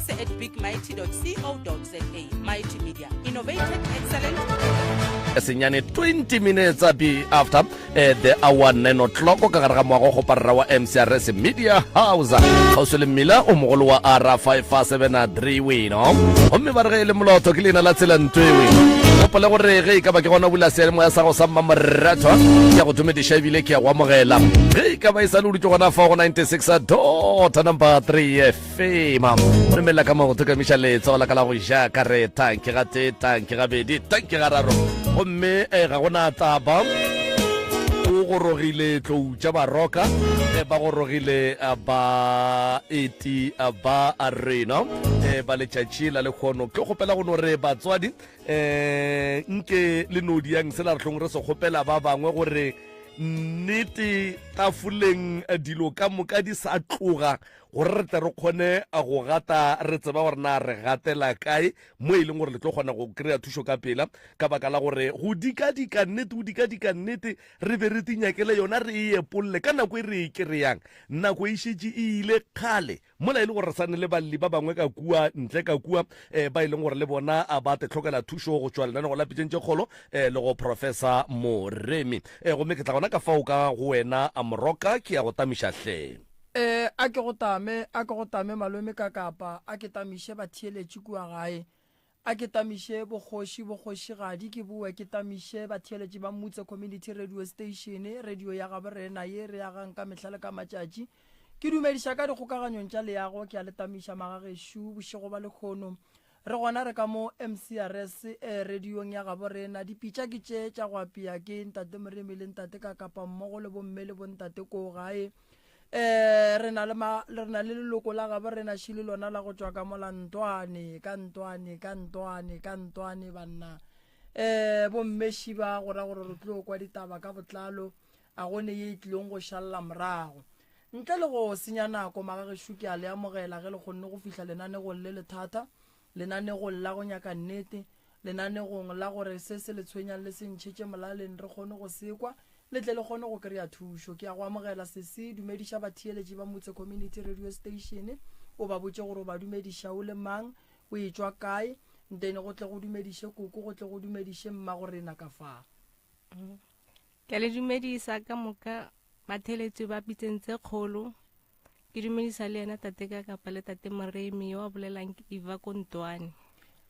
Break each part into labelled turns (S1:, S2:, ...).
S1: Sales at bigmighty.co.za. Mighty Media. Innovated, excellent.
S2: Senyane 20 minutes be after eh, the hour 9 o'clock ka gare ga moago go parera wa MCRS Media House kgauswi le mmila o mogolo wa R573 weno gomme ba re ge e le molotho ke leina la tsela ntwewe gopole gore ge e ka ba ke gona bula seyalemoya sa go sa mmamoratho ke ya go dumediša ebile ke ya go amogela ge e ka ba e sa le o dutse gona fa go 96 dot number 3 fema romela ka maoto ka miša letsogo la ka la go ja ka re tanki ga tee tanki gabedi tanki gararo gomme eh, ga gona taba o gorogile tlou tša baroka eh, ba gorogile eh, ba eti eh, ba rena eh, ba letšatši la lekgono ke kgopela go no re batswadi eh, nke le no diang se la re hlong re se kgopela ba bangwe gore nnete tafoleng dilo ka moka di sa tloga gore re tle re kgone go gata re tseba gore na re gatela kae mo e leng gore le tlo kgona go kry-a thušo ka pela ka baka la gore go dikadika nnete go dikadika nnete re be re tinyakele yona re e epolle ka nako e re e kry-ang nako e šetše e ile kgale mola e le gore re sane le balli ba bangwe ka kua ntle ka kua um ba e leng gore le bona a ba te tlhokela thušo go tšwa lenanego la pitšeng tše kgolo um le go professor Moremi um gomme ke tla gona ka fao ka go wena a moroka ke ya go tamiša hle.
S3: E, a ke go tame, a ke go tame malome ka kapa, a ke tamiše batheeletši kua gae. A ke tamiše bokgoši, bokgošigadi, ke boe ke tamiše batheeletši ba Mutse Community Radio Station, radio ya gabo rena ye re agang ka mehla le ka matšatši. Ke dumediša ka dikgokaganyong tša leago, ke a le tamiša magagešo bošego ba lekhono. Re gona re ka mo MCRS eh, radiong ya gabo rena. Dipitša ke tše tša go apea ke Ntate Moremi le Ntate Kakapa mmogo le bomme le bontate koo gae. Eh, re na le ma, re na le leloko la gabo rena šile lona la go tšwa ka mola Ntwane, ka Ntwane, ka Ntwane, ka Ntwane banna. Eh, bomme šiba go ra gore re tlo kwa ditaba ka botlalo, a go ne ye e tlilong go šalla morago. Ntle le go senya nako, magagešo ke a le amogela ge le kgonne go fihla lenanegong le lethata, lenanegong la go nyaka nnete, lenanegong la gore se se le tshwenyang le se ntšhetše molaleng re kgone go se kwa, le tle le kgone go kry-a thušo. Ke a go amogela sesi, dumediša batheeletši ba Motse Community Radio Station, o ba botše gore o ba dumediša o le mang, o etšwa kae, ntene go tle go dumediše koko, go tle go dumediše mmagorena ka fa.
S4: Ke a le dumedisa ka moka batheletši ba pitseng tse kgolo. Ke dumedisa le yena tate ka kapa le tate Moremi yo a bolelang ke Eva ko Ntwane.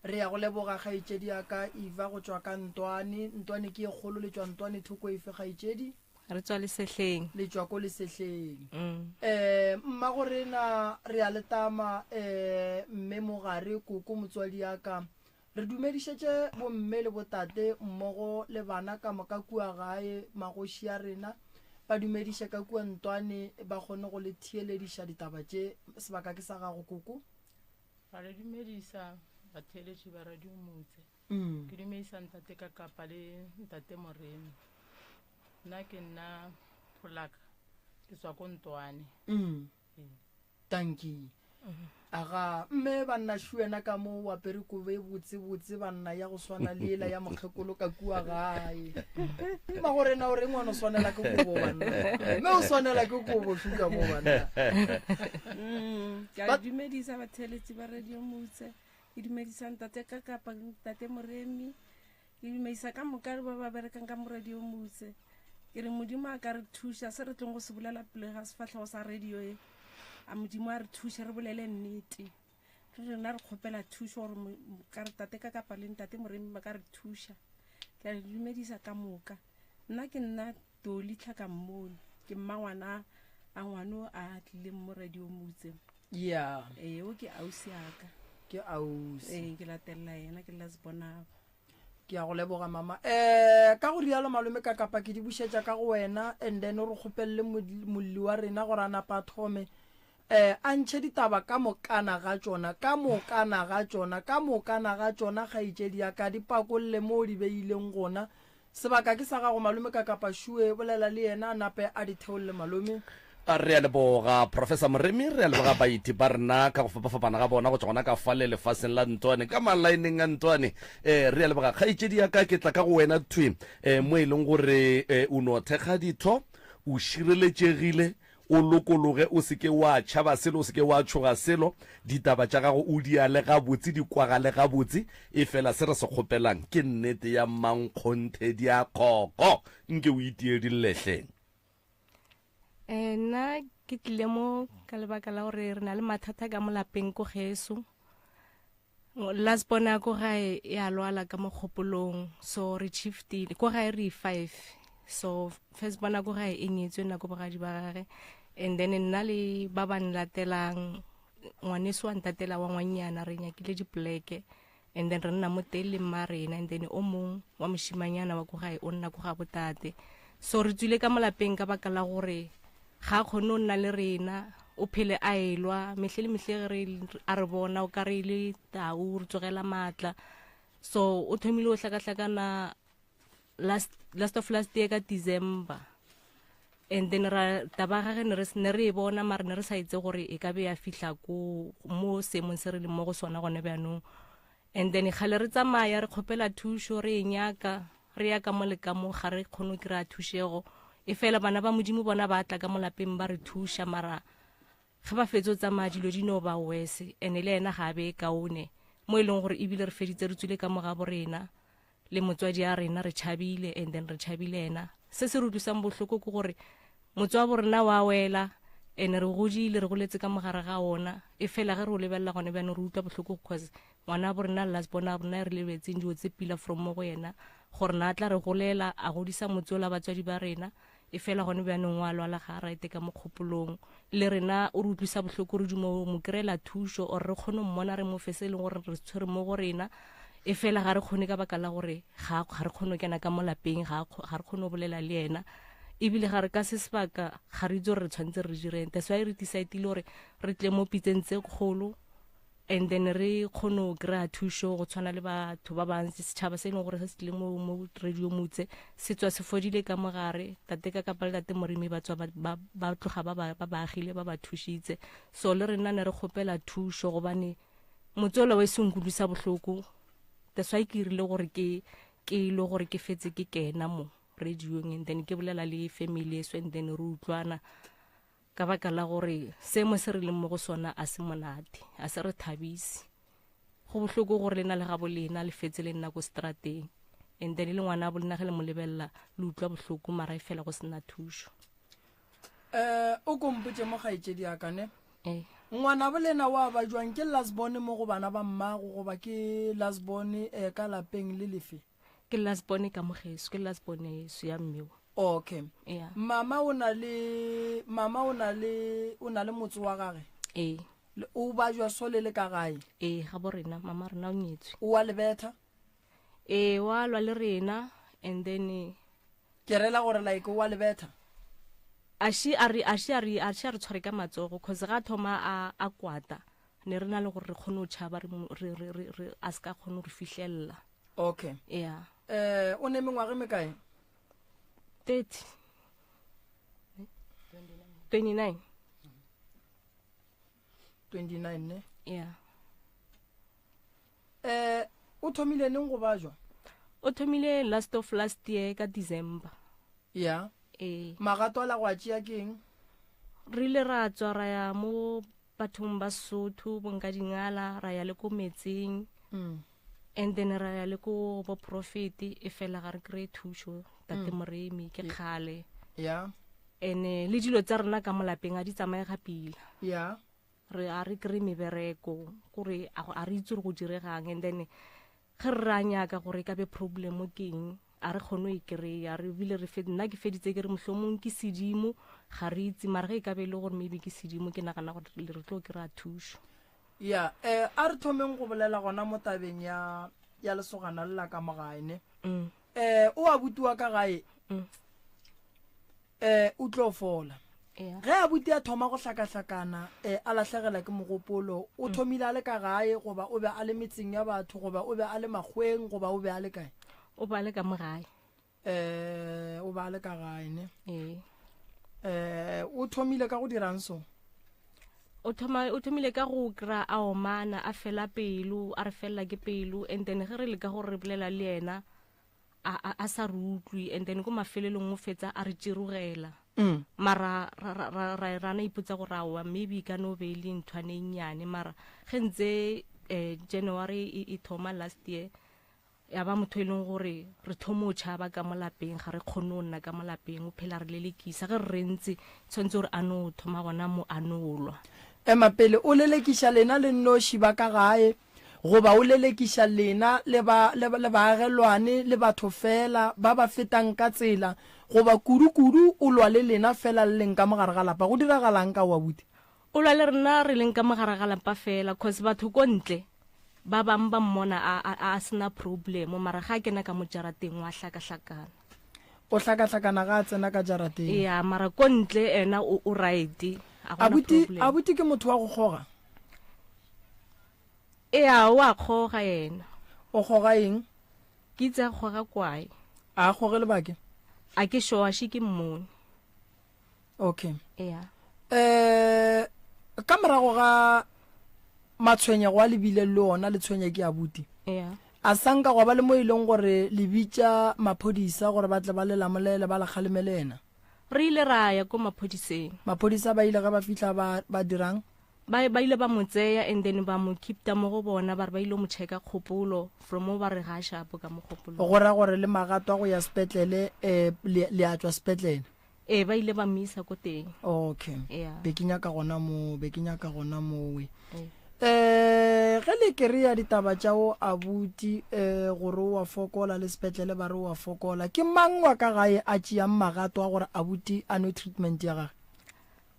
S3: Re ya go leboga kgaetšedi ya ka Eva go tšwa ka Ntwane. Ntwane ke e kgolo, le tšwa Ntwane thoko efe kgaetšedi?
S4: Re tswa Lesehleng.
S3: Le tšwa ko Lesehleng. Mm. Eh, mmago rena re a le tama eh, mme Mogare koko motswadi ya ka. Re dumedišetše bomme le botate mmogo le bana ka moka kua gae, magoši a rena ba dumediše ka kua Ntwane ba kgone go le theelediša ditaba tše. Sebaka ke sa gago koko.
S5: Ra le dumedisa batheeletši ba Radio Motse. Ke dumedisa ntate Kakapa le ntate Moremi. Nna ke nna Pholaka, ke tswa ko Ntwane. Ee.
S3: Dankie. Aga, mme banna šu wena ka mo o apere kobo e botse botse banna ya go swana le ela ya mokgekolo ka kua gae. Mma gore na o reng wena o swanela ke kobo banna. Mme o swanela ke kobo šu ka mo banna.
S6: Mm, ke a dumedisa batheeletši ba radio motse ke dumedisa ntate ka kapa ntate moremi Ke dumedisa ka moka ba ba berekang ka mo radio Motse. Ke re Modimo a ka re thuša se re tlong go se bolela pele ga sefahlego sa radio e. A Modimo a re thuše re bolele nnete. Re rena re kgopela thušo gore ka re tate ka kapa le ntate Moremi ba ka re thuša. Ke a le dumedisa ka moka. Nna ke nna Toli Tlhakammone. Ke mmangwana a ngwano a tlileng mo radio Motse.
S3: Yeah.
S6: Ee, o ke ausi aka.
S3: Ke ausi.
S6: Ee, ke latelela yena ke last bonabo.
S3: Ke a go leboga mama. Eh, ka go rialo malome ka kapa ke di bušetša ka go wena and then o re kgopelele molli wa rena gore a napa a thome eh a ntšhe ditaba ka mokana ga tšona ka mokana ga tšona ka mokana ga tšona kgaetšedi ya ka di pakolle mo o di beileng gona Sebaka ke sa gago malome Kakapa Šue, bolela le yena a nape a di theolle malome.
S2: Re a leboga Professor Moremi, re a leboga baeti ba rena ka go fapafapana ga bona go tšwa gona ka fale lefaseng la Ntwane, ka malaeneng a Ntwane. Eh, re a leboga kgaetšedi ya ka, ke tla ka go wena thwi eh, mo e leng gore eh, o no thekga ditho, o šireletšegile, O lokologe, o se ke wa tšhaba selo, o se ke wa tšhoga selo. Ditaba tša gago o di ale gabotse, di kwagale gabotse. Efela se re se kgopelang ke nnete ya mmankgonthe diakgoko. Nke o itie dille hleng.
S4: Eh, nna ke tlile mo ka lebaka la gore re na le mathata ka mo lapeng ko geso. Last born ya ko gae ya lwala ka mo kgopolong, so re shiftile ko gae re 5. So first born ya ko gae e nyetswe nna ko bogadi ba gage, and then nna le ba ba nlatelang, ngwaneso wa ntatela wa ngwannyana, re nyakile dipoleke, and then re nna mo teng le mma rena, and then o mong wa moshimanyana wa ko gae o nna ko ga botate. So re tswile ka molapeng ka baka la gore ga a kgone go nna le rena, o phele a elwa mehle le mehle ge re a re bona o ka re le tau, re tsogela maatla. So o thomile go hlakahlakana last of last year ka December, and then ra taba gage ne re ne re e bona, mara ne re sa itse gore e ka be ya fihla ko mo seemong se re leng mo go sona gone bjanong. And then kgale re tsamaya re kgopela thušo, re e nyaka, re ya ka mo le ka mo, ga re kgone go kry-a thušego. E fela bana ba Modimo bona ba tla ka mo lapeng ba re thuša, mara ge ba fetse o tsamaya dilo di no ba worse, and le ena ga a be kaone mo e leng gore ebile re feditse re tswile ka mo ga bo rena le motswadi a rena, re tšhabile, and then re tšhabile ena. Se se re utlwisang bohloko ke gore motswa wa bo rena wa wela, and re godile, re goletse ka mogare ga ona. E fela ge re o lebelela gone bjanong re utlwa bohloko, because ngwana wa bo rena last born a rona re lebetseng dilo tse pila from mo go yena, gore na tla re golela a godisa motse ola batswadi ba rena. E fela gone bjanong wa lwala, ga a rate ka mo kgopolong, le rena o re utlwisa bohloko, re duma go mo kry-ela thušo or re kgone go mmona, re mo fe se e leng gore re tshwere mo go rena. E fela ga re kgone ka baka la gore ga re kgone go kena ka mo lapeng, ga re kgone go bolela le yena, ebile ga re ka se sebaka ga re itse gore re tshwanetse re direng. That's why re decide-ile gore re tle mo pitseng tse kgolo, and then re kgone go kry-a thušo go tshwana le batho ba bantsi, setšhaba se e leng gore se se tlile mo radio Motse se tswa se fodile ka mogare. Tate ka kapa le tate Moremi ba tswa ba tloga ba ba agile, ba ba thušitse. So le rena ne re kgopela thušo, gobane motse ola wa e seng kutlwisa bohloko. That's why ke rile gore ke ile gore ke fetse ke kena mo radioeng, and then ke bolela le family eso, and then re utlwana ka baka la gore seemo se re leng mo go sona a se monate, a se re thabise. Go bohloko gore lena le gabo lena le fetse le nna ko strateng, and then le ngwana bo lena ge le mo lebelela le utlwa bohloko, mara e fela go sena thušo.
S3: O kompotše mo kgaetšedi ya ka ne. Ngwana bo lena wa ba jwang? Ke last born mo go bana ba mmago, goba ke last born ka lapeng le lefe?
S4: Ke last born ka mogeso, ke last born yeso ya mmewa.
S3: Okay. Mama o na le, mama o na le, o na le motse wa gage?
S4: Ee.
S3: O ba jwa sole le ka gae?
S4: Ee, ga bo rena, mama rena o nyetswe.
S3: O wa lebetha?
S4: Ee, wa lwa le rena, and then
S3: ke rela gore like o wa lebetha?
S4: A shi a re, a shi a re, a shi a re tshware ka matsogo, cause ga thoma a kwata, ne re na le gore re kgone go tšhaba, re a se ka kgone go re fihlella.
S3: Okay.
S4: Yeah.
S3: O ne mengwaga e mekae?
S4: 30. 29.
S3: 29 ne?
S4: Yeah.
S3: O thomile neng go bajwa?
S4: O thomile last of last year ka December.
S3: Yeah.
S4: Ee.
S3: Magato a la go a tšea ke eng?
S4: Re ile ra tswa ra ya mo bathong ba Sotho, bonkadingala, ra ya le ko metseng. And then ra ya le ko bo prophet, e fela ga re kry-e thušo, tate Moremi, ke kgale.
S3: Yeah.
S4: Ene le dilo tsa rena ka mo lapeng a di tsamaye ga pila.
S3: Yeah.
S4: Re a re kry-e mebereko, gore a re itse gore go diregang, and then ge re ra nyaka gore e ka be problem ke eng, a re kgone go e kry-a. Re bile re nna ke feditse ke re mohlomong ke sedimo, ga re itse, mara ge e ka be e le gore maybe ke sedimo, ke nagana gore re tlo kry-a thušo.
S3: Ya, a re thomeng go bolela gona mo tabeng ya lesogana le la ka mo gae ne. O a butiwa ka gae, o tlo fola. Ge a buti a thoma go hlakahlakana, a lahlegela ke mogopolo, o thomile a le ka gae, goba o be a le metseng ya batho, goba o be a le makgweng, goba o be a le kae?
S4: O be a le ka mo gae.
S3: O be a le ka gae ne?
S4: Ee.
S3: O thomile ka go dirang so?
S4: O thomile ka go kry-a a omana, a fela pelo, a re felela ke pelo, and then ge re leka gore re bolela le yena, a sa re utlwe, and then ko mafelelong o fetsa a re tširogela.
S3: Mm.
S4: Mara ra ra ra ra ra na ipotsa gore aowa maybe e ka no be e le nthwane e nnyane mara ge ntse eh, January e, e thoma last year ya ba motho e leng gore re thomo o tšhaba ka mo lapeng ga re kgone go nna ka mo lapeng o phela re lelekisa ge re re ntse tshwanetse gore a no thoma gona mo a no lwa.
S3: Ema pele o lelekiša lena le nnoši ba ka gae Goba o lelekiša lena le ba, le, le baagelwane le batho feela ba ba fetang ka tsela, goba kudu-kudu o lwa le lena feela le leng ka mo gare ga lapa. Go diragalang ka o, abuti?
S4: O lwa le rena re leng ka mo gare ga lapa feela, cause batho ko ntle ba bang ba mmona a, a, a sena problem, mara ga a kena ka mo jarateng wa hlakahlakana.
S3: O hlakahlakana ga a tsena ka jarateng.
S4: Ya, mara ko ntle ena o, o right, a gona
S3: Abuti,
S4: problem.
S3: abuti ke motho wa go kgoga?
S4: Ea, o a kgoga yena.
S3: O kgoga eng?
S4: Ke itse a kgoga kwae.
S3: A a kgoge lebake?
S4: A ke sure, a še ke mmone.
S3: Okay.
S4: Ea.
S3: Eh, ka morago ga matshwenyego a le bileng le ona le tshwenya ke abuti.
S4: Ea.
S3: A sanka gwa ba le mo e leng gore le bitša maphodisa gore ba tle ba le lamolele ba le kgalemele yena?
S4: Re ile ra ya ko maphodiseng.
S3: Maphodisa ba ile ge ba fihla ba ba dirang?
S4: Ba, ba ile ba mo tseya and then ba mo keepta mo go bona, ba re ba ile mo checka kgopolo, from mo ba re ga a shapo ka mo kgopolong.
S3: Go ra gore le magato a go ya sepetlele, eh, le, le a tšwa sepetlele?
S4: Ee, ba ile ba mo isa ko teng.
S3: Okay.
S4: Yeah.
S3: Be ke nyaka gona mo, be ke nyaka gona mowe.
S4: Ee.
S3: Eh, ge le kry-a ditaba tša o abuti, eh, gore o a fokola le sepetlele ba re o a fokola, ke mang wa ka gae a tšeang magato a gore abuti a nwe treatment ya gage?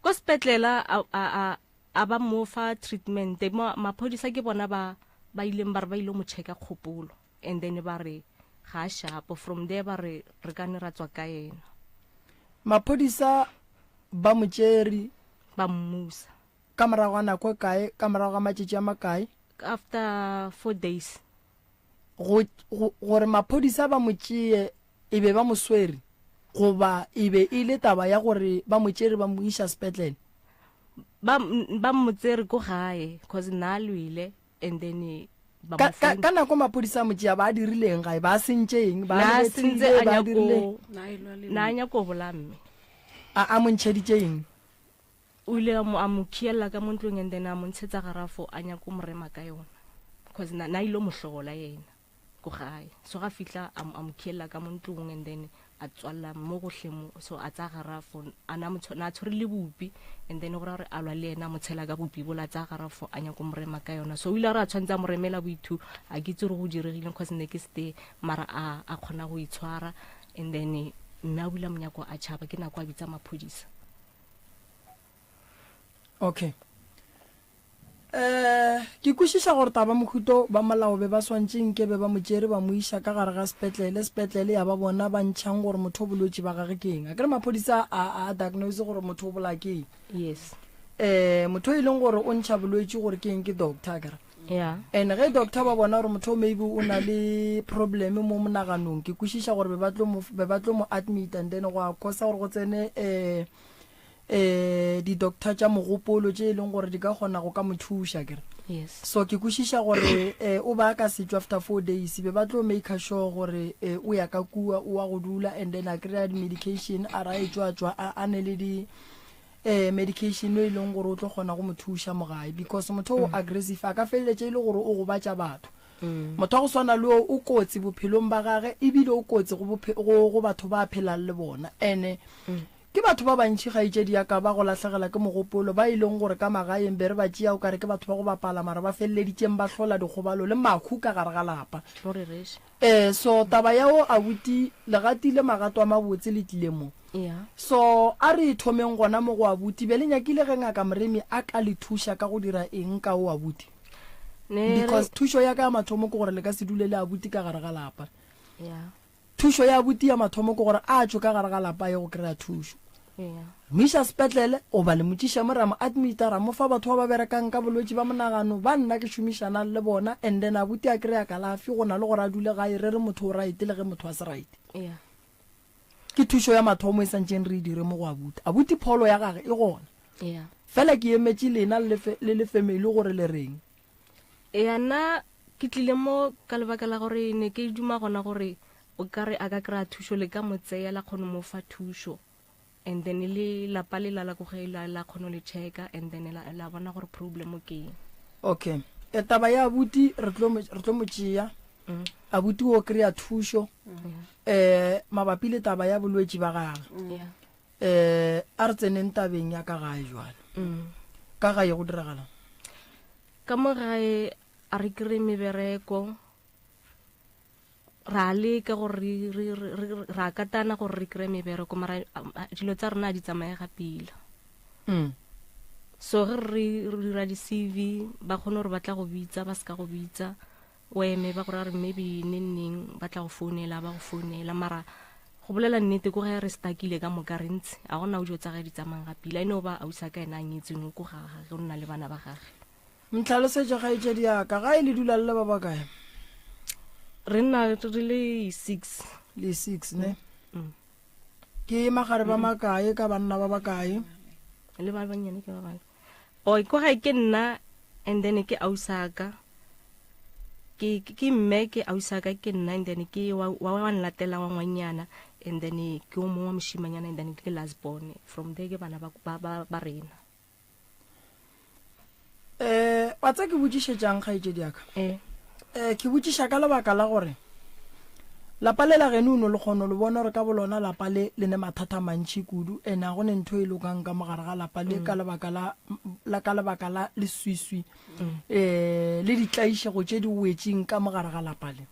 S4: Ko sepetlela a, a, a, a ba mo fa treatment. Mo, maphodisa ke bona ba, ba ileng ba re ba ile mo checka kgopolo and then ba re ga a shapo. From there ba re re ka ne ra tswa ka yena.
S3: Maphodisa ba mo tšere.
S4: Ba mmusa.
S3: Ka morago ga nako e kae? Ka morago ga matšatši a makae?
S4: After 4 days.
S3: Go, go, gore maphodisa ba mo tšee E be ba mo swere goba e be e le taba ya gore ba mo tšere ba mo iša sepetlele?
S4: Ba, ba mo tsere ko gae cause nna a lwele and then ba
S3: Ka,
S4: mo
S3: ka,
S4: phone.
S3: ka nako maphodisa a mo tšea ba dirile eng gae? Ba sentše eng? Ba
S4: Na
S3: le
S4: sentse
S3: bethile?
S4: a
S3: Ba
S4: nyako,
S3: dirile
S6: Na e lwa le
S4: na a nyako bolaya mme.
S3: A, a mo ntšheditše eng?
S4: O ile a mo, a mo khiella ka mo ntlong and then a mo ntshetsa garafo a nyako mo rema ka yona cause na, na ile mo hlola yena. ko gae. So ga fihla a, a mo khiella ka mo ntlong and then a tswalla mo gohle mo. So a tsaya garafo, a na mo na tshwere le bupi and then go ra gore a lwa le yena a mo tshela ka bupi bola, a tsaya garafo a nyako mo rema ka yona. So o ile a re a tshwanetse a mo remela boithu, a ke itse gore go diregileng cause ne ke ste, mara a, a kgona go itshwara and then mme a bula monyako a tšhaba, ke nako a bitsa maphodisa.
S3: Okay. Eh, ke kwešiša gore taba mohuto ba molao be ba swantše nke be ba mo tšere ba mo iša ka gare ga sepetlele, sepetlele ya ba bona ba ntšhang gore motho o bolwetši ba gage ke eng. Akere maphodisa a, a diagnose gore motho o bolaya ke eng.
S4: Yes.
S3: Eh, motho e leng gore o ntšha bolwetši gore ke eng ke doctor akere.
S4: Yeah.
S3: And ge doctor ba bona gore motho o maybe o na le problem mo monaganong, ke kwešiša gore be ba tlo mo, be ba tlo mo admit and then go a khosa gore go tsene eh eh di-doctor tša mogopolo tše e leng gore di ka kgona go ka mo thuša kere.
S4: Yes.
S3: So ke kwešiša gore eh, o ba ka setšwa after 4 days be ba tlo make sure gore eh, o ya ka kua o wa go dula and then a kry-a di-medication a ra e tšwa tšwa a, a ne le di eh, medication e leng gore o tlo kgona go mo thuša mo gae because motho o aggressive a ka feleletša e le gore o gobatša batho. Motho wa go swana le o o kotsi bophelong ba gage ebile o kotsi go, go, go batho ba phelang le bona ene Ke batho ba bantši, kgaetšedi ya ka, ba go lahlegela ke mogopolo, ba e leng gore ka magaeng be re ba tšea o ka re ke batho ba go bapala, mara ba feleleditšeng ba hlola dikgobalo le mahu ka gare ga lapa.
S4: O rereše.
S3: Ee, so taba ya o abuti, le gatile magato a mabotse le tlile mo.
S4: Yeah.
S3: So a re e thomeng gona mo go abuti, be le nyakile ge Ngaka Moremi a ka le thuša ka go dira eng ka o abuti?
S4: Ne re.
S3: Because thušo ya ka ya mathomo ke gore le ka se dule le abuti ka gare ga lapa.
S4: Yeah.
S3: Thušo ya abuti ya mathomo ke gore a tšwe ka gare ga lapa a ye go kry-a thušo.
S4: Yeah.
S3: Mo iša sepetlele goba le mo tšiša mo ra mo admita ra mo fa batho ba ba berekang ka bolwetši ba monagano ba nna ke šomišanang le bona and then abuti a kry-a kalafi go na le gore a dule gae re re motho o right le ge motho a se right.
S4: Yeah.
S3: Ke thušo ya mathomo e santšeng re e dire mo go abuti. Abuti pholo ya gage e gona.
S4: Yeah.
S3: Fela ke emetše lena le le le family gore le reng.
S4: Eya nna ke tlile mo ka lebaka la gore ne ke duma gona gore o ka re a ka kry-a thušo le ka mo tseya la kgone mo fa thušo. And then le lapa le la la ko ge la la kgona le checka and then la la bona gore problem ke eng.
S3: Okay. E taba ya abuti re tlo re tlo mo tšea. Mm. Abuti o kry-a thušo eh mabapi le taba ya bolwetši ba gagwe. Mm.
S4: Yeah.
S3: Eh a re tseneng tabeng ya ka gae jwale.
S4: Mm.
S3: Ka gae go diragalang?
S4: Ka mo gae a re kry mebereko ra leka gore re, re, re, re, ra katana gore re kry mebereko mara dilo tsa rena di tsamaye ga pila
S3: mm.
S4: so ge re re dira di-cv ba kgone gore ba tla go bitsa ba se ka go bitsa o eme ba gore a re maybe neng neng ba tla go founela ba go founela mara go bolela nnete ko ge re stakile ka moka re ntse a gona o dilo tsa ge di tsamayng ga pila e ne o ba ausa ka ena a nyetseng ko ga gage o nna le bana ba gage
S3: Ntlhalosetše kgaetšedi ya ka, gae le dula le le ba bakae?
S4: Re nna re le six.
S3: Le six, ne? Mm. Ke magare ba makae ka banna ba bakae?
S4: Le ba bannyane ke ba bakae? O ko gae ke nna and then ke ausaka. Ke ke mme ke ausaka ke nna and then ke wa wa nlatela wa ngwanyana and then ke o mongwe wa moshimanyana and then ke last born. From there ke bana ba ba ba rena.
S3: um wa tsa ke botšišetšang kgaetšedi yaka
S4: um
S3: ke botšiša ka lebaka la gore lapa le la geno o no le kgono le bona gore ka bolona lapa le le ne mathata mantšhi kudu and a go ne ntho e lokang ka mogare ga lapa le ka lebaka la la ka lebaka la leswiswi um le ditlaišego tše di wetšeng ka mogare ga lapa le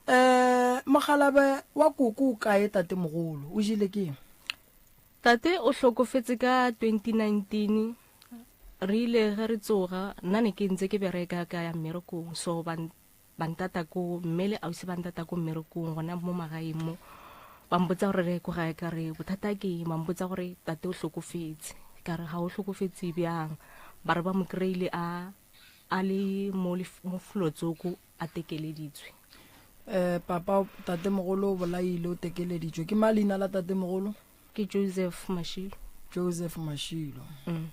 S3: um mogalabe wa koko o kae tatemogolo o jele ke eng
S4: Tate o hlokofetse ka 2019 re ile ge re tsoga nna ne ke ntse ke bereka ka ya mmerekong so ba ba ntata ko mme le ausi ba ntata ko mmerekong gona mo magaeng mo ba mpotsa gore re ko gae ka re bothata ke eng ba mpotsa gore tate o hlokofetse ka re ga o hlokofetse bjang ba re ba mo kry-ile a a le mo mo flotsoko a tekeleditswe
S3: um papa tatemogolo o bolaile o tekeleditswe ke ma leina la tatemogolo
S4: ke joseph mashilo
S3: joseph mashilo mm.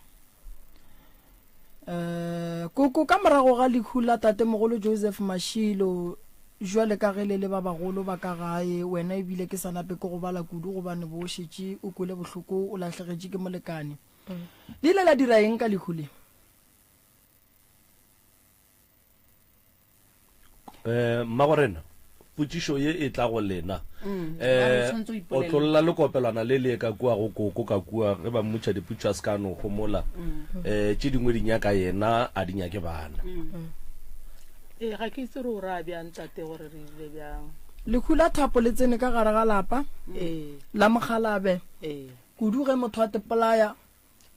S3: um koko ka morago ga lehu la tatemogolo joseph mashilo jwale ka ge le le ba bagolo ba ka gae wena ebile ke sa nape ke go bala kudu gobane bo šetše o kwele bohloko o lahlegetše ke molekane mm. le ile la dira eng ka lehu le
S2: Eh, mmagorena potšišo ye e tla go lena mm, eh, otlolla lekopelwana le le ka kua go koko ka kua ge ba mmotša dipotšišo a se ka no homola mm. eh, tše dingwe di nyaka yena a di nyake bana
S5: mm. ee ga ke itse re o raya bjang tate gore re ile bjang
S3: lehu la thapo le tsene ka gare ga lapa
S5: ee
S3: la mogalabe
S5: ee
S3: kudu ge motho a tepolaya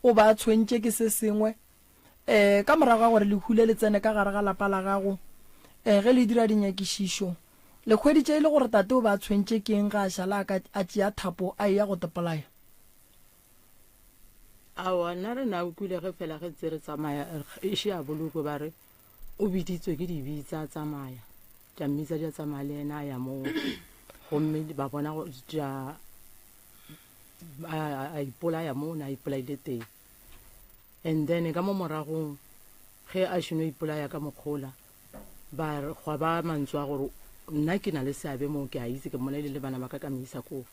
S3: o ba a tshwentše ke se sengwe Ee, ka morago ga gore lehu le le tsene ka gare ga lapa la gago, ee, ge le dira dinyakišišo, le hweditše e le gore tate o be a tshwentše ke eng ge a šala a ka a tšea thapo a eya go tepolaya?
S5: Aowa, nna re na kwile ge fela ge tse re tsamaya e še a bolokwe ba re o biditswe ke dibitsa a tsamaya tša mmitsa di a tsamaya le yena a ya moo gomme ba bona tša a ipolaya moo ne a ipolaile teng. And then ka mo moragong ge a šeno ipolaya ka mokgola ba gwa ba mantswe a gore nna ke na le seabe moo ke a itse ke mmolaile le bana ba ka ka mo isa koo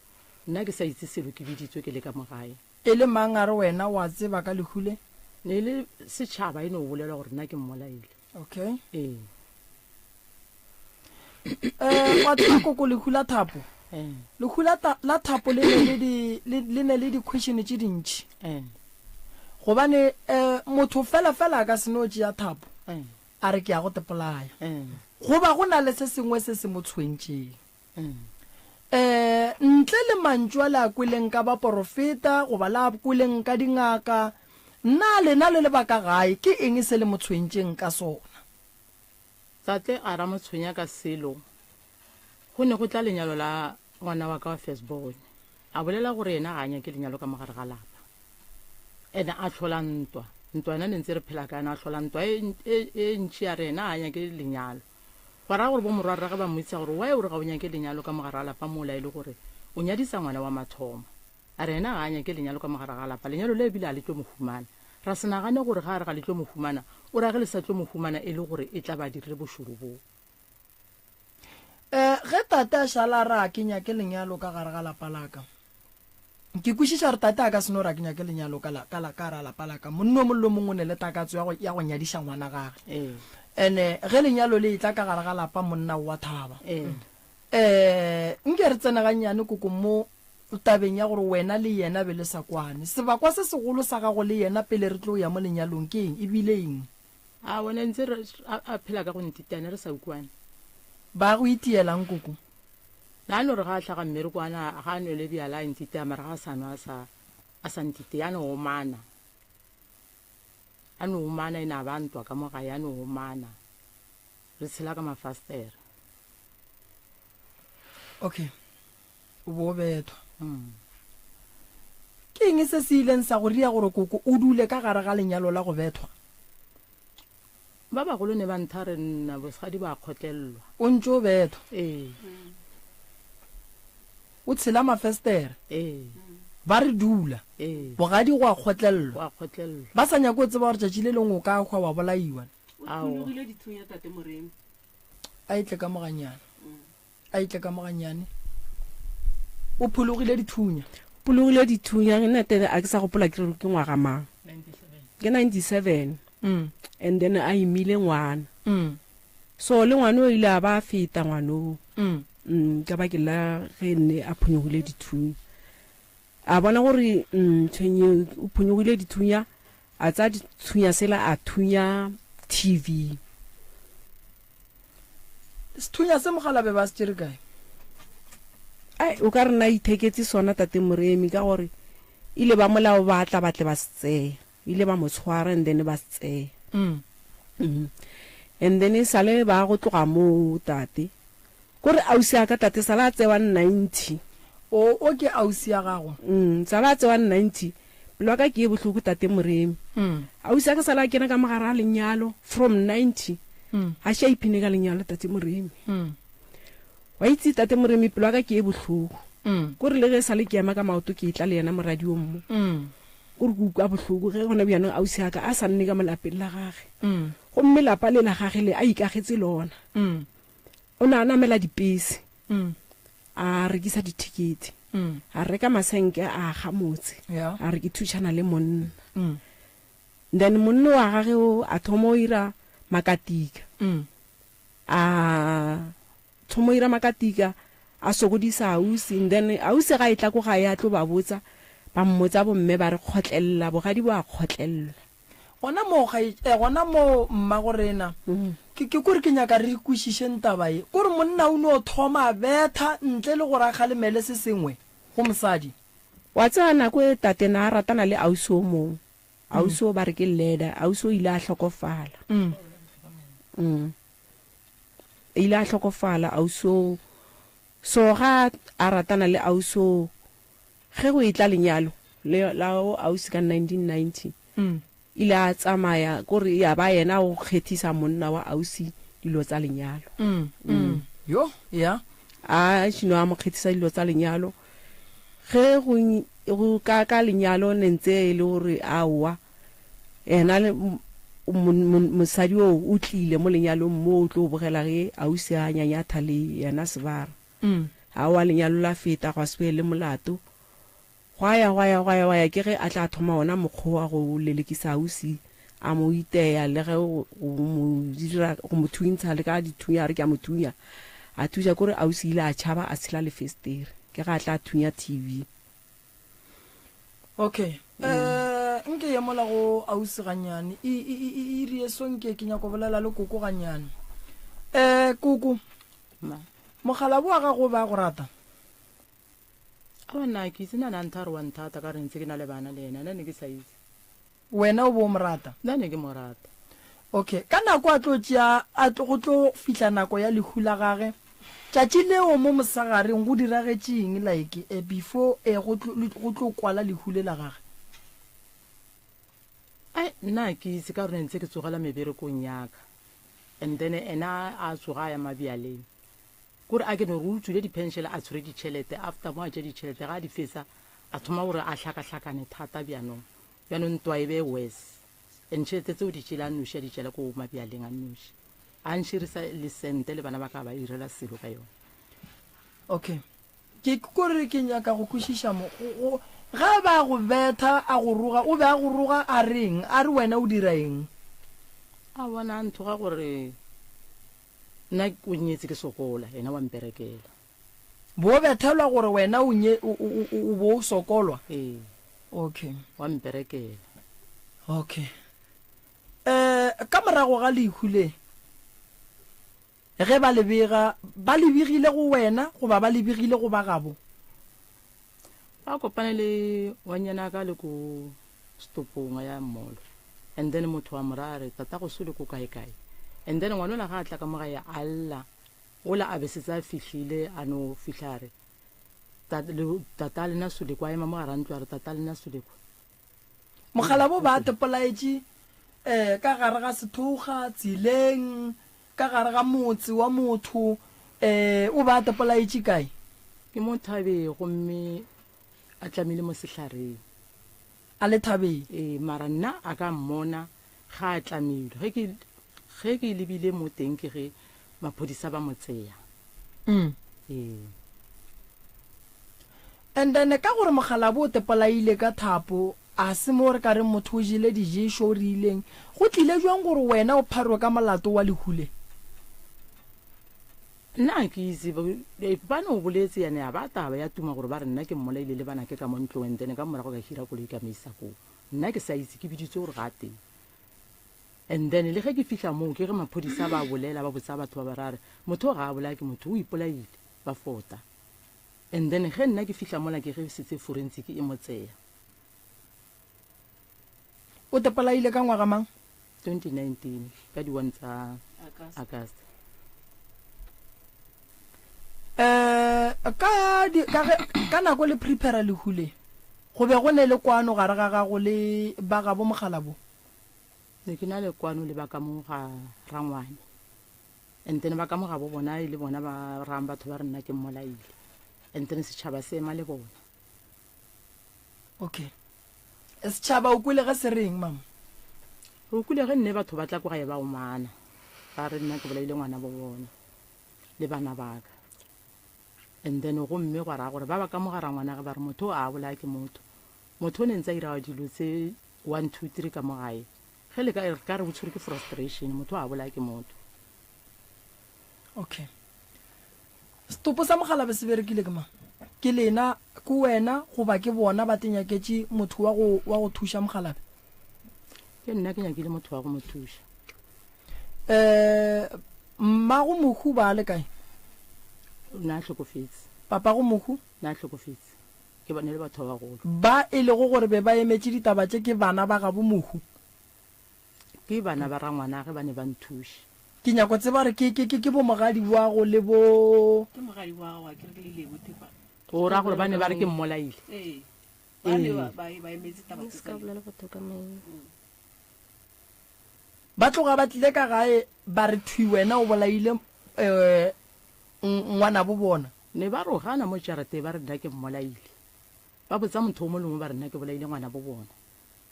S5: nna ke sa itse selo ke biditswe ke le ka mo gae.
S3: E le mang a re wena wa tseba ka lehu le?
S5: Ne e le setšhaba e no bolela gore nna ke mmolaile.
S3: Okay.
S5: Ee.
S3: Eh, wa tseba koko lehu la thapo?
S5: Eh.
S3: Lehu la, ta, la thapo le ne le di, le, le ne le di-question tše dintši.
S5: Eh.
S3: Gobane eh, motho fela fela a ka se no tšea thapo
S5: Eh.
S3: a re ke ya go tepolaya.
S5: Eh.
S3: Goba go na le se sengwe se se mo tshwentšeng.
S5: Eh.
S3: Eh, ntle le mantšu a le a kweleng ka baporofeta goba le a kweleng ka dingaka, na lena le le ba ka gae ke eng se le mo tshwentšeng ka sona?
S5: Tate a ra mo tshwenya ka selo. Go ne go tla lenyalo la ngwana wa ka wa first born. A bolela gore yena ga a nyake lenyalo ka mo gare ga lapa. Ene a hlola ntwa. Ntwa yona ne ntse re phela ka yona, a hlola ntwa e, e, e ntši a re yena ga a nyake lenyalo. Gwa raya gore bomorwarragwe ba mmotšiša gore why o re ga o nyake lenyalo ka mo gare ga lapa mola e le gore o nyadisa ngwana wa mathomo. A re yena ga a nyake lenyalo ka mo gare ga lapa, lenyalo le ebile ga le tlo mo humana. Ra se nagane gore ga a re ga le tlo mo humana, o ra ge le sa tlo mo humana e le gore e tla ba a dirile bošoro boo.
S3: E, ge tate a šala a re ga ke nyake lenyalo ka gare ga lapa la ka. Ke kwešiša gore tate a ka se no re a ke nyake lenyalo ka la, ka la, ka ra lapa la ka. Monna o mongwe le o mongwe o ne le takatso ya go, ya go nyadiša ngwana gage.
S1: Ee.
S3: Ene ge lenyalo le etla ka gare ga lapa monna o a thaba.
S1: Ee.
S3: Eh, nke re tsene gannyane koko mo tabeng ya gore wena le yena be le sa kwane. Sebakwa se segolo sa gago le yena pele re tlo ya mo lenyalong ke eng? E bile eng?
S5: A wena ntse re, a, a phela ka go ntitane re sa kwane.
S3: Ba go itielang koko?
S5: Na no re ga a hlaga mmereko a na ga a nwele bjala a ntitea mara ga a sa nwa a sa a sa ntitea a no omana a no omana e na ba ntwa ka mo gae a no omana re tshela ka mafastere.
S3: Okay o bo o bethwa. Ke eng se se ileng sa go ria gore koko o dule ka gare ga lenyalo la go bethwa?
S5: Ba bagolo ne ba ntha re nna bosadi ba kgotlellwa.
S3: O ntše o bethwa.
S5: Ee.
S3: O tshela mafestere.
S5: Ee.
S3: Ba re dula.
S5: Ee.
S3: Bogadi go a kgotlellwa.
S5: Go a kgotlellwa.
S3: Ba sa nyake go tseba gore tšatši le lengwe o ka hwa wa bolaiwa.
S1: O phonyogile dithunya tate Moremi.
S3: A e tle ka mo ganyane. A e tle ka mo gannyane. O phologile dithunya.
S6: Phologile dithunya, nna tene a ke sa gopola ke re ke ngwaga mang. Ke 97.
S3: Mm.
S6: And then a imile ngwana.
S3: Mm.
S6: So le ngwana o ile a ba a feta ngwana o.
S3: Mm.
S6: Mm, ka bakeng la ge nne a phonyogile dithunya. A bona gore mm, tshwenye o phonyogile dithunya, a tsaya dithunya sela a thunya TV.
S3: Sethunya se mogalabe ba se tšere kae?
S6: Ai, o ka re na itheketse sona tate Moremi ka gore ile ba molao ba tla ba tle ba se tseya. Ile ba mo tshwara and then ba se tseya.
S3: Mm.
S6: Mm. And then e sale ba go tloga moo tate. Kore ausi ya ka tate sala a tsewa 90.
S3: O, o ke ausi ya gago?
S6: Mm, sala a tsewa 90. Pelo ya ka ke ye bohloko tate Moremi.
S3: Mm.
S6: Ausi ya ka sala a kena ka mogare a lenyalo from 90.
S3: Mm.
S6: A še a iphine ka lenyalo tate Moremi.
S3: Mm.
S6: Wa itse tate Moremi pelo ya ka ke ye bohloko.
S3: Mm.
S6: Kore le ge sale ke ema ka maoto ke etla le yena moradi o mmo.
S3: Mm.
S6: Kore ke ukwa bohloko ge gona bjanong ausi ya ka a sa nne ka mo lapeng la gage.
S3: Mm.
S6: Gomme lapa le la gage le a ikagetse lona.
S3: Mm.
S6: O ne a namela dipese,
S3: Mm.
S6: a rekisa dithekete,
S3: Mm.
S6: a reka masenke a aga motse,
S3: Yeah.
S6: a re ke thušana le monna.
S3: Mm.
S6: Then monna wa gage o a thoma o ira makatika.
S3: Mm.
S6: A thoma o ira makatika, a sokodisa ausi, and then ausi ga e tla ko gae a tlo ba botsa, ba mmotsa bomme ba re kgotlelela, bogadi bo a kgotlelelwa.
S3: Gona moo ga e, eh, gona moo mmagorena, ke, ke kore ke nyaka re kwešišeng taba ye. Kore monna o no thoma a betha ntle le gore a kgalemele se sengwe go mosadi.
S6: Wa tseba nako e tate na a ratana le ausi o mongwe, ausi o ba re ke Leda, ausi o ile a hlokofala. Mm. Ile a hlokofala ausi o. So ga a ratana le ausi o, Ge go etla lenyalo le la o ausi ka 1990, ile a tsamaya kore ya ba yena o kgethisa monna wa ausi dilo tsa lenyalo.
S3: Yo, ya.
S6: A šino a mo kgethisa dilo tsa lenyalo. Ge go, go ka, ka lenyalo ne ntse e le gore aowa, yena le mosadi oo o tlile mo lenyalong mo o tlo bogela ge ausi a nyanyatha le yena sebara. Aowa, lenyalo la feta, gwa se be le molato. Gwa ya, gwa ya, gwa ya, gwa ya, ke ge a tla thoma wona mokgwa wa go lelekisa ausi, a mo iteya le ge go mo dira, go mo thuntsha le ka dithunya, a re ke a mo thunya. A thuša, kore ausi ile a tšhaba a tshela lefestere. Ke ge a tla thunya TV.
S3: Okay. Eh, nke ye mola go ausi gannyane. I, i, i, i, iri ye so nke ke nyako bolela le koko gannyane. Eh, koko.
S5: Ma.
S3: Mokgalabo wa gago o be a go rata?
S5: Aowa nna ke itse na na ntha re wa nthata ka re ntse ke na le bana le yena nna ne ke sa itse.
S3: Wena o be o mo rata?
S5: Nna ne ke mo rata.
S3: Okay, ka nako a tlo tšea a tlo go tlo fihla nako ya lehu la gage, tšatši leo mo mosagareng go diragetše eng like eh, before eh, go tlo go tlo kwala lehu le la gage?
S5: Ai nna ke itse ka gore ne ntse ke tsogela meberekong yaka. And then ena a tsoga a ya mabjaleng. Kore a ke no re o utswile di-pension a tshwere ditšhelete, after mo a tšea ditšhelete ga a di fetsa a thoma gore a hlakahlakane thata bjanong. Bjanong ntwa e be worse. And tšhelete tseo di tšele a nnoši a di tšela ko mabjaleng a nnoši. A nširisa le sente le bana ba ka ba irela selo ka yona.
S3: Okay. Ke kore ke nyaka go kwešiša mo, go, go. Ge a be a go betha, a go roga, o be a go roga a reng? A re wena o dira eng?
S5: A bona a nthoga gore nna o nnyetse ke sokola, yena wa mperekela.
S3: Bo bethelwa gore wena o nye, o, o, o, o bo o sokolwa?
S5: Ee.
S3: Okay.
S5: Wa mperekela.
S3: Okay. Eh, ka morago ga lehu le, ge ba le bega, ba le begile go wena goba ba le begile go ba gabo?
S5: Ba kopane le ngwanyana ka le ko stopong ya mall, and then motho wa mora a re tatago so le ko kae kae, and then ngwanola ga a tla ka mo gae a lla, ola a be setse a fihlile, a no fihla a re tata lena Solekwa, a ema mo gara ntlo a re tata lena Solekwa.
S3: Mokgalabo ba tepolaetše um ka gare ga sethokga, tseleng, ka gare ga motse wa motho, um o ba tepolaetše kae?
S5: Ke mo thabeng gomme a tlamile mo sehlareng.
S3: A le thabeng?
S5: Ee, mara nna a ka mmona ga a tlamilwe. Ge ke, ge ke lebile mo teng ke ge maphodisa ba mo tseya.
S3: Mm.
S5: Ee.
S3: And then ka gore mokgalabo o tepolaile ka thapo, a se mo re ka reng motho o jele diješo o rileng, go tlile jwang gore wena o pharwe ka molato wa lehu le?
S5: Nna ga ke itse, ba no boletse yane ya ba taba ya tuma gore ba re nna ke mmolaile le banake ka mo ntlong and then ka morago ka hira koloi ka mo isa koo. Nna ke sa itse, ke biditswe gore ga a teng. And then le ge ke fihla moo ke ge maphodisa ba bolela ba botsa batho ba ba ra re motho o ga a bolaya ke motho o ipolaile, ba fota. And then ge nna ke fihla mola ke ge setse forensic e mo tseya.
S3: O tepolaile ka ngwaga mang?
S5: 2019 ka di 1 tsa August.
S3: Eh ka di ka ge ka nako le prepare lehu le go be go ne le kwano gare ga gago le ba gabo mokgalabo?
S5: Ne ke na le kwano le ba ka mo ga rangwane. And then ba ka mo gabo bona e le bona ba rang batho ba re nna ke mmolaile. And then setšhaba se ema le bona.
S3: Okay. Setšhaba o kwele ge se reng, mama?
S5: O kwele ge nne batho ba tla ko gae ba omana. Ba re nna ke bolaile ngwana bo bona le bana ba ka. And then gomme gwa raya gore ba ba ka mo ga rangwana ge ba re motho o a bolaya ke motho. Motho o ne ntse a ira dilo tse 1 2 3 ka mo gae. Ge le ka re ka re o tshwerwe ke frustration, motho a bolaya ke motho.
S3: Okay. Setopo sa mogalabe se berekile ke mang? Ke lena, ke wena goba ke bona ba tenyaketše motho wa go wa go thuša mogalabe?
S5: Ke nna ke nyakile motho wa go mo thuša.
S3: Eh, mmago mohu ba le kae?
S5: Na hlokofetse.
S3: Papago mohu?
S5: Na hlokofetse. Ke bone le batho ba bagolo.
S3: Ba e lego gore be ba emetše ditaba tše ke bana ba gabo mohu.
S5: Ke bana ba rangwanage ba ne ba nthuša.
S3: Ke nyako tseba gore ke, ke, ke, ke bo mogadi wago le bo.
S1: Ke mogadi wa gago, akere ke le Lebo Thepa.
S5: O ra gore ba ne ba re ke mmolaile?
S1: Ee. Ba ne ba, ba, ba emetse taba tse
S4: Se ka
S1: tsa
S4: bolela batho ka maina.
S3: Ba tloga ba tlile ka gae ba re thwi wena o bolaile um ngwanabo bona.
S5: Ne ba rogana mo jarateng ba re nna ke mmolaile. Ba botsa motho o molongwe ba re nna ke bolaile ngwana bo bona.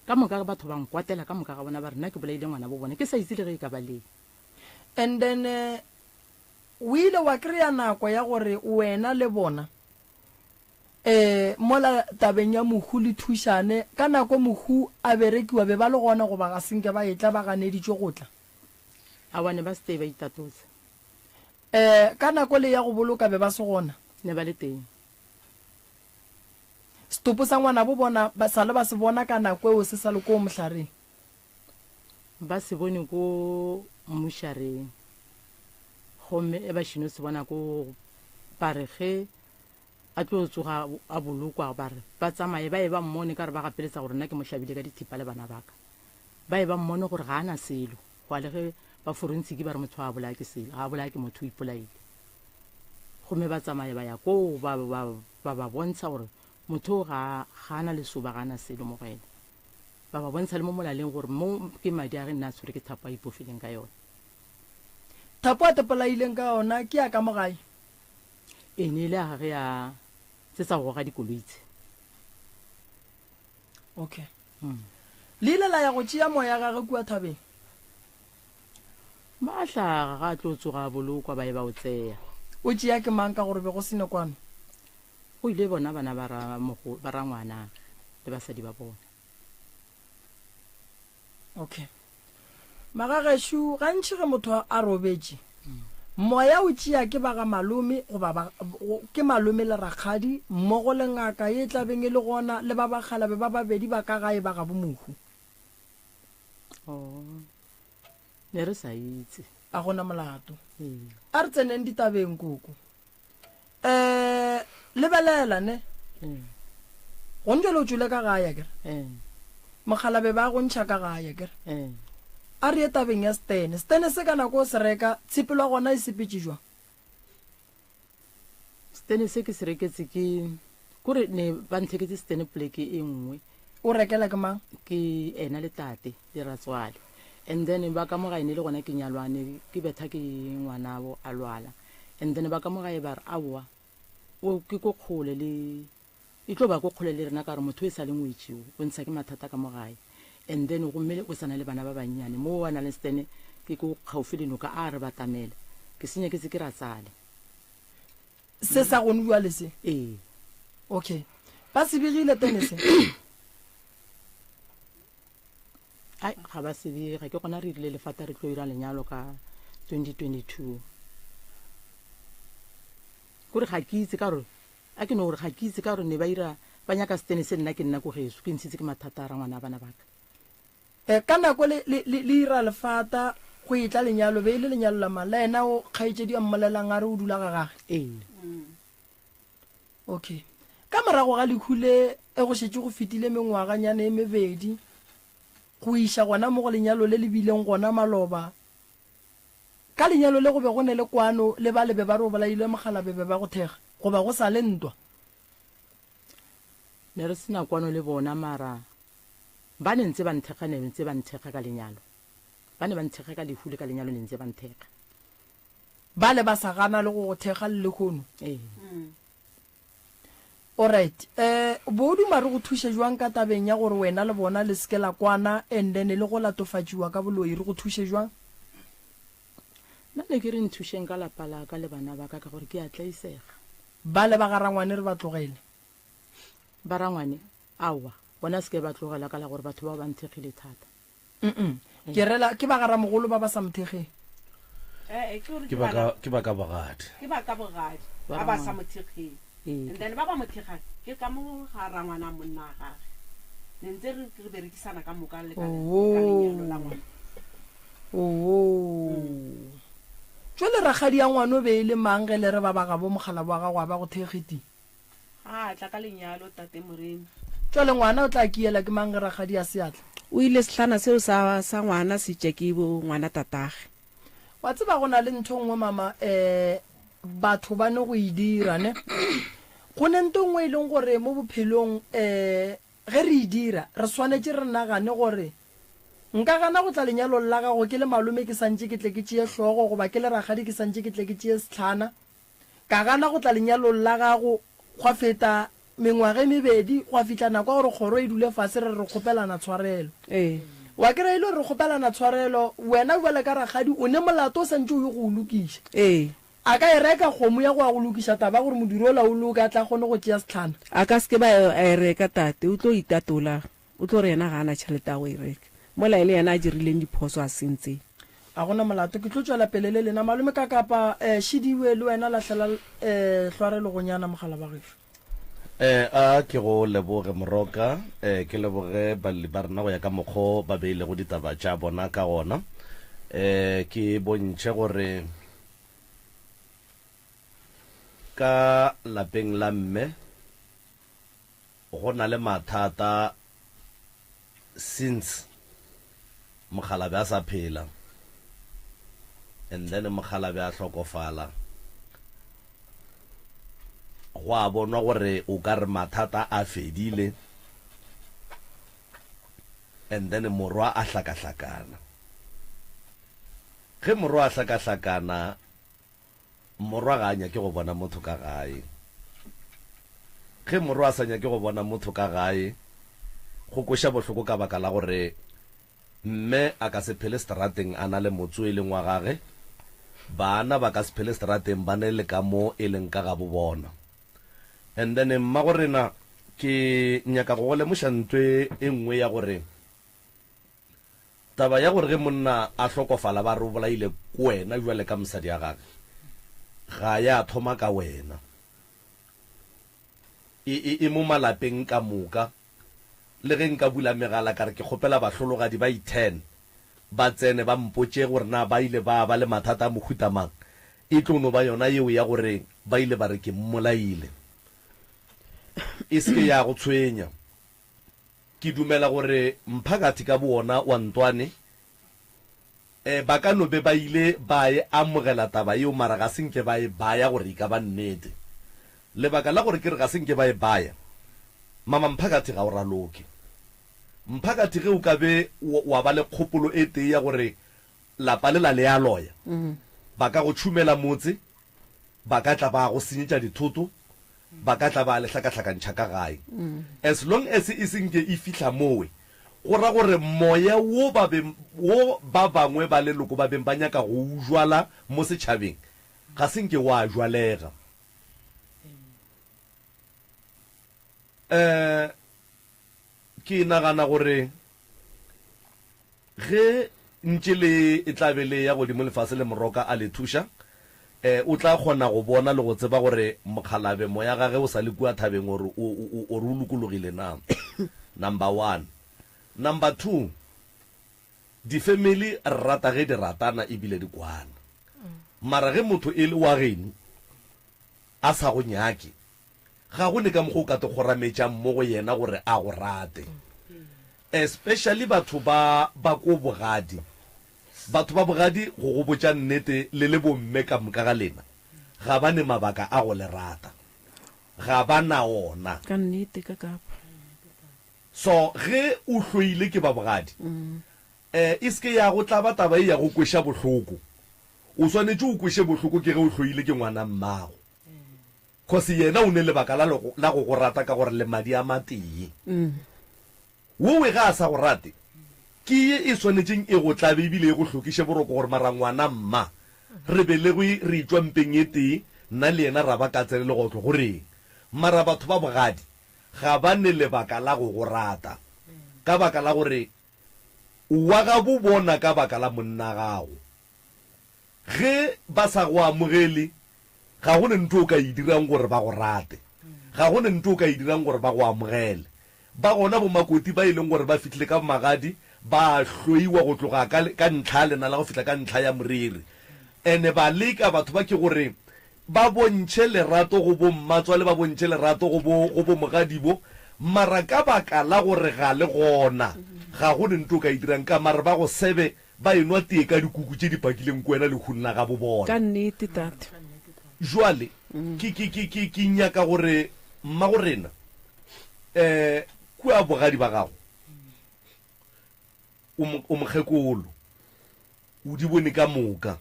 S5: Ka moka batho ba nkwatela ka moka ga bona ba re nna ke bolaile ngwana bo bona ke sa itse le ge e ka ba leng.
S3: And then o ile wa kry-a nako ya gore wena le bona um mola tabeng ya mohu le thušane, ka nako mohu a berekiwa be ba le gona goba ga senke ba etla ba ganeditšwe go tla?
S5: Aowa ne ba se tee ba itatotse.
S3: Eh, ka nako le ya go boloka be ba se gona.
S5: Ne ba le teng.
S3: Setopo sa ngwanabo bona ba sa le ba se bona ka nako eo se sa le koo mohlareng.
S5: Ba se bone ko mmušareng. Gomme e ba šino se bona ko ba re ge a tlo tsoga a bolokwa ba re ba tsamaye ba ye ba mmone ka re ba gapeletsa gore nna ke mo hlabile ka dithipa le bana ba ka. Ba ye ba mmone gore ga a na selo. Gwa le ge ba forensiki ba re motho ga a bolaya ke selo, ga a bolaya ke motho o ipolaile. Gomme ba tsamaya ba ya koo ba, ba, ba ba bontsha gore motho o ga, ga a na lesoba, ga a na selo mo go ena. Ba ba bontsha le mo molaleng gore mo ke madi a ge nna a tshwere ke thapo a ipofileng ka yona.
S3: Thapo a tepolaileng ka yona ke ya ka mo gae?
S5: E ne e le ya gage ya tse tsa go goga dikoloi tse.
S3: Okay. Le ile la ya go tšea moya gage kua thabeng?
S5: Ba hlaga ga a tlo tsoga a bolokwa ba ye ba o tseya.
S3: O tšea ke mang ka gore be go se ne kwano?
S5: Go ile bona bana ba ra mogo, ba rangwanage. le basadi ba bona.
S3: Okay. Magagešo, gantši ge motho a robetše, moya o tšea ke ba ga malome goba ba, ke malome le rakgadi mmogo le ngaka ye tla beng e le gona le ba bakgalabe ba babedi ba ka gae ba gabo mohu.
S5: Oh. Ne re sa itse.
S3: A gona molato.
S5: Ee.
S3: A re tseneng ditabeng koko. Eh, lebelela ne.
S5: Mm.
S3: Go ntšwele o tšwele ka gae akere.
S5: Eh.
S3: Mokgalabe ba go ntšha ka gae akere.
S5: Eh.
S3: A re ye tabeng ya stene. Stene se ka nako o se reka, tshepelo ya gona e sepetše jwang?
S5: Stene se ke se reketse ke kore ne ba ntheketse stene poleke e nngwe.
S3: O rekela ke mang?
S5: Ke ena le tate le ratswale. And then ba ka mo gae ne le gona ke nyalwane ke betha ke ngwanabo a lwala. And then ba ka mo gae ba re aowa o ke ko kgole le e tlo ba ko kgole le rena ka gore motho e sa le ngwetši o o ntsha ke mathata ka mo gae. And then gomme o sa na le bana ba bannyane mo a na le stene ke ko kgaufi le noka a re batamele ke se nyaketse ke ratsale.
S3: Se sa gone bjale se?
S5: Ee.
S3: Okay. Ba se begile tene se?
S5: Ai, ga ba se bega. Ke gona re rile lefata re tlo ira lenyalo ka 2022. Kore ga ke itse ka gore a ke no gore ga ke itse ka gore ne ba ira ba nyaka setene se nna ke nna ko geso ke ntshitse ke mathata a rangwana a bana baka.
S3: E, ka nako le, le, le, le ira lefata go etla lenyalo, be e le lenyalo la mang? La yena o kgaetšedi a mmolelang a re o dula ga gage?
S5: Ee.
S3: Okay. Ka morago ga lehu le e go šetše go fetile mengwaganyana e mebedi go iša gona mo go lenyalo le le bileng gona maloba. Ka lenyalo le go be go ne le kwano le ba le be ba re o bolailwe mokgalabje be ba go thekga goba go sa le ntwa?
S5: Ne re se na kwano le bona mara ba ne ntse ba nthekga ne ntse ba nthekga ka lenyalo. Ba ne ba nthekga ka lehu le ka lenyalo ne ntse ba nthekga.
S3: Bale ba sa gana le go go thekga le lehono?
S5: Ee.
S3: Alright. Eh, bo duma re go thuše jwang ka tabeng ya gore wena le bona le seke la kwana and then le go latofatšiwa ka boloi, re go thuše jwang?
S5: Nna ne ke re nthušeng ka lapa la ka le bana ba ka ka gore ke a tlaisega.
S3: Bale ba ga rangwane re ba tlogele?
S5: Ba rangwane? Aowa, bona se ke ba tlogela ka la gore batho bao ba nthekgile thata.
S3: Mm-mm. Ke rela ke ba ga ramogolo ba ba sa mo thekgeng.
S1: Eh, eh, ke gore
S2: Ke ba ka ke ba ka bogadi.
S1: ke ba ka bogadi
S5: Ba
S1: ba ba sa
S5: rangwana.
S1: mo thekgeng.
S5: Ee.
S1: And then ba ba mo thekgang ke ka mo ga rangwana monna wa gage. Ne ntse re re berekisana ka moka le ka le ka lenyalo la ngwana.
S3: Oo. Jwale rakgadi ya ngwana o be e le mang ge le re ba ba gabo mokgalabo wa gago a ba go thekge ti?
S1: A tla ka lenyalo, Tate Moremi.
S3: Jwale ngwana o tla kiela ke mang ge rakgadi a se a tla?
S6: O ile sehlana seo sa, sa ngwana se tše ke bo ngwana tatage.
S3: Wa tseba go na le ntho nngwe mama, eh, batho ba ne go e dira, ne? Go ne nto nngwe e leng gore mo bophelong, eh, ge re e dira, re swanetše re nagane gore, Nka gana go tla lenyalong la gago ke le malome ke sa ntše ke tle ke tšee hlogo goba ke le rakgadi ke sa ntše ke tle ke tšee sehlana. Ka gana go tla lenyalong la gago, gwa feta mengwaga e mebedi, gwa fihla nako ya gore kgoro e dule fase re re kgopelana tshwarelo.
S6: Ee.
S3: Wa kry-a e le gore re kgopelana tshwarelo, wena bjale ka rakgadi o ne molato o sa ntše o ye go o lokiša.
S6: Ee.
S3: A ka e reka kgomo ya go ya go lokiša taba ya gore modiro ola o loke a tle a kgone go tšea sehlana?
S6: A ka se ke ba a e reka tate, o tlo itatola. O tlo re yena ga a na tšhelete ya go e reka, mola e le yena a dirileng diphoso a sentseng.
S3: Ga go na molato, ke tlo tšwela pele le lena. Malome Kakapa, eh, Šidiwe, le wena lahlela eh, hlware legonyana mogala wa gešo.
S2: Eh, a ke go leboge Moroka, eh, ke leboge balli ba rena go ya ka mokgo ba beilego ditaba tša bona ka gona. Eh, ke bontšhe gore ka lapeng la mme Go na le mathata since mokgalabje a sa phela and then mokgalabje a hlokofala go a bonwa gore o ka re mathata a fedile and then morwa a hlakahlakana. Ge morwa a hlakahlakana Morwa ga a nyake go bona motho ka gae. Ge morwa a sa nyake go bona motho ka gae, go kweša bohloko ka baka la gore mme a ka se phele seterateng a na le motse o e leng wa gage, bana ba ka se phele seterateng ba ne le ka mo e leng ka gabo bona. And then mmagorena. Ke nyaka go go lemoša ntwe e nngwe ya gore taba ya gore ge monna a hlokofala ba re o bolaile ke wena bjale ka mosadi ya gage ga ya thoma ka wena. E, e, e mo malapeng ka moka. Le ge nka bula megala ka re ke kgopela bahlologadi ba i-ten ba tsene ba mpotše gore na ba ile ba ba le mathata a mohuta mang, e tlo no ba yona yeo ya gore ba ile ba re ke mmolaile. E se ke ya go tshwenya. Ke dumela gore mphakathi ka bowona wa Ntwane e, ba ka no be ba ile ba e amogela taba yeo mara ga se nke ba e baya gore e ka ba nnete. Lebaka la gore ke re ga se nke ba e baya, Mama Mphakathi ga o raloke. Mphakathi ge o ka be wa ba le kgopolo e tee ya gore lapa lela le a loya, ba ka go tšhumela motse, ba ka tla ba go senyetša dithoto, ba ka tla ba le hlakahlakantšha ka gae. As long as e se nke e fihla mowe, go ra gore moya wo ba beng, wo ba bangwe ba leloko ba beng ba nyaka go o jwala mo setšhabeng, ga se nke wa jwalega. Um ke nagana gore Ge ntše le e tla be le eya godimo lefase le Moroka a le thuša, e, o tla kgona go bona le go tseba gore mokgalabe moya gage o sa le kua thabeng or o, o, or o lokologile na. Number one. Number two, difemili re rata ge di ratana ebile di kwana. Mara ge motho e le wa geno a sa go nyake, Ga go ne ka mokgwa o ka te kgorametšang mo go yena gore a go rate. Especially batho ba ba ko bogadi. Batho ba bogadi go go botša nnete le le bo mme ka moka ga lena ga ba ne mabaka a go le rata. Ga ba na ona.
S6: Ka nnete ka kapa.
S2: So ge o hloile ke ba bogadi eh e se ke ya go tlaba taba e ya go kweša bohloko. O swanetše o kweše bohloko ke ge o hloile ke ngwana mmago. Cause yena o ne lebaka la la go go rata ka gore le madi a matee. Wowe ga a sa go rate, ke ye e swanetšeng e go tlabe ebile e go hlokiše boroko gore mara ngwana mma, re belegwe re etšwa mpeng e tee, nna le yena ra ba katse le legotlo, go reng? Mara batho ba bogadi ga ba ne lebaka la go go rata ka baka la gore o wa gabo bona ka baka la monna gago. Ge ba sa go amogele, ga go ne ntho o ka e dirang gore ba go rate. Ga go ne ntho o ka e dirang gore ba go amogele. Ba gona bomakoti ba e leng gore ba fihlile ka magadi, ba a hloiwa go tloga ka, ka ntlha ya lenala go fihla ka ntlha ya moriri. Ene ba leka batho ba ke gore ba bontšhe lerato go bo mmatswale, ba bontšhe lerato go bo, go bo mogadibo, mara ka baka la gore ga le gona, ga go ne ntho o ka e dirang ka mare ba go sebe Ba enwa tee ka dikuku tše di pakileng ko wena lehung la gabo bona.
S6: Ka nnete, Tate.
S2: Jwale, ke, ke, ke, ke, ke nyaka gore mmago rena, eh, kua bogadi ba gago, o mo, o mokgekolo, o di bone ka moka.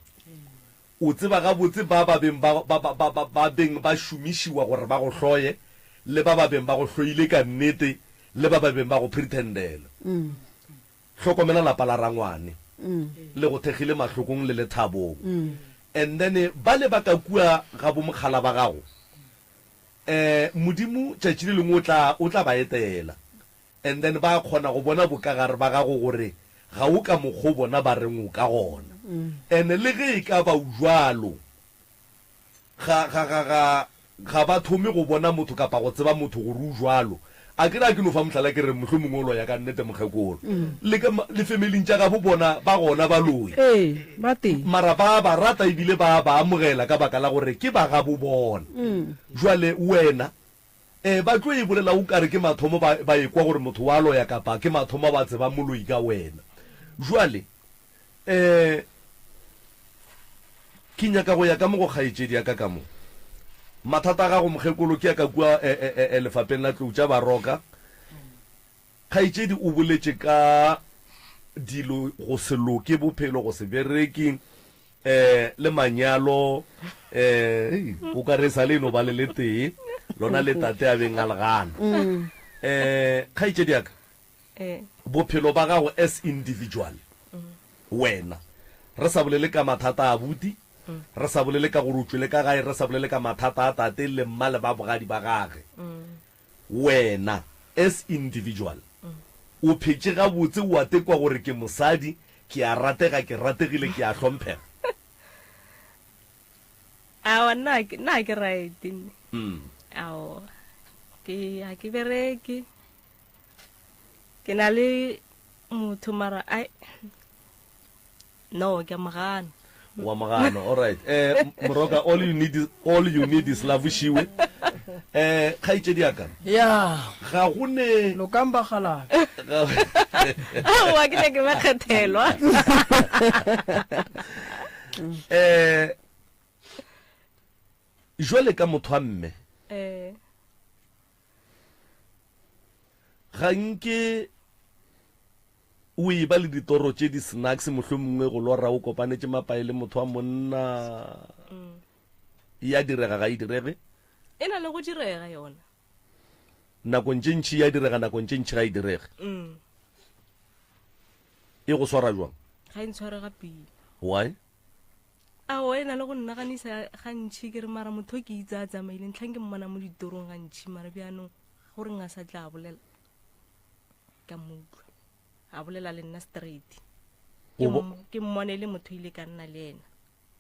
S2: O tseba gabotse ba ba beng ba, ba, ba, ba, ba, ba beng ba šomišiwa gore ba go hloye, le ba ba beng ba go hloile ka nnete, le ba ba beng ba go pretendela. Hlokomela lapa la rangwane le go thekgile mahlokong le lethabong. And then bale ba ka kua ga bo mokgala ba gago, eh, Modimo tšatši le lengwe o tla, o tla ba etela. And then ba kgona go bona bokagare ba gago gore ga o ka mokgo bona ba reng o ka gona. And le ge e ka ba o jwalo, Ga, ga, ga, ga, ga ba thome go bona motho kapa go tseba motho gore o jwalo. A ke re a ke no fa mohlala ke re mohlomongwe o loya ka nnete mokgekolo. Le ka lifemiling tša gabo bona ba gona baloi.
S6: Ee, ba teng.
S2: Mara ba ba rata ebile ba ba amogela ka baka la gore ke ba gabo bona. Jwale wena, eh, ba tlo e bolela o kare ke mathomo ba, ba ekwa gore motho wa loya kapa ke mathomo ba tseba moloi ka wena. Jwale, Eh, ke nyaka go ya ka mo go kgaetšedi ya ka ka mo. Mathata a gago mokgekolo ke ya ka kua eh, eh, eh, eh, lefapeng la tlou tša baroka. Kgaetšedi o boletše ka dilo go se loke bophelo, go se bereke, eh, le manyalo, eh, o ka re sa le no ba le letee, lona le tate a beng a le gana. Eh, kgaetšedi ya ka, Bophelo ba gago as individual, wena, re sa bolele ka mathata a abuti, re sa bolele ka gore o tšwele ka gae, re sa bolele ka mathata a tate le mma le ba bogadi ba gage. Wena as individual o phetše gabotse o a tekwa gore ke mosadi, ke a ratega, ke rategile, ke a hlomphega?
S4: Aowa nna nna ga ke right nne. Aowa ke ga ke bereke. Ke na le motho mara ai No, ke a mo gana.
S2: Wa mo gana. All right. Eh Moroka all you need is all you need is love šiwe. Eh kgaetšedi ya ka.
S3: Ya.
S2: Ga go ne
S3: Lokang bakgalabje.
S4: Aowa ke nyake ba kgethelwa.
S2: Eh jwale ka motho wa mme.
S4: Eh.
S2: Ga nke O eba le ditoro tše di snacks mohlomongwe go lora o kopanetše mapae le motho wa monna. E a direga ga e direge?
S4: E na le go direga yona.
S2: Nakong tše ntši e a direga nakong tše ntši ga e direge. E go swara jwang?
S4: Ga e ntshware ga pila.
S2: Why?
S4: Aowa e na le go nnaganisa gantši ke re mara motho o ke itse a tsamaile ntlhang ke mmona mo ditorong gantši mara bjanong goreng a sa tla bolela. Ka mo utlwa a bolela le nna straight. Ke ke mmone le motho ile ka nna le ena.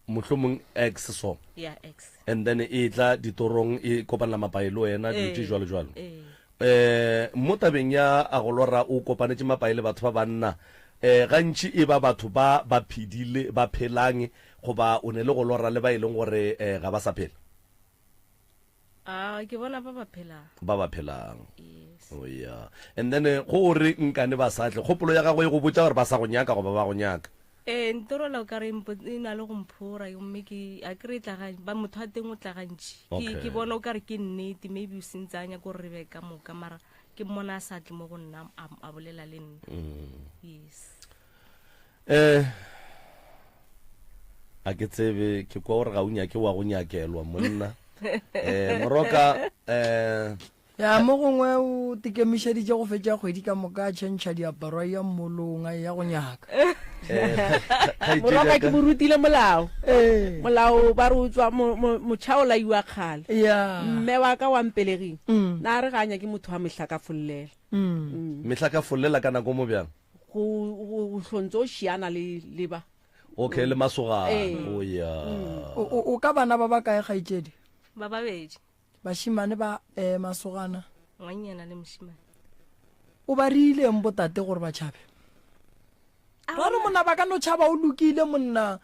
S2: Mohlomong ex so.
S4: Yeah, ex.
S2: And then e tla ditorong e kopanela mapae le wena dilo tše jwalo jwalo. Eh mo tabeng ya a go lora o kopanetše mapae le batho ba banna eh gantši e ba batho ba ba phedile ba phelang goba o ne le go lora le ba e leng gore eh ga ba sa phela.
S4: Ah, ke bona ba ba phelang.
S2: Ba ba phelang.
S4: Yes.
S2: Oh yeah. And then eh, go o re nkane ba sa tle, kgopolo ya gago e go botša gore ba sa go nyaka goba ba go nyaka.
S4: Ee, ntorola o ka re e na le go mphora gomme ke a ke re e tla ga ba motho wa teng o tla gantši. Ke
S2: Okay.
S4: ke bona o ka re ke nnete maybe o sentse a nyaka gore re be ka moka mara ke mmona a sa tle mo go nna a, a bolela le nna. Yes.
S2: Eh a ke tsebe ke kwa gore ga o nyake wa go nyakelwa monna. Eh moroka eh
S3: Ya mo gongwe o tikemišeditše go fetša kgwedi ka moka a tšhentšha diaparo a ya mmolong a ya go nyaka.
S2: Eh,
S1: Moroka ke mo rutile molao.
S3: Ee.
S1: Molao ba re o tswa motšha o laiwa kgale.
S3: Ya.
S1: Mme wa ka wa mpeleging na re ga a nyake motho wa mehlakafollela.
S2: Mehlakafollela ka nako mo bjang?
S1: Go go hlontse o šiana le le ba.
S2: Okay, le masogana.
S1: Ee.
S2: Oh yeah.
S3: O, o, o ka bana ba ba kae kgaetšedi?
S4: Ba babedi.
S3: Bašemane ba eh, masogana.
S4: Ngwannyana le mošemane.
S3: O ba reileng botate gore ba tšhabe? Ra re monna ba ka no tšhaba o lokile monna.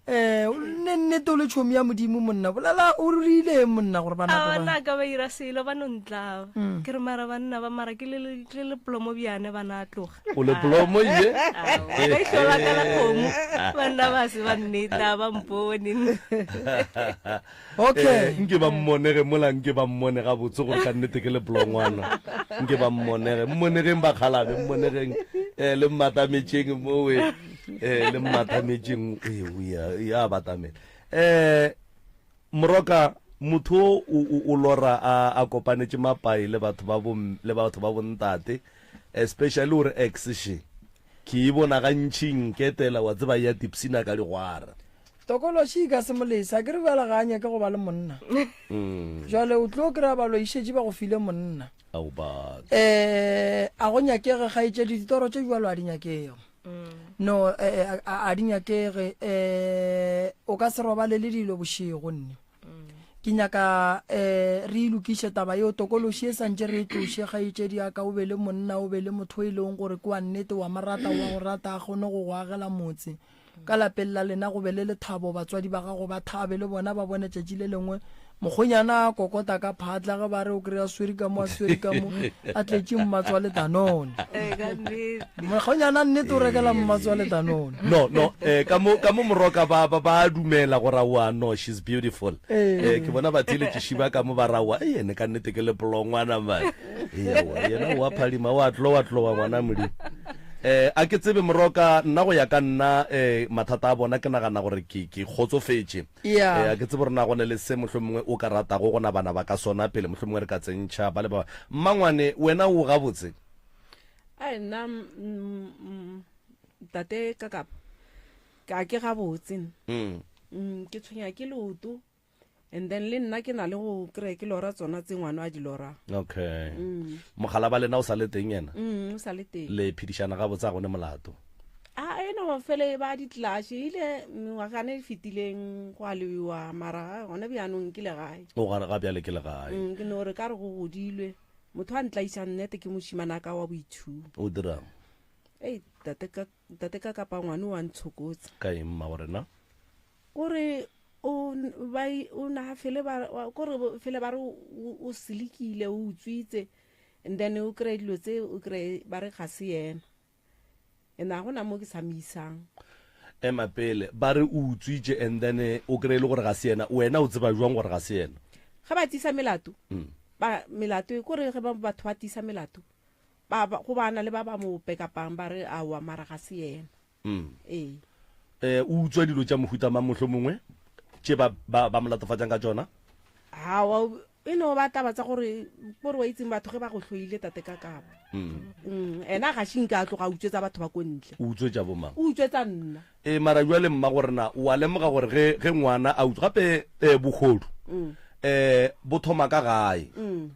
S3: Eh, o nne nnete o le tšhomi ya modimo monna. Bolela o reileng monna gore ba
S4: Aowa,
S3: nako ba.
S4: nna ka ba ira selo ba no ntlaba. Ke re mara banna ba mara ke le le ke le leplomo bjane ba na tloga.
S2: O leplomo ye?
S4: Aowa, ka ihlola ka la kgomo. Banna ba se ba nneta ba mpone.
S3: Okay.
S2: Eh, nke ba mmonege mola nke ba mmone gabotse gore ka nnete ke leplongwana nke ba mmonege mmonegeng bakgalabe mmonegeng um le mmatametšeng mowe um le mmatametšeng ya batamela um moroka motho o o lora a a kopanetše mapai le batho ba bo le batho ba bontate especially gore ex she ke e bona gantši nketela wa tseba ya tipsina ka digwara
S3: Tokološi e ka se mo lese, a ke re bjale ga a nyake go ba le monna. Jwale o tlo kry-a baloišetši ba go file monna.
S2: Ao batho.
S3: Eh, a go nyakege kgaetšedi, ditoro tše bjalo a di nyakege. No, eh, eh, a, a di nyakege. Eh, o ka se robale le dilo bošego nne. Ke nyaka eh, re e lokiše taba yeo, tokološi e santše re e tloše kgaetšedi ya ka, o be le monna, o be le motho e leng gore ke wa nnete, wa mo rata, wa go rata, a kgone go go agela motse. Ka lapeng la lena go be le lethabo, batswadi ba gago ba thabe le bona ba bone tšatši le lengwe mokgonyana a kokota ka phatla ge ba re o kry-a swere ka mo a swere ka mo a tletše mmatswale Danone. Mokgonyana nnete o rekela mmatswale Danone.
S2: No no eh ka mo ka mo moroka ba ba ba dumela gore aowa no she's beautiful. Eh ke bona ba theletše ba ka mo ba ra aowa eh ene ka nnete ke lepolongwana man. Eh aowa yena wa phadima wa tlowa tlowa ngwana Modimo. Eh, a ke tsebe Moroka, nna go ya ka nna eh, mathata a bona ke nagana gore ke, ke kgotsofetše.
S3: Yeah.
S2: Eh, a ke tsebe gore na go ne le se mohlomongwe o ka ratago go nabana ba ka sona pele mohlomongwe re ka tsentšha ba le ba. Mmangwane, wena o gabotse?
S1: Ai nna mm, mm, tate Kakapa, ka ke gabotse nna.
S2: Mm.
S1: Mm, ke tshwenya ke leoto.
S6: And then le nna ke na le go kry ke lora tsona tse ngwana a di lorang.
S2: Okay. Mogala ba lena o sa le teng yena?
S6: Mm, o sa le teng.
S2: Le phedišana gabotse a gone molato?
S6: A eno fele ba di-clash ile mengwagana e fetileng go a lewiwa mara gona bjanong ke legae.
S2: O ga ga bjale ke legae.
S6: Mm, ke no re ka re go godilwe. Motho a ntlaisa nnete ke mošimana ka wa boithuo.
S2: O dirang?
S6: Ei, tate ka tate ka kapa ngwane wa ntshokotsa.
S2: Ka eng mma go rena?
S6: Kore o ba o na fele ba kore fele ba re o silikile o utswitse and then o kry dilo tse o kry ba re ga se yena and a gona mo ke sa mo isang.
S2: Ema pele ba re o utswitše and then o kry e le gore ga se yena wena o tseba jwang gore ga se yena?
S6: Ge ba tiisa melato ba melato kore ge ba batho ba tiisa melato ba go bana le ba ba mo pekapang ba re aowa mara ga se yena.
S2: Mm.
S6: Ee.
S2: Eh, o utswa dilo tša mohuta mang mohlomongwe tše ba, ba, ba mo latofatšang ka tšona?
S6: Aowa, e no ba taba tsa gore kore wa itseng batho ge ba go hloile tate ka kapa.
S2: Mm.
S6: Mm, ena ga še nke a tloga a utswetsa batho ba ko ntle.
S2: O utswetša bomang?
S6: O utswetsa nna.
S2: E, mara jwale mma gore na o a lemoga gore ge, ge ngwana a utswa gape eh, bohodu
S6: Mm.
S2: eh, bo thoma ka gae.
S6: Mm.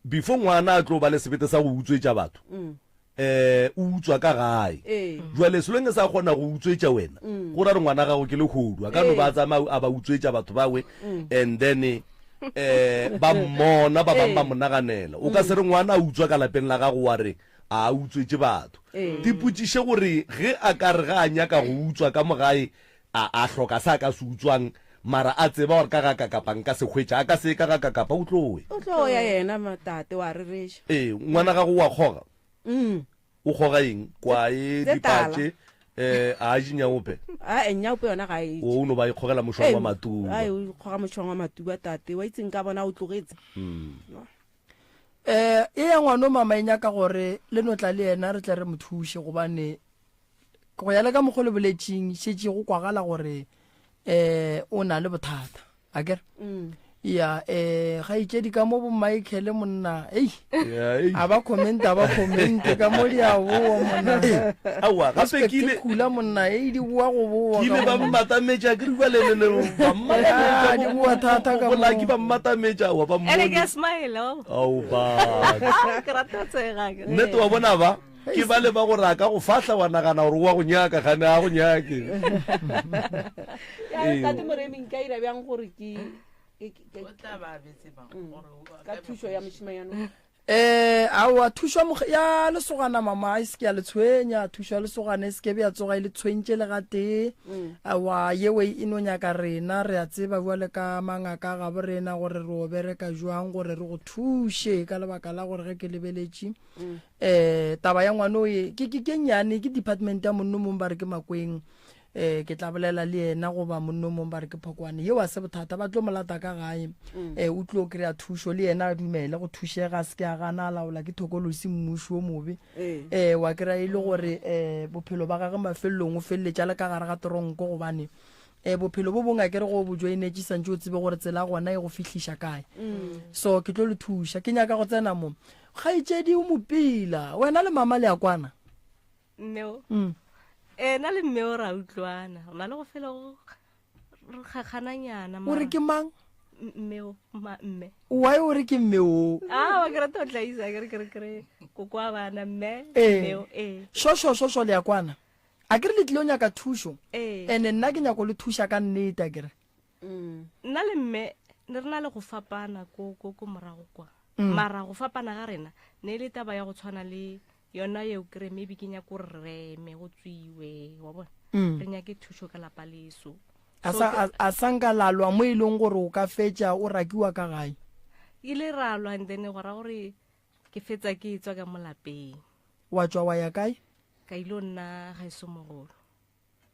S2: Before ngwana a tlo ba le sebete sa go utswetša batho,
S6: Mm.
S2: um o utswa ka gae.
S6: Ee.
S2: Jwale selo nge sa kgona go utswetša wena, go ra re ngwana gago ke lehodu, a ka no ba a tsamaya a ba utswetša batho bawe and then um ba mmona ba bangwe ba mo naganela. O ka se re ngwana a utswa ka lapeng la gago wa re a utswetše batho. Dipotšiše gore ge a ka re ga a nyaka go utswa ka mo gae a a hloka se a ka se utswang mara a tseba gore ka ga kakapa nka se hwetša, a ka se ye ka ga kakapa o tlo ya.
S6: O tlo ya yena tate wa rereša.
S2: Ee, ngwana gago o a kgoga?
S6: Mm.
S2: O kgoga eng? Kwae,
S6: Tse tala.
S2: dipatše, eh, a a je nyaope?
S6: Ae, nyaope yona ga e je.
S2: O no ba ikgogela mošwang wa matuba.
S6: Ae, o ikgoga mošwang wa matuba tate, wa itseng ka bona o tlogetse.
S2: Mm.
S3: Eh, e ya ngwano mama e nyaka gore le no tla le yena re tle re mo thuše gobane go ya le ka mokgwa le boletšeng šetše go kwagala gore um o na le bothata a kere mm. ya um gaitšedi ka mo bo michael monna ei a ba comment a ba comment ka mo di a boa monna
S2: aowa gape ke ile
S3: khula monna ei di boa go boa
S2: ke ile ba mmatametša ke re bua le le le ba mmatametša
S3: di boa thata ka mo
S2: bolaki ba mmatametša wa ba
S4: mmone ene ke smile
S2: ao ba
S4: ke rata tsega
S2: nnete wa bona ba Ke bale ba gore a ka go fahla wa nagana gore wa go nyaka gane a go nyake.
S6: Ya tate Moremi nka ira bjang gore ke ka thušo ya mošimanyana
S3: Eh aowa thušo ya lesogana mama e se ke ya le tshwenya thušo ya lesogana e se ke be ya tsoga e le tshwentše le gatee mm. aowa yewe e no nyaka rena re a tseba bjale ka mangaka gabo rena gore re o bereka jwang gore re go thuše ka lebaka la gore ge ke lebeletše um taba ya ngwano e ke ke ke nnyane ke department ya monno mong ba re ke makweng um ke tla bolela le yena goba monno mong ba re ke phokwane yeo a se bothata ba tlo mo lata ka gae um o tlo kry-a thušo le yena a dumele go thušega a se ke a gana a laola ke thokolosi mmuši o mobe um wa kry-a e le gore um bophelo ba gage mafelelong o feleletša le ka gare ga toronko gobane um bophelo bo bongwe a kere go bo joinetše santse o tsebe gore tsela gona e go fihliša kae mm. so ke tlo le thuša ke nyaka go tsena mo kgaetšedi o mopila wena le mama le ya kwana
S4: mmeo mm. eh na le mmeo ra utlwana rena le go fela go re kgakgananyana
S3: o re ke mang
S4: mmeo ma mme
S3: why o re ke mme o
S4: a wa ke rata o tlaisa ke re ke re ke re koko wa bana mme
S3: eh.
S4: mmeo ee
S3: shosho shosho le ya kwana A ke re le tlile nyaka thušo?
S4: Ee.
S3: Ene nna ke nyako le thuša ka nnete a ke re.
S4: Mm. Nna le mme ne re na le go fapana ko ko ko morago kwa.
S3: Mm.
S4: Mara go fapana ga rena ne e le taba ya go tshwana le yona yeo kry maybe ke nyako re reme go tswiwe wa bona.
S3: Mm.
S4: Re nyake thušo ka lapa leso.
S3: A sa a, a sa nka la lwa mo e leng gore o ka fetša o rakiwa ka gae.
S4: Ile ra lwa and then go ra gore ke fetsa ke tswa ka mo lapeng.
S3: Wa tšwa wa ya kae?
S4: Ka ilo nna gaeso mogolo.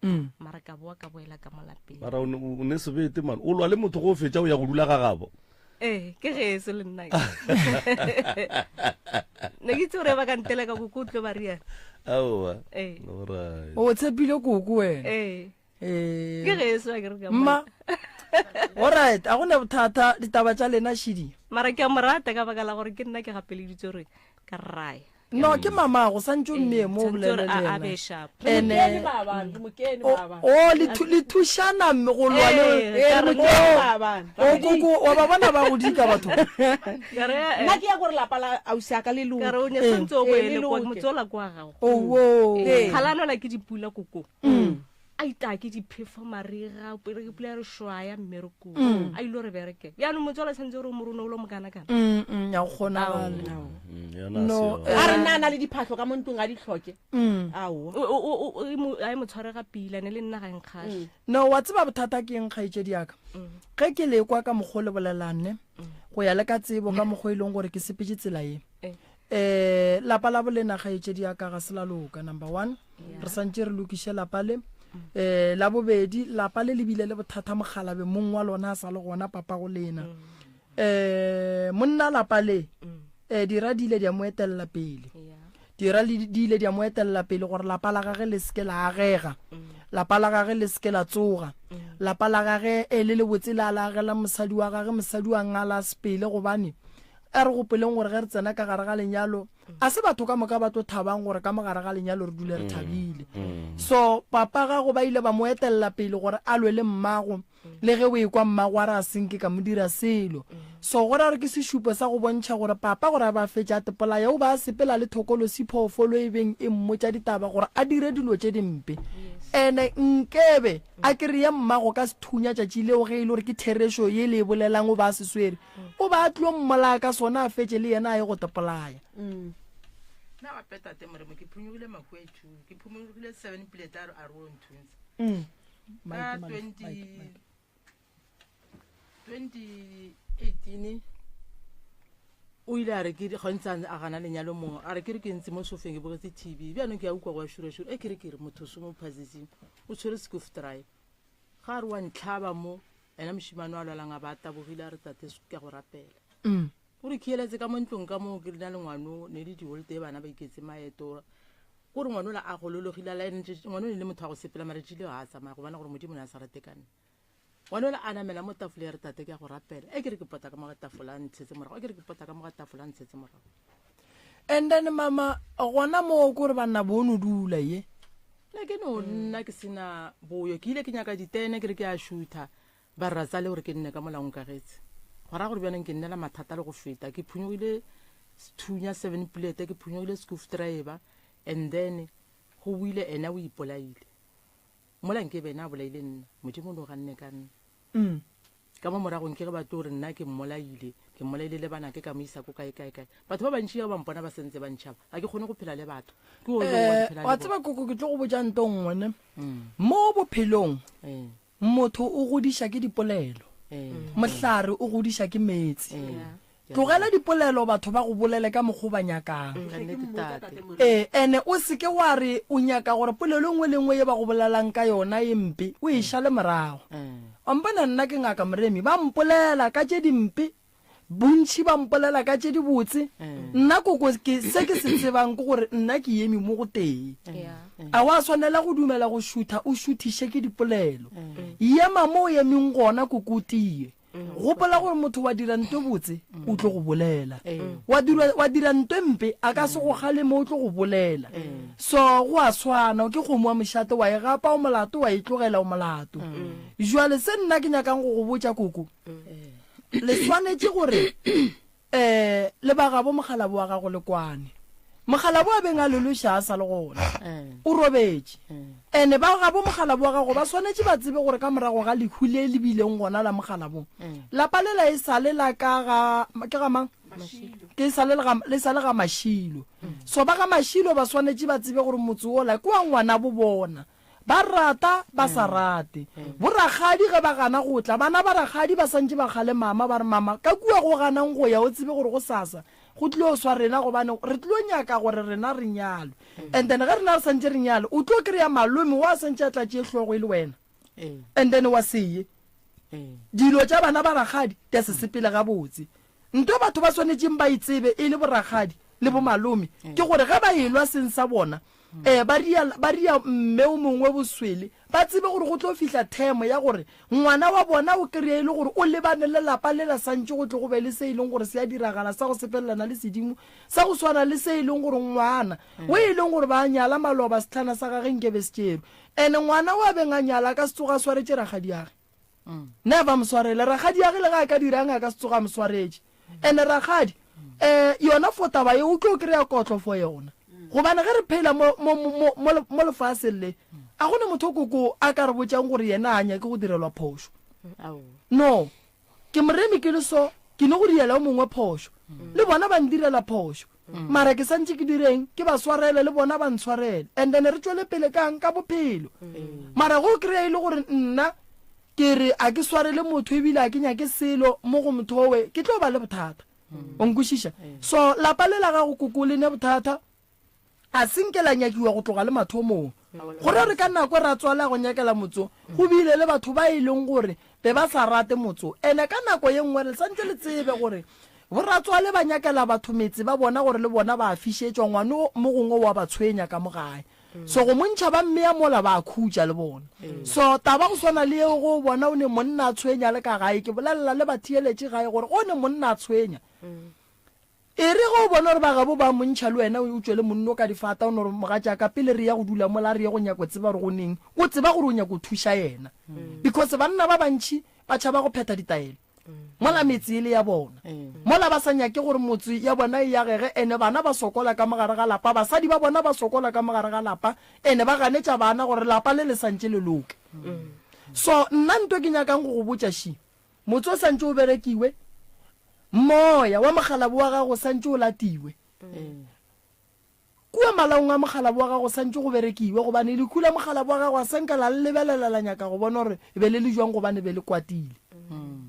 S3: Mm.
S4: Mara ka boa ka boela ka mo lapeng.
S2: Mara o ne o ne sebete man. O lwa le motho go fetša o ya go dula ga gabo.
S4: Ee, ke geso le nna. Ne ke itse gore ba ka ntela ka koko o tlo ba riana.
S2: Aowa.
S4: Ee.
S2: Alright.
S3: O tshepile koko wena.
S4: Ee.
S3: Ee.
S4: Ke geso a ke re ka
S3: Mma. Alright, a go ne bothata ditaba tša lena šidi.
S4: Mara ke a mo rata ka baka la gore ke nna ke gapeleditse gore ka rraya.
S3: No, ke mamago, santše o mmee mo o
S4: Tshwanetse
S3: bolele
S4: gore
S3: le
S4: a- a
S3: yena.
S4: be sharp.
S1: Re
S3: Ene-
S1: mokene maabane, re mokene
S3: O,
S1: maabane.
S3: o le thu- le thušana mme go lwa le
S4: Ee,
S1: Ee,
S4: ka
S1: re
S4: re-
S1: mokene maabane.
S3: o koko wa ba bona ba go dika batho.
S4: Ka re,
S1: Nna ke ya gore lapa la ausi a ka le
S4: ka re
S1: loke.
S4: o ne santse o
S1: Ee,
S4: boele
S1: le
S4: kwa
S1: loke.
S4: motse ola kwa gago
S3: Owo.
S1: Ee.
S4: ga la nwela ke dipula koko a itaya ke diphefo mariga pele ke pula ya re šwaya mmerekong a ile re bereke bjaanong motse ola tshwanetse gore o morone o lo mokanakana
S3: Mm, mm, ya go kgonagale.
S2: Yona
S3: No,
S2: se yona.
S3: eh,
S1: A re nna a na le diphahlo ka mo ntlong a di hloke.
S3: Mm.
S1: Aowa.
S4: A e mo tshwarega pila ne le nna ga nkgatlhe
S3: No, wa tseba bothata ke eng kgaetšedi ya ka? Ge ke lekwa ka mokgwa o le bolelang ne, go ya le ka tsebo ka mokgwa e leng gore ke sepetše tsela ye.
S4: Eh.
S3: Eh, lapa la bolena kgaetšedi ya ka ga se la loka, number one. Re santše re lokiše lapa le. Eh, la bobedi, lapa le le bile le bothata mokgalabe mong wa lona a sa le gona papa go lena. Eh, monna lapa le, eh, dira di ile di a mo etelela pele. Dira le di ile di a mo etelela pele gore lapa la gage le seke la agega. Lapa la gage le seke la tsoga. Lapa la gage e le lebotse le a la agela mosadi wa gage, mosadi wa ngala sepele gobane A re gopoleng gore ge re tsena ka gare ga lenyalo, a se batho ka moka ba tlo thabang gore ka mo gare ga lenyalo re dule re thabile. So papa gago ba ile ba mo etelela pele gore a lwe le mmago, le ge o ekwa mmago a re a se nke ka mo dira selo. So go ra gore ke sešupo sa go bontšha gore papa gore a ba fetše a tepolaya o ba a sepela le thokolosi phoofolo e beng e mmotša ditaba gore a dire dilo tše dimpe. Ene nkebe a kry-e mmago ka sethunya tšatši leo ge e le gore ke therešo ye le e bolelang o ba a se swere. O ba a tlo mmolaya ka sona a fetše le yena a ye go tepolaya.
S5: Nna gape tate Moremo ke phonyogile mahu a ithu ke phonyogile seven plate a re o nthuntsha ka 20 2018 o ile a re ke gantsi a gana lenyalo mongwe a re ke re ke ntse mo sofeng ke bogetse tv bjaanong ke a ukwa go ya šurašura e ke re ke re motho so mo phasising o tshwere scoof drive Ga a re wa ntlhaba mo, ena mošemane wa lwalang a ba a tabogile a re tate ke a go rapela.
S3: Mm.
S5: O re khieletse ka mo ntlong ka moo ke na le ngwano ne le diholtee bana ba iketse maeto. Ko re ngwano la a golologile a la ene ngwano ne le motho wa go sepela mara tšile ga a tsamaya go bona gore modimo ne a sa rate ka nna. Ngwano la a namela mo tafole ya re tate ke a go rapela. E ke re ke pota ka mo ga tafola a ntshetse morago. E ke re ke pota ka mo ga tafola a ntshetse morago.
S3: And then mama gona moo ko re banna bo no dula ye.
S5: Nna ke no nna ke sena boyo ke ile ke nyaka ditene ke re ke a shutha ba re ratsale gore ke nne ka mola nkagetse go raya gore bjaneng ke nnela mathata le go feta ke phunyogile sethunya seven plate ke phunyogile scoof driver and then go buile ena o ipolaile mola nke be ena a bolaile nna modimo o no ganne ka nna
S3: Mm.
S5: Ka mo moragong ke ge ba tlo re nna ke mmolaile, ke mmolaile le banake ka mo isa ko kae kae kae. Batho ba bantši ge ba mpona ba sentse ba ntšhaba, ga ke kgone go phela le batho. Ke o yo wa
S3: Eh,
S5: ke phela
S3: wa
S5: le
S3: tseba
S5: bona.
S3: koko ke tlo go botša nto nngwe ne.
S5: Mm.
S3: Mo bophelong
S5: Eh,
S3: motho o godiša ke dipolelo,
S5: eh,
S3: mohlare o godiša ke meetse.
S5: eh.
S3: Tlogela dipolelo batho ba go bolele ka mokgo ba nyakang.
S5: Ka nnete tate.
S3: Ee, ene o se ke wa re o nyaka gore polelo e nngwe le nngwe ye ba go bolelang ka yona e mpe o e šale morago. Wa mpona nna ke Ngaka Moremi, ba mpolela ka tše dimpe, bontši ba mpolela ka tše dibotse. Nna koko ke se ke se tsebang ke gore nna ke eme mo go tee. A wa swanela go dumela go šutha o šuthiše ke dipolelo. Ema mo o emeng gona koko o tie. Gopola gore motho wa dira nto botse o tlo go bolela, wa dira, wa dira nto mpe a ka se go kgaleme o tlo go bolela. So go a swana, ke kgomo wa mošate wa e gapa o molato, wa e tlogela o molato. Jwale se nna ke nyakang go go botša koko, le swanetše gore um le ba gabo mokgalabo wa gago le kwane. Mokgalabo a beng a lološa a sa le gona, o robetše. Ene ba gabo mokgalabo wa gago ba swanetše ba tsebe gore ka morago ga lehu le le bileng gona la mokgalabo, lapa lela e sa le la ka ga, ke ga mang? Ke sa le ga, le sa le ga Mašilo. So ba ga Mašilo ba swanetše ba tsebe gore motse wola ke wa ngwanabo bona. Ba rata, ba sa rate. Borakgadi ge ba gana go tla, bana ba rakgadi ba santše ba kgale mama, ba re, Mama, ka kua go ganang go ya o tsebe gore gosasa go tlilo swa rena gobane re tlilo nyaka gore rena re nyalwe. And then ge rena re santše re nyalwe, o tlo kry-a malome wa santše a tla tšee hlogo e le wena. And then wa se ye. Dilo tša bana ba rakgadi di a se sepele gabotse. Nto batho ba swanetšeng ba e tsebe e le borakgadi le bomalome ke gore ge ba elwa seng sa bona, um ba ria ba ria mme o mongwe boswele ba tsebe gore go tlo fihla themo ya gore ngwana wa bona o kry-e e le gore o lebane le lapa le la santše go tle go be le se e leng gore se a diragala sa go sepelelana le sedimo sa go swana le se e leng gore ngwana o e leng gore ba nyala maloba setlhana sa gage nke be se tšerwe ene ngwana o a beng a nyala a ka se tsoga a swaretše rakgadiage Never mo swarele. Rakgadiage le ge a ka dirang a ka se tsoge a mo swaretše. And rakgadi um yona for taba ye o tlo kry-a kotlo for yona. Gobane ge re phela mo, mo, mo, mo, mo lefaseng le, a go ne motho koko a ka re botšang gore yena a nyake go direlwa phošo. No. Ke moremi ke le so, ke no go diela o mongwe phošo. Le bona ba ndirela phošo. Mara ke santše ke direng? Ke ba swarele le bona ba ntshwarele. And then re tšwele pele kang? Ka bophelo. Mara go kry-a e le gore nna ke re a ke swarele motho ebile a ke nyake selo mo go motho owe, ke tlo ba le bothata. O nkwešiša? So lapa le la gago koko le ne bothata. A se nke la nyakiwa go tloga le mathomong. Go ra re ka nako ratswale a go nyakela motso, go bile le batho ba e leng gore be ba sa rate motso. Ene ka nako ye nngwe re santse le tsebe gore boratswale ba nyakela batho metse ba bona gore le bona ba a fišetšwa, ngwano mo gongwe wa ba tshwenya ka mo gae. So go mo ntšha ba mmea mola ba a khutša le bona. So taba go swana le yeo go bona o ne monna a tshwenya le ka gae, ke bolelela le batheeletši gae gore go ne monna a tshwenya. E re ge o bona gore ba gabo ba mo ntšha le wena o tšwele monno ka difata o no re, Mogatšaka, pele re ya go dula mola re ye go nyako tseba gore go neng, o tseba gore o nyako thuša yena. Because banna ba bantši ba tšhaba go phetha ditaelo mola metse e le ya bona. Mola ba sa nyake gore motse ya bona e agege ene bana ba sokola ka mogare ga lapa, basadi ba bona ba sokola ka mogare ga lapa ene ba ganetša bana gore lapa le le santše le loke. So nna nto ke nyakang go go botša še, Motse o santše o berekiwe, moya wa mokgalabo wa gago o santše o latiwe. Kua malaong a mokgalabo wa gago o santše go berekiwe, gobane lehu la mokgalabo wa gago a sa nka la le lebelela la nyaka go bona gore e be le le jwang gobane be le kwatile.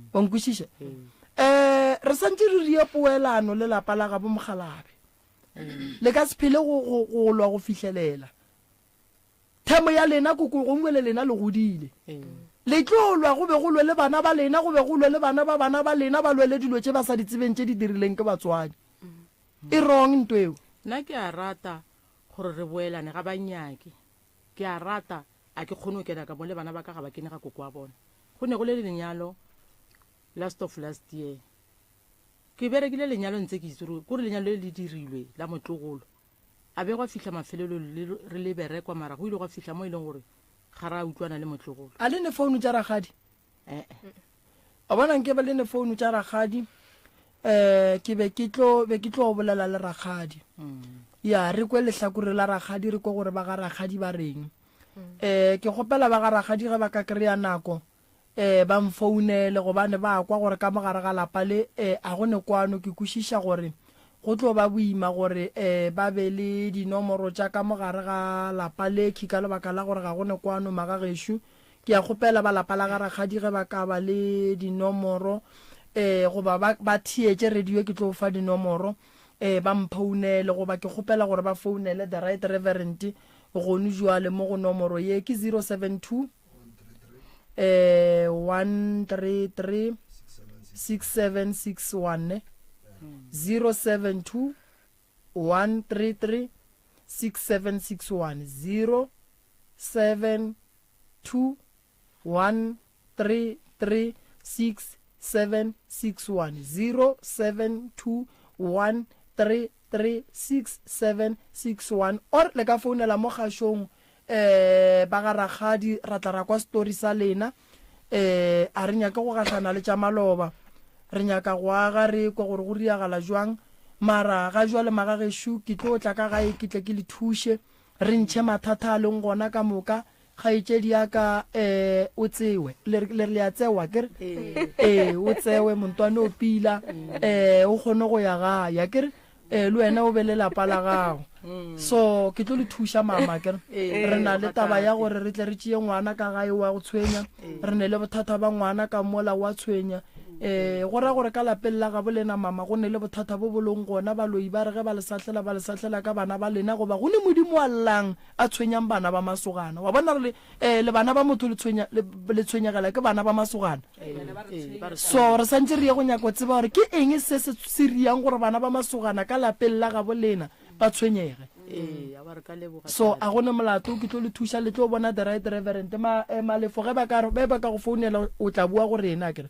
S3: Wa nkwešiša? Um re santše re rie poelano le lapa la gabo mokgalabe. Le ka se phele go, go, go lwa go fihlelela. Themo ya lena koko gongwe le lena le godile. Le tlo lwa go be go lwe le bana ba lena, go be go lwe le bana ba bana ba lena, ba lwele dilo tše ba sa di tsebeng tše di dirileng ke batswadi. E wrong nto eo.
S5: Nna ke a rata gore re boelane, ga ba nnyake. Ke a rata, a ke kgone go kena ka mo le bana ba ka ga ba kene ga koko wa bona. Go ne go le lenyalo last of last year. Ke berekile lenyalo ntse ke itse gore kore lenyalo le le dirilwe la motlogolo. A be gwa fihla mafelelong le re le berekwa mara go ile gwa fihla mo e leng gore ga ra utlwana le motlogolo.
S3: A le ne founu tša rakgadi?
S5: Ee.
S3: A bona nke ba le ne founu tša rakgadi eh ke be ke tlo be ke tlo bolela le rakgadi. Ya re kwe lehlakore la rakgadi re kwe gore ba ga rakgadi ba reng. Eh ke kgopela ba ga rakgadi ge ba ka kry-a nako E, ba mfounele gobane ba kwa gore ka mo gare ga lapa le, e, a go ne kwano. Ke kwešiša gore go tlo ba boima gore, e, ba be le dinomoro tša ka mo gare ga lapa lekhwi ka lebaka la gore ga go ne kwano magagešo. Ke a kgopela ba lapa la ga rakgadi ge ba ka ba le dinomoro, e, goba ba, ba theetše radio ke tlo fa dinomoro, e, ba mphounele goba ke kgopela gore ba founele The Right Reverend gonu jwale mo go nomoro ye ke 072 eh 133 6761 ne 072 133 6761 072 133 6761 072 133 6761 or le ka founela mo kgašong Eh, ba ga rakgadi, ra tla ra kwa story sa lena. Eh, a re nyake go gahlana le tša maloba. Re nyaka go aga re kwe gore go riagala jwang. Mara ga jwale magagešo ke tlo tla ka gae ke tle ke le thuše. Re ntšhe mathata a leng gona ka moka. Kgaetšedi ya ka eh o tsewe. Le re le re le a tsewa ke re? Ee, o tsewe montwane o pila. Eh, o kgone go ya gae akere? Ee, le wena o be le lapa la gago. So ke tlo le thuša mama ke re. Re na le taba ya gore re tle re tšee ngwana ka gae wa go tshwenya. Re ne le bothata ba ngwana ka mola wa tshwenya. Eh, go ra gore ka lapeng la gabo lena mama go ne le bothata bo bo leng gona baloi ba re ge ba le sahlela ba le sahlela ka bana ba lena goba go ne modimo wa llang a tshwenyang bana ba masogana. Wa bona re le eh le bana ba motho le tshwenya le, le tshwenyegela ke bana ba masogana. So re santse re ye go nyaka go tseba gore ke eng se se se riang gore bana ba masogana ka lapeng la gabo lena ba tshwenyege.
S5: Ee, a ba re ka leboga.
S3: So
S5: Tate.
S3: a gona molato, ke tlo le thuša, le tlo bona the right reverend. Ma, eh, Malefo ge ba ka re, ge ba ka go founela o tla boa go rena akere.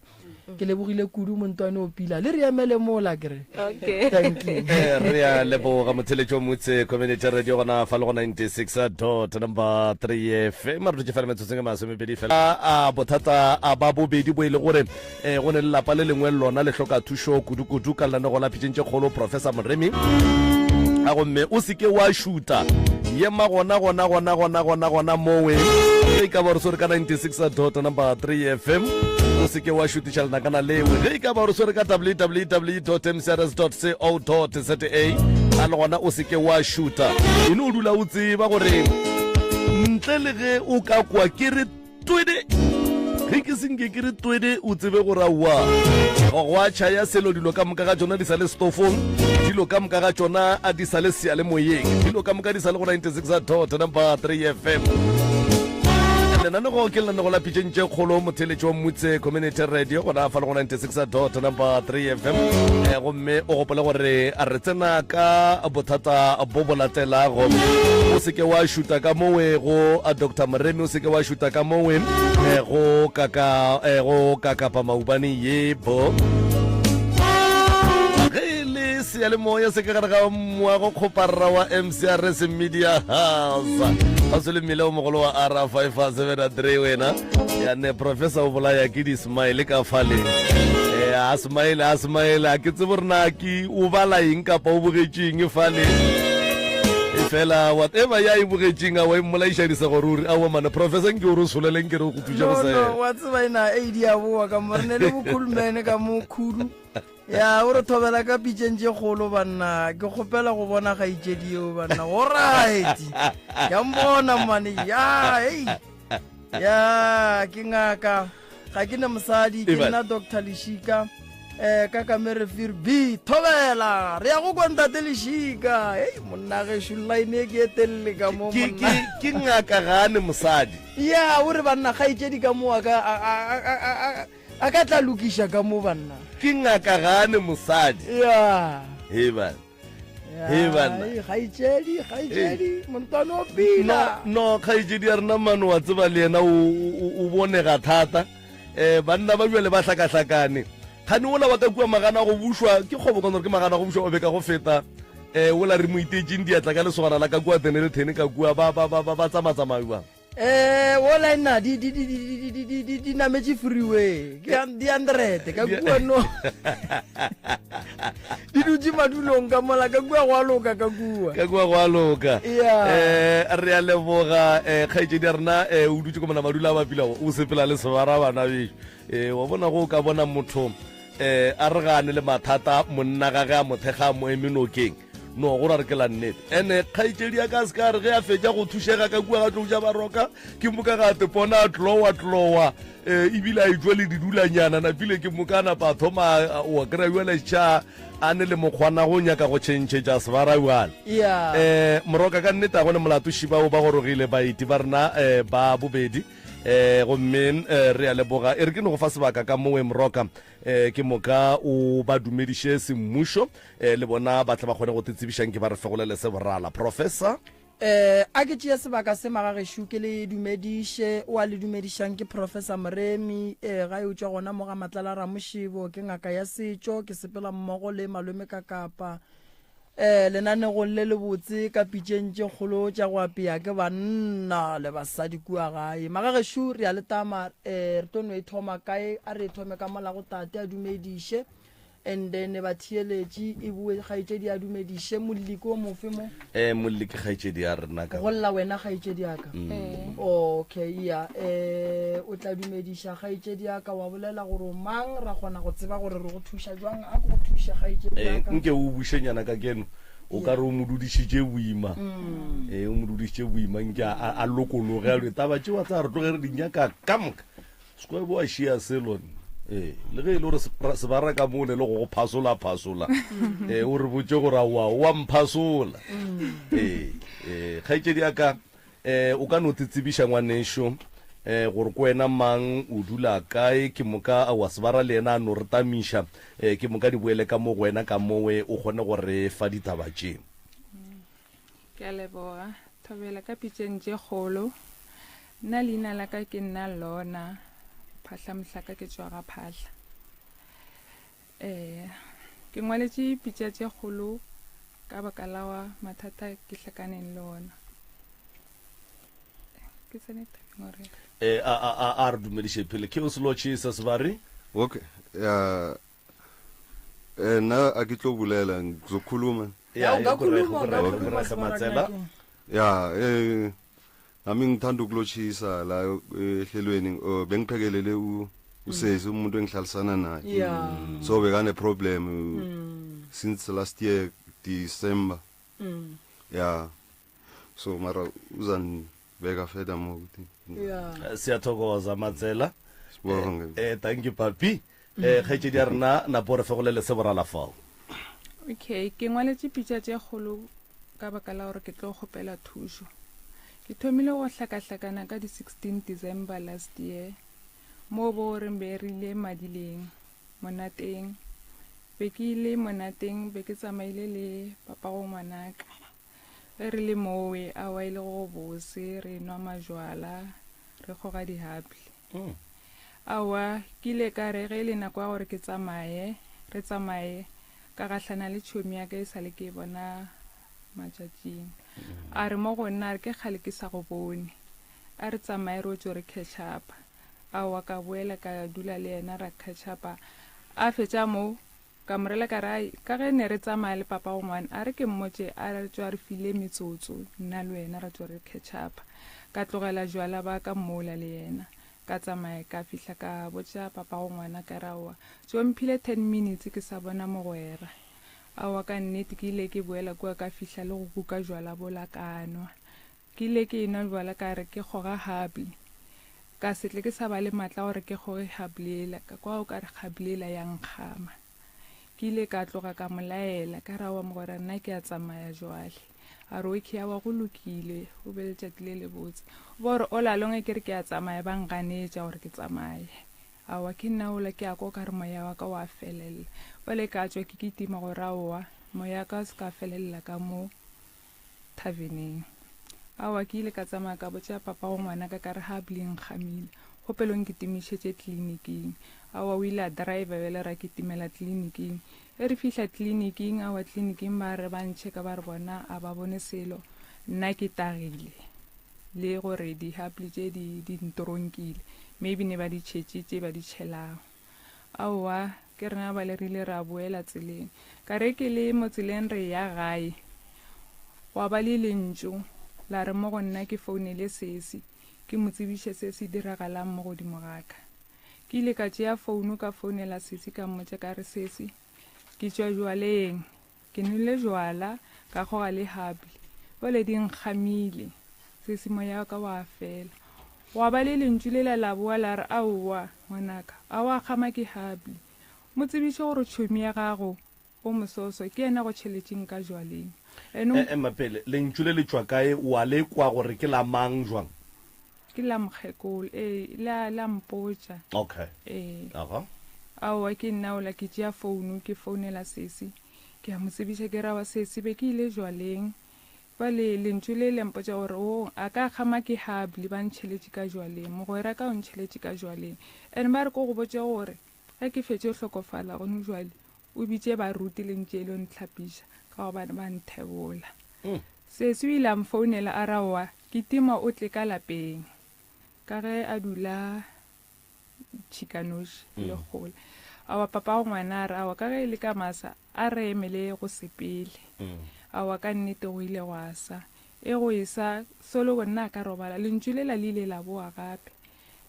S3: Ke lebogile kudu montwane o pila. Le re emele mola akere.
S4: Okay.
S3: Thank you.
S2: Eh, re a leboga motheletši wa Motse Community Radio gona fa le go 96 dot number 3 FM re dutše fela metsotsong e masomepedi fela a bothata a ba bobedi bo e le gore eh, go ne lelapa le lengwe lona le hloka thušo kudu-kudu ka lenanego la pitšeng tše kgolo Professor Moremi a gomme o seke wa šuta yema gona gona gona gona gona gona mowe ge e ka ba re swere ka 96 dot number 3 fm o seke wa šutiša lenakana lewe ge e ka ba re swere ka www mcrs co za a le gona o seke wa šuta e no dula o tseba gore ntle le ge o ka kwa ke re Twede! Ge ke senke ke re twede, o tsebe gore aowa gwa tšhaya selo, dilo ka moka ga tšona di sa le setofong, dilo ka moka ga tšona a di sa le seyalemoyeng, dilo ka moka di sa le go 96 dot number 3 FM. Lenanego ke lenanego la pitšeng tše kgolo motheletši wa Mmutse Community Radio gona fa le go 96 dot number 3 FM. Eh, gomme o gopole gore re tsena ka bothata bo bo latelago. O se ke wa šuta ka mowe go Doctor Moremi, o se ke wa šuta ka mowe go kaka go kakapa maubane yebo. Ge e le seyalemoya se ka gare ga moago kgoparara wa MCRS Media House, kgauswi le mmila o mogolo wa R573 wena. Ya ne professor o bolaya ke di smile ka fale. Eh, a smile, a smile, a ke tsebe gore na ke o bala eng kapa o bogetše eng fale. E fela whatever ya e bogetšeng a wa e mmolaiša disego ruri. Aowa mane professor nke o re solele nke re go thuša go
S3: No,
S2: se.
S3: no, wa tseba ena AD ya boa ka mo re ne le bokhulumene ka mo khudu. Ya o re thobela ka pitšeng tše kgolo banna ke kgopela go bona gaitšedi eo banna. Go right. Ya mbona mane ya hey. Ya ke ngaka ga ke ne mosadi ke nna Doctor Lešika eh ka kamerefir B thobela re ya go kwa ntate Lešika hey monna gešo line e ke e telele ka mo
S2: Ke ke ke ngaka ga a ne mosadi.
S3: Ya o re banna gaitšedi ka mo a ka a a a a ka tla lokiša ka mo banna.
S2: Ke ngaka ga a ne mosadi.
S3: Ya.
S2: Hei banna. Hei banna.
S3: Kgaetšedi, kgaetšedi, montwana o pila.
S2: No, no, kgaetšedi ya rena mane wa tseba le yena o, o, o bonega thata. Eh, banna ba bjale ba hlakahlakane. Kgane wola wa ka kua magana go bušwa ke kgobokano gore ke magana go bušwa o be ka go feta. Eh, wola re mo itetšeng diatla ka lesogana la ka kua Dennilton ka kua ba ba ba ba ba tsamatsamaya bjang.
S3: Eh, wola nna di di di di di di di di di nametše freeway ke di hundred ka kua no di dutše madulong ka mola ka kua go a loka ka kua
S2: ka kua go a loka
S3: Yeah.
S2: eh re a leboga eh kgaetšedi ya rena eh o dutše ko mona madula a bapilago o sepela le sebara bana bešo eh wa bona go o ka bona motho eh a re gane le mathata monna ga ge a mo thekga a mo eme nokeng No, go ra re ke la nnete. Ene kgaetšedi ya ka a se ka re ge a fetša go thušega ka kua ga tlou ja baroka, ke moka ga te pona a tlowa tlowa, e, ebile a etšwa le didulanyana, napile ke moka a napa a thoma wa kry-a bjale tša a ne le mokgwana go nyaka go tšhentšhetša sebara bjale.
S3: Yeah.
S2: Eh, moroka ka nnete a go ne molato šibao ba gorogile baeti ba rena eh, ba bobedi eh, gomme eh, re a leboga. E re ke no go fa sebaka ka mowe moroka eh, ke moka o ba dumediše semmušo E, le bona ba tle ba kgone go te tsebiša nke ba re fegolele se borala. Professor.
S3: E, a ke tšee sebaka se magagešo ke le dumediše. O a le dumedišang ke Professor Moremi. E, gae o tšwa gona mo ga Matlala Ramošebo. Ke ngaka ya setšo. Ke sepela mmogo le malome ka Kapa. E, lenanegong le lebotse ka pitšeng tše kgolo tša go apea ke banna le basadi kua gae. Magagešo re a le tama. E, re tlo no e thoma kae? A re e thome ka mola go tate a dumediše. And then batheeletši e boe kgaetšedi a dumediše molli ke o mofe mo?
S2: Eh molli ke kgaetšedi ya rena ka.
S3: Go lla wena kgaetšedi ya ka. Mm. Okay ya eh o tla dumediša kgaetšedi ya ka wa bolela gore o mang ra kgona go tseba gore re go thuša jwang a go thuše kgaetšedi ya
S2: eh,
S3: ka.
S2: Nke o bušenyana ka keno o ka re o mo dudišitše boima mm. eh o mo dudišitše boima nke a lokologe a re taba tšewa tsa re tloge re di nyaka ka moka Square bo a šia selo ee le ge e le gore sebara ka mone le go go phasola phasola ee o re botše gore aowa o a mphasola ee ee kgaetšedi ya ka ee o ka no te tsebiša ngwanešo ee gore ko wena mang o dula kae ke moka aowa sebara le yena a no re tamiša ee ke moka di boele ka mo go wena ka mowe o kgone go re fa ditaba tše.
S7: Ke a leboga. Thobela ka pitšeng tše kgolo. Nna leina la ka ke nna Lona Phahla Mohlaka ke tšwa ga Phahla. Eh ke ngwaletše pitša tše kgolo ka baka la wa mathata ke hlakaneng le ona. Ke tsene tabeng gore.
S2: Eh a a a a re dumediše pele. Ke o selotšhisa sebari.
S8: Okay. Ya eh nna a ke tlo bolela ngizokhuluma.
S2: Ya,
S3: Ya, o ka khuluma, o ka
S2: go
S3: khuluma,
S2: rega
S3: Sebara
S2: Matsela.
S3: Ngakeng.
S8: Ya eh nami ngithanda ukulotshisa la ehlelweni oh, bengiphekelele u usesi umuntu engihlalisana naye.
S3: Yeah.
S8: So bekane problem since last year December. Yeah. So mara uzanibeka further more ukuthi.
S3: Yeah.
S2: Siyathokoza Matsela.
S8: Sibonge.
S2: Eh thank you papi. Eh kgaetšedi ya rena napo re fegolele se borala fao.
S7: Okay, ke ngwaletše pitša tše kgolo ka baka la gore ke tlo kgopela thušo. Ke thomile go hlakahlakana ka di 16 December last year, mo bo reng be re ile madileng, monateng. Be ke ile monateng, be ke tsamaile le papago ngwanaka. Ge re le mowe, aowa e le go bose, re nwa majwala, re kgoga dihapi. Aowa, ke ile ka re ge e le nako ya gore ke tsamaye, re tsamaye, ka gahlana le tšhomi ya ka e sa le ke e bona matšatšing. A re mo go nna, a re ke kgale ke sa go bone. A re tsamaye re o tšo re catch-upa. Aowa, ka boela ka dula le yena ra catch-upa. A fetša mo, Ka mo rela ka re, Ai, ka ge ne re tsamaya le papago ngwana, a re ke mmotše a re tšwa re file metsotso, nna le wena ra tšwa re catch-upa. Ka tlogela jwala ba ka mola le yena. Ka tsamaya ka fihla ka botša papago ngwana ka re, Aowa, tšo mphile ten minutes ke sa bona mogwera. Aowa, ka nnete ke ile ke boela kua ka fihla le go kuka jwala bola ka nwa. Ke ile ke enwa bjala ka re ke kgoga hubbly. Ka se tle ke sa ba le matla gore ke kgoge hubbly yela, ka kwa o ka re hubbly yela ya nkgama. Ke ile ka tloga ka mo laela, ka re aowa mogwera nna ke a tsamaya jwale. A re okay aowa go lokile, o be letšatši le lebotse. Bo re all along ke re ke a tsamaya ba nganetša gore ke tsamaye. Aowa ke nna ola ke a kwa o ka re moya wa ka wa felelela. Bjale ka tšwa ke kitima gore aowa moya wa ka o se ka felelela ka mo. thaveneng. Aowa, ke ile ka tsamaya ka botša papago ngwanaka ka re ga bile nkgamile. Kgopelo nkitimišetše tleliniking. Aowa, o ile a driver bjale ra kitimela tleliniking. Ge re fihla tleliniking, aowa tleliniking ba re ba ntšheka ba re bona a ba bone selo. Nna ke tagile le gore di-hubbly tše di di ntronkile. Maybe ne ba di tšhetše tše ba di tšhelago. Aowa, ke rena bale re ile ra boela tseleng. Ka re ke le mo tseleng re eya gae, gwa ba le lentšu la re mo go nna ke founele sesi ke mo tsebiše se se diragalang mo godimo ga ka. Ke ile ka tšea founo ka founela sesi ka mmotša ka re, Sesi, ke tšwa jwaleng. Ke nwele jwala, ka kgoga le hubbly. Bjale di nkgamile. Sesi moya wa ka wa fela. Gwa ba le lentšu lela la boa la re, Aowa, ngwanaka, a wa kgama ke hubbly. Mo tsebiše gore tšhomi ya gago o mososo ke yena go tšheletšeng ka jwaleng. Ene o.
S2: Ema pele, lentšu le le tšwa kae? Wa le kwa gore ke la mang jwang?
S7: Ke la mokgekolo, ee, la, la mpotša.
S2: Okay.
S7: Ee.
S2: Aha.
S7: Aowa, ke nna ola ke tšea founu, ke founela sesi. Ke a mo tsebiša ke re, aowa sesi, be ke ile jwaleng. Bjale lentšu le le mpotša gore, o, a ka kgama ke hubbly, ba ntšheletše ka jwaleng. Mogwera ka o ntšheletše ka jwaleng. And ba re ko go botše gore, ge ke fetše go hlokofala gone jwale, O bitše baruti le ntše lo ntlhapiša ka gobane ba nthebola. Sesi o ile a mfounela a re aowa kitima o tle ka lapeng ka ge a dula tšhikanoši le kgole. Aowa papago ngwana a re aowa ka ge e le ka masa a re emele go sepele. Aowa ka nnete go ile gwa sa. E go esa solo nna a ka robala lentšu lela le ile la boa gape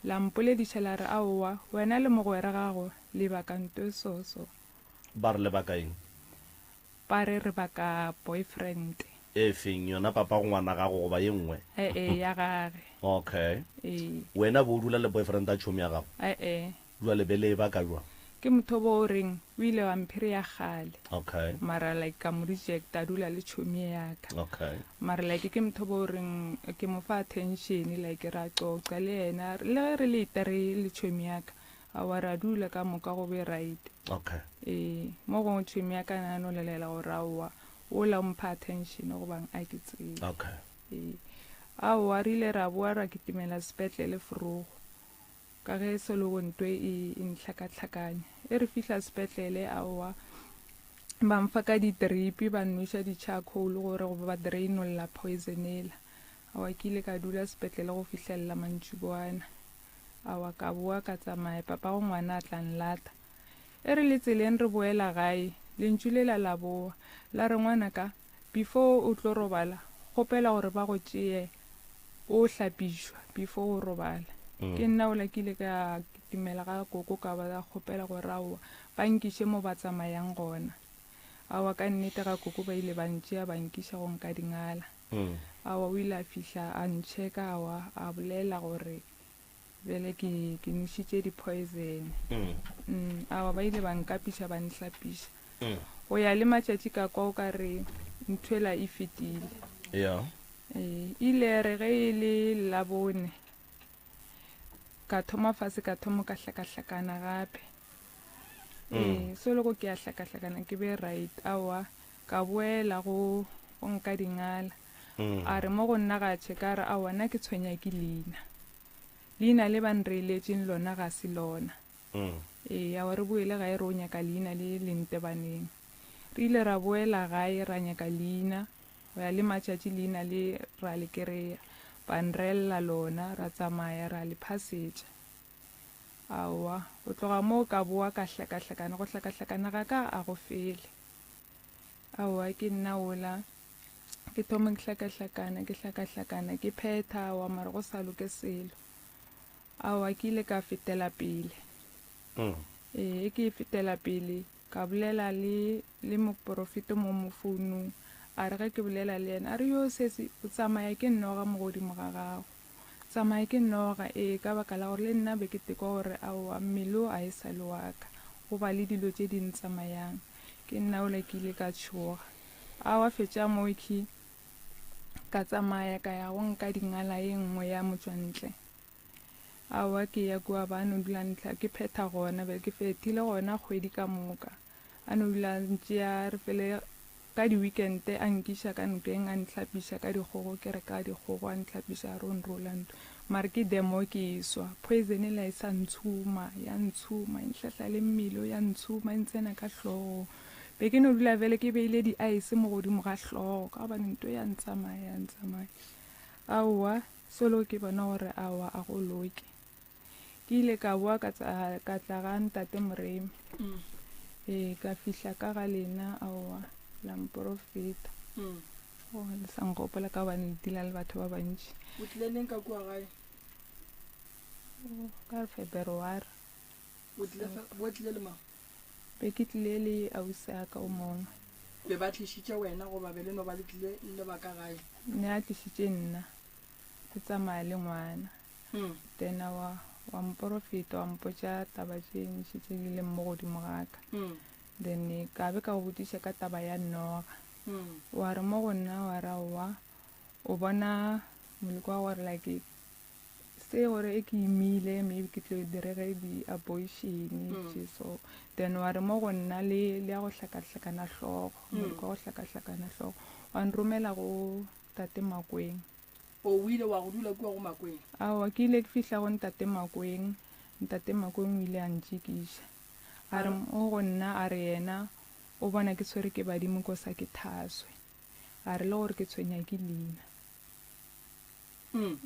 S7: la mpolediša la re aowa wena le mogwera gago Lebaka nto so so.
S2: Ba re lebaka eng?
S7: Ba re re baka boyfriend.
S2: E feng, yona papa go ngwana gago goba ye nngwe?
S7: E-e, ya gage.
S2: Okay.
S7: Ee.
S2: Wena bo o dula le boyfriend a tšhomi ya gago?
S7: E-e.
S2: Jwale be le e baka jwang?
S7: Ke motho bo o reng o ile wa mphereya kgale.
S2: Okay.
S7: Mara like ka mo reject a dula le tšhomi ye ya ka.
S2: Okay.
S7: Mara like ke motho bo o reng ke mo fa attention like ra qoqa le yena le ge re le three le tšhomi ya ka. Aowa ra dula ka moka go be right.
S2: Okay.
S7: Ee, mo gongwe tšhomi ya ka na no lelela gore aowa. Wola o mpha attention gobang a ke tsebe.
S2: Okay.
S7: Ee. Aowa re ile ra boa ra kitimela sepetlele Vroeg. Ka ge sologo ntwe e e ntlhakatlhakanya. E re fihla sepetlele aowa ba mfa ka di-drip ba nweša di-charcoal gore go ba drainolla poison ela. Aowa ke ile ka dula sepetlele go fihlelela mantšiboana. Aowa ka boa ka tsamaya papago ngwana a tla nlata. E re le tseleng re boela gae, lentšu lela la boa, la re, Ngwanaka, before o tlo robala, kgopela gore ba go tšee o hlapišwa before o robala. Ke nna ola ke ile ka kitimela ga koko ka ba kgopela gore aowa ba nkiše mo ba tsamayang gona. Aowa ka nnete ga koko ba ile ba ntšea ba nkiša go Nkadingala. Aowa o ile a fihla a ntšheka aowa a bolela gore Bjale ke, ke nwešitše di-poison. Mm. Aowa, ba ile ba nkapiša, ba nhlapiša. Go ya le matšatši ka kwa o ka re nthwela e fetile.
S2: Yeah.
S7: Ee, ile re ge e le Labone, ka thoma fase ka thoma ka hlakahlakana gape. Ee, so le go ke a hlakahlakana ke be right. Aowa, ka boela go, go nka dingala. A re mo go nna ga tšhe, ka re, Aowa, nna ke tshwenya ke leina. Leina le ba nreeletšeng lona ga se lona. Ee, aowa, re boele gae re o nyaka leina le le ntebaneng. Re ile ra boela gae ra nyaka leina, go ya le matšatši leina le ra le kereya. Ba nreella lona, ra tsamaya ra le phasetša. Aowa, go tloga moo ka boa ka hlakahlakana, go hlakahlakana ga ka a go fele. Aowa, ke nna wola. Ke thoma ke hlakahlakana, ke hlakahlakana, ke phetha, aowa, mara go sa loke selo. Aowa, ke ile ka fetela pele. Ee, ke fetela pele, ka bolela le, le moporofeto mo mo founung. A re ge ke bolela le yena, a re, Yo, sesi, o tsamaya ke noga mo godimo ga gago. Tsamaya ke noga, ee, ka baka la gore le nna be ke tekwa gore, aowa, mmele o a e sa le wa ka. Go ba le dilo tše di ntsamayang. Ke nna ola ke ile ka tšhoga. A wa fetša moo khi ka tsamaya ka ya go nka dingala ye nngwe ya motšwantle. Aowa ke ya kua ba no dula ntlha ke phetha gona bjale ke fethile gona kgwedi ka moka. A no dula ntšea re fele Ka di-weekend a nkiša ka nokeng a ntlhapiša ka dikgogo ke re ka dikgogo a ntlhapiša a re o nrola ntho mare ke the more ke e swa poison ela e sa ntshuma ya ntshuma e nhlahla le mmele o ya ntshuma e ntsena ka hlogo be ke no dula bjale ke beile di-ice mo godimo ga hlogo ka gobane nto ya ntsamaya ya ntsamaya aowa solo ke bona gore aowa a go loke. Ke ile ka boa ka tsa, ka tla ga ntate Moremi. Ee, ka fihla ka ga lena, aowa, la mporofeta. Oh, le sa nkgopola ka gobane le dila le batho ba bantši.
S3: O tlile neng ka kua gae?
S7: Oh, ka February.
S3: O tlile fe, o tlile le mang?
S7: Be ke tlile le ausi a ka o mongwe.
S3: Be ba tlišitše wena goba be le no ba le tlile le ba ka gae?
S7: Ne a tlišitše nna. Ke tsamaya le ngwana. Then wa, wa mporofeta, wa mpotša taba tše ntši tše di leng mo godimo ga ka. Then ka be ka go botšiša ka taba ya noga. Wa re mo go nna wa re aowa, o bona moleko wa gore like se gore e ke imile maybe ke tlo direge di-abortion tše so. Then wa re mo go nna le, le ya go hlakahlakana hlogo, moleko wa go hlakahlakana hlogo. Wa nromela go Tate Makweng.
S3: O, o ile wa go dula kua go Makweng?
S7: Aowa, ke ile ke fihla go Ntate Makweng. Ntate Makweng o ile a ntšikiša. A re mo go nna, a re yena o bona ke tshwere ke badimo ko sa ke thaswe. A re le gore ke tshwenya ke leina.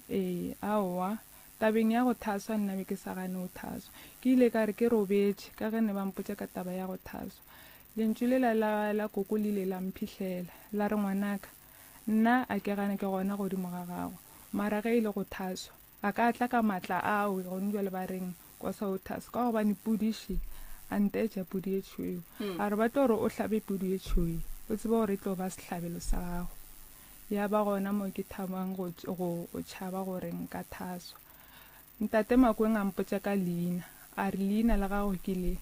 S7: Ee, aowa. Tabeng ya go thaswa nna be ke sa gane go thaswa. Ke ile ka re ke robetše ka ge ne ba mpotša ka taba ya go thaswa. Lentšu lela la, la koko le ile la mphihlela, la re, Ngwanaka, nna a ke gane ke gona godimo ga gago, mara ge e le go thaswa, a ka tla ka maatla ao gone bjale ba reng kosa o thaswa, ka gobane pudi še, a ntetša pudi ye tšhweu. A re ba tlo re o hlabe pudi ye tšhweu, o tsebe gore e tlo ba sehlabelo sa gago. Ya ba gona mo ke thabang go, go, go tšhaba gore nka thaswa. Ntate Makweng a mpotša ka leina, a re, Leina la gago ke le.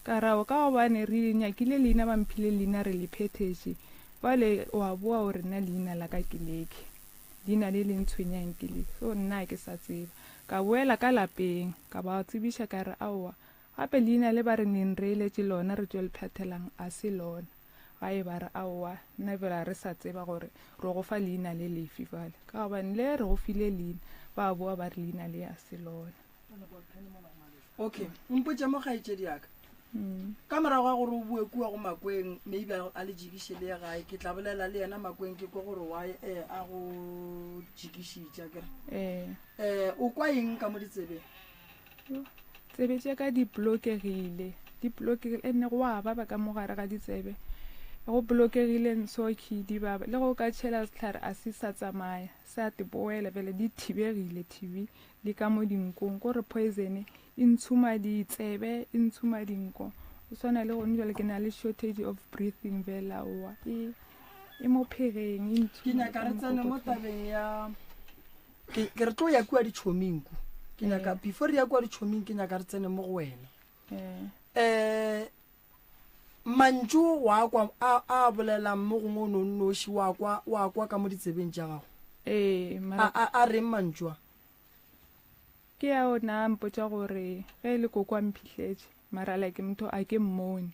S7: Ka re, Ao, ka gobane re nyakile leina ba mphile leina re le phethetše. Bjale o a boa o re nna leina la ka ke leke. Leina le le ntshwenyang ke le. So nna ga ke sa tseba. Ka boela ka lapeng, ka ba tsebiša ka re, Aowa, gape leina le ba re neng reeletše lona re tšo le phethelang a se lona. Gae ba re, Aowa, nna bjale ga re sa tseba gore re go fa leina le lefe bjale, ka gobane le re go file leina, ba boa ba re leina le a se lona.
S3: Okay, mpotše mo kgaetšedi ya ka. Ka morago ga gore o boe kua go Makweng, maybe a le jikiše le ye gae, ke tla bolela le yena Makweng ke kwe gore why eh, a go jikišitše akere.
S7: Ee.
S3: Eh, o kwa eng ka mo ditsebeng?
S7: Tsebe tša ka di blokegile, di blokegile ene go a baba ka mo gare ga ditsebe. Go blokegile ntshoki di baba le go ka tšhela sehlare a se sa tsamaya, se a te boela bjale di thibegile TV le ka mo dinkong ko re poison e ntshuma ditsebe e ntshuma dinko. O swana le gone jwale ke na le shortage of breathing bjale aowa e e mo phegeng e ntshuma.
S3: Ke nyaka re tsene mo tabeng ya ke ke re tlo ya kua ditšhoming ku ke nyaka before re ya kua ditšhoming ke nyaka re tsene mo go wena um mantšu wa kwa a a bolelang mo gongwe o no nnoši wa kwa wa kwa ka mo ditsebeng tša gago
S7: ee
S3: a a a reng mantšu a
S7: ke ya ona a mpotša gore ge e le koko a mphihletše mara like motho a ke mmone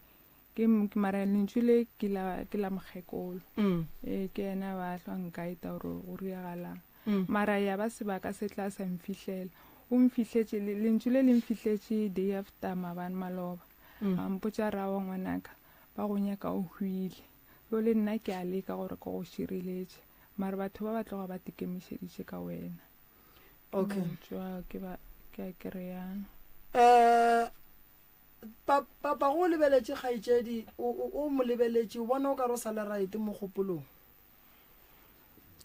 S7: Ke, ke mara lentšu le ke la, ke la mokgekolo.
S3: Mm.
S7: Ee, ke yena ba hlwa nkaeta gore go riagalang.
S3: Mm.
S7: Mara ya ba sebaka se tla sa mfihlela. O mfihletše, le, lentšu le le mfihletše day after maabane maloba.
S3: Mm.
S7: A mpotša ra wa ngwanaka, ba go nyaka o hwile. Yo le nna ke a leka gore ke go šireletše. Mara batho ba ba tloga ba tikemišeditše ka wena.
S3: Okay.
S7: Mantšu ao ke ba, ke a kry-ang.
S3: Eh, Pa, papa go o lebeletše kgaetšedi, o, o, o mo lebeletše, o bona o ka re o sa le right mo kgopolong.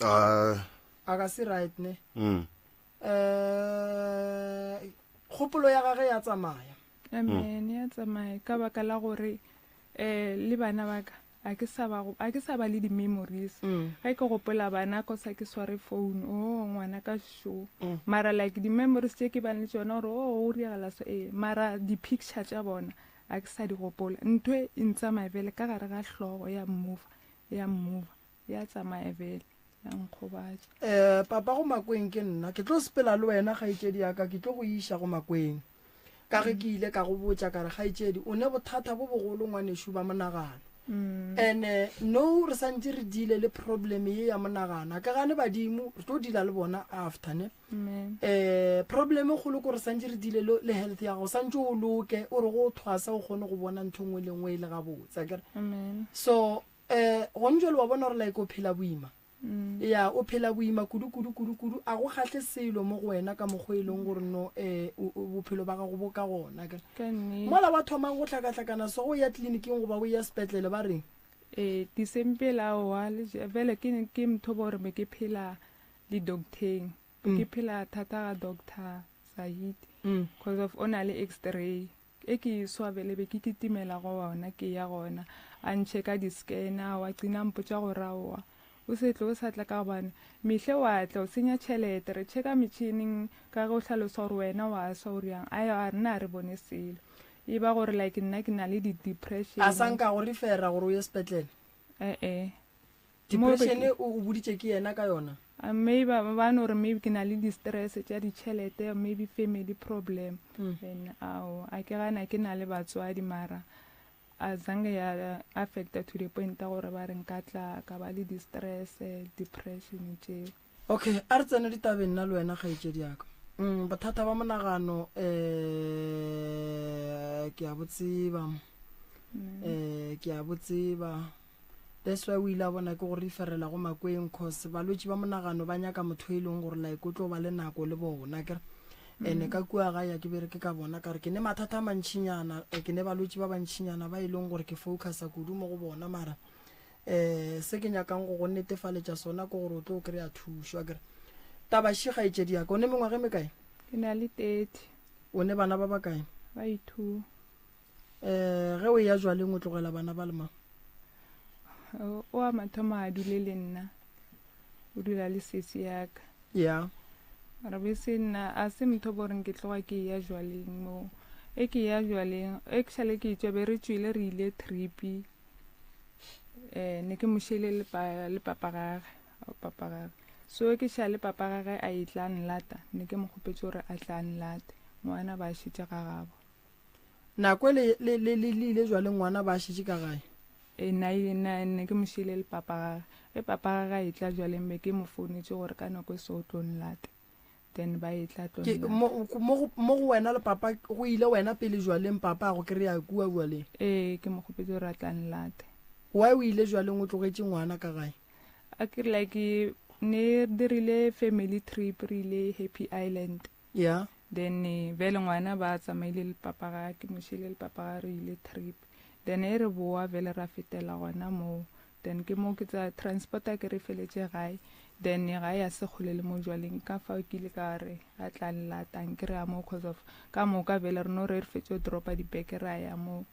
S8: Ah,
S3: A ka se right ne.
S8: mm.
S3: Eh, kgopolo ya gage ya tsamaya.
S7: Amen, ya tsamaya ka baka la gore eh le bana ba ka A ke sa ba, a ke sa ba le di-memories.
S3: Mm.
S7: Ge ke gopola bana ko sa ke sware phone, oh ngwana ka sho.
S3: Mm.
S7: Mara like di-memories tše ke bang le tšona gore oh go diragala so ee, mara di-picture tša bona a ke sa di gopola. Ntho e e ntsamaya bjale ka gare ga hlogo ya mmover, ya mmover, ya tsamaya bjale, ya nkgobatša.
S3: Eh, papa go Makweng ke nna. Ke tlo sepela le wena kgaetšedi ya ka, ke tlo go iša go Makweng. Ka ge ke ile ka go botša ka re, Kgaetšedi, o ne bothata bo bogolo ngwanešu ba monagano. Ene no re santše re deale le problem ye ya monagano. A ke gane badimo, re tlo deala le bona after ne. Eh, problem e kgolo ko re santše re deale le, le health ya gago, santše o loke, o re go thwasa o kgone go bona ntho nngwe le nngwe e le gabotse, akere. So, eh, gone jwale wa bona gore like o phela boima. Ya, o phela boima kudu, kudu, kudu, kudu. A go kgahle selo mo go wena ka mokgwa e leng gore no, eh, o, o, bophelo ba gago bo ka gona. Akere.
S7: Ka nnete.
S3: Mola wa thomang go hlakahlakana so, go ya tleliniking goba o ya sepetlele, ba reng?
S7: Ee, December aowa, le je, bjale ke, ke motho bo gore be ke phela le docteng. Be ke phela thata ga Doctor Zahid. Cause of o na le x-ray. E ke e swa bjale be ke kitimela go ona ke ya gona a ntšheka di-scanner wa qina mpotša gore aowa o se tle o sa tla ka gobane mehle wa tla o senya tšhelete re checka metšhineng ka ge o hlalosa gore wena wa swa o riang a a rena a re bone selo e ba gore like nna ke na le di-depression
S3: A sa nka go refera gore o ye sepetlele?
S7: E-e.
S3: Depression o o boditše ke yena ka yona?
S7: Maybe ba no re maybe ke na le di-stress tša ditšhelete, maybe family problem. Then ao, a ke gana ke na le batswadi mara a zange ya affecta to the point ya gore ba re nka tla ka ba le di-stress, depression tšeo.
S3: Okay, a re tsene ditabeng nna le wena kgaetšedi ya ka. Mm, bothata ba monagano eh ke a bo tseba. Eh ke a bo tseba. That's why o ile a bona ke go referela go Makweng cause balwetši ba monagano ba nyaka motho e leng gore like o tlo ba le nako le bona akere. Ene ka kua gae a ke bereke ka bona ka re ke ne mathata a mantšinyana eh, ke ne balwetši ba bantšinyana ba e leng gore ke focusa kudu mo go bona mara eh se ke nyakang go go netefaletša sona ke gore o tlo kry-a thušo akere. Taba še kgaetšedi ya ka o ne mengwaga e mekae?
S7: Ke na le 30.
S3: O ne bana ba bakae?
S7: Ba i-two.
S3: Eh, ge o eya jwaleng o tlogela bana ba le mang?
S7: O wa mathomo a dule le nna, o dula le sesi ya ka.
S3: Ya.
S7: Mara bese nna a se motho bo reng ke tloga ke eya jwaleng mo. E ke eya jwaleng, actually ke tšwa be re tšwile re ile tripi. Eh, ne ke mo šele le pa, le papa gage, papa gage. So ke šale papa gage a e tla nlata, ne ke mo kgopetše gore a tla nlate. Ngwana ba šetše ga gabo.
S3: Nako e le, le, le, le, le ile jwale ngwana ba šetše ka gae?
S7: E, nna nna nne ke mo šiile le papa gage. Ge papa gage a etla jwaleng be ke mo founetše gore ka nako e so o tlo nlata. Then ba etla tlo
S3: Ke
S7: nlata.
S3: mo mo go mo go wena le papa go ile wena pele jwaleng papa a go kry-a kua jwaleng?
S7: Ee, ke mo kgopetše gore a tla nlate.
S3: Why o ile jwaleng o tlogetše ngwana ka gae?
S7: A ke re like ne re dirile family trip re ile Happy Island.
S3: Yeah.
S7: Then eh, bjale ngwana ba tsamaile le papa ga ke mo šiile le papa ga re ile trip. Then e re boa bjale ra fetela gona moo. Then ke mo ke tsa transporter ke re feletše gae. Then gae ya se kgole le mo jwaleng ka fao ke ile ka re a tla nlatang ke re ya mo cause of ka moka bjale re no re re fetše go dropa dibeke ra ya mo.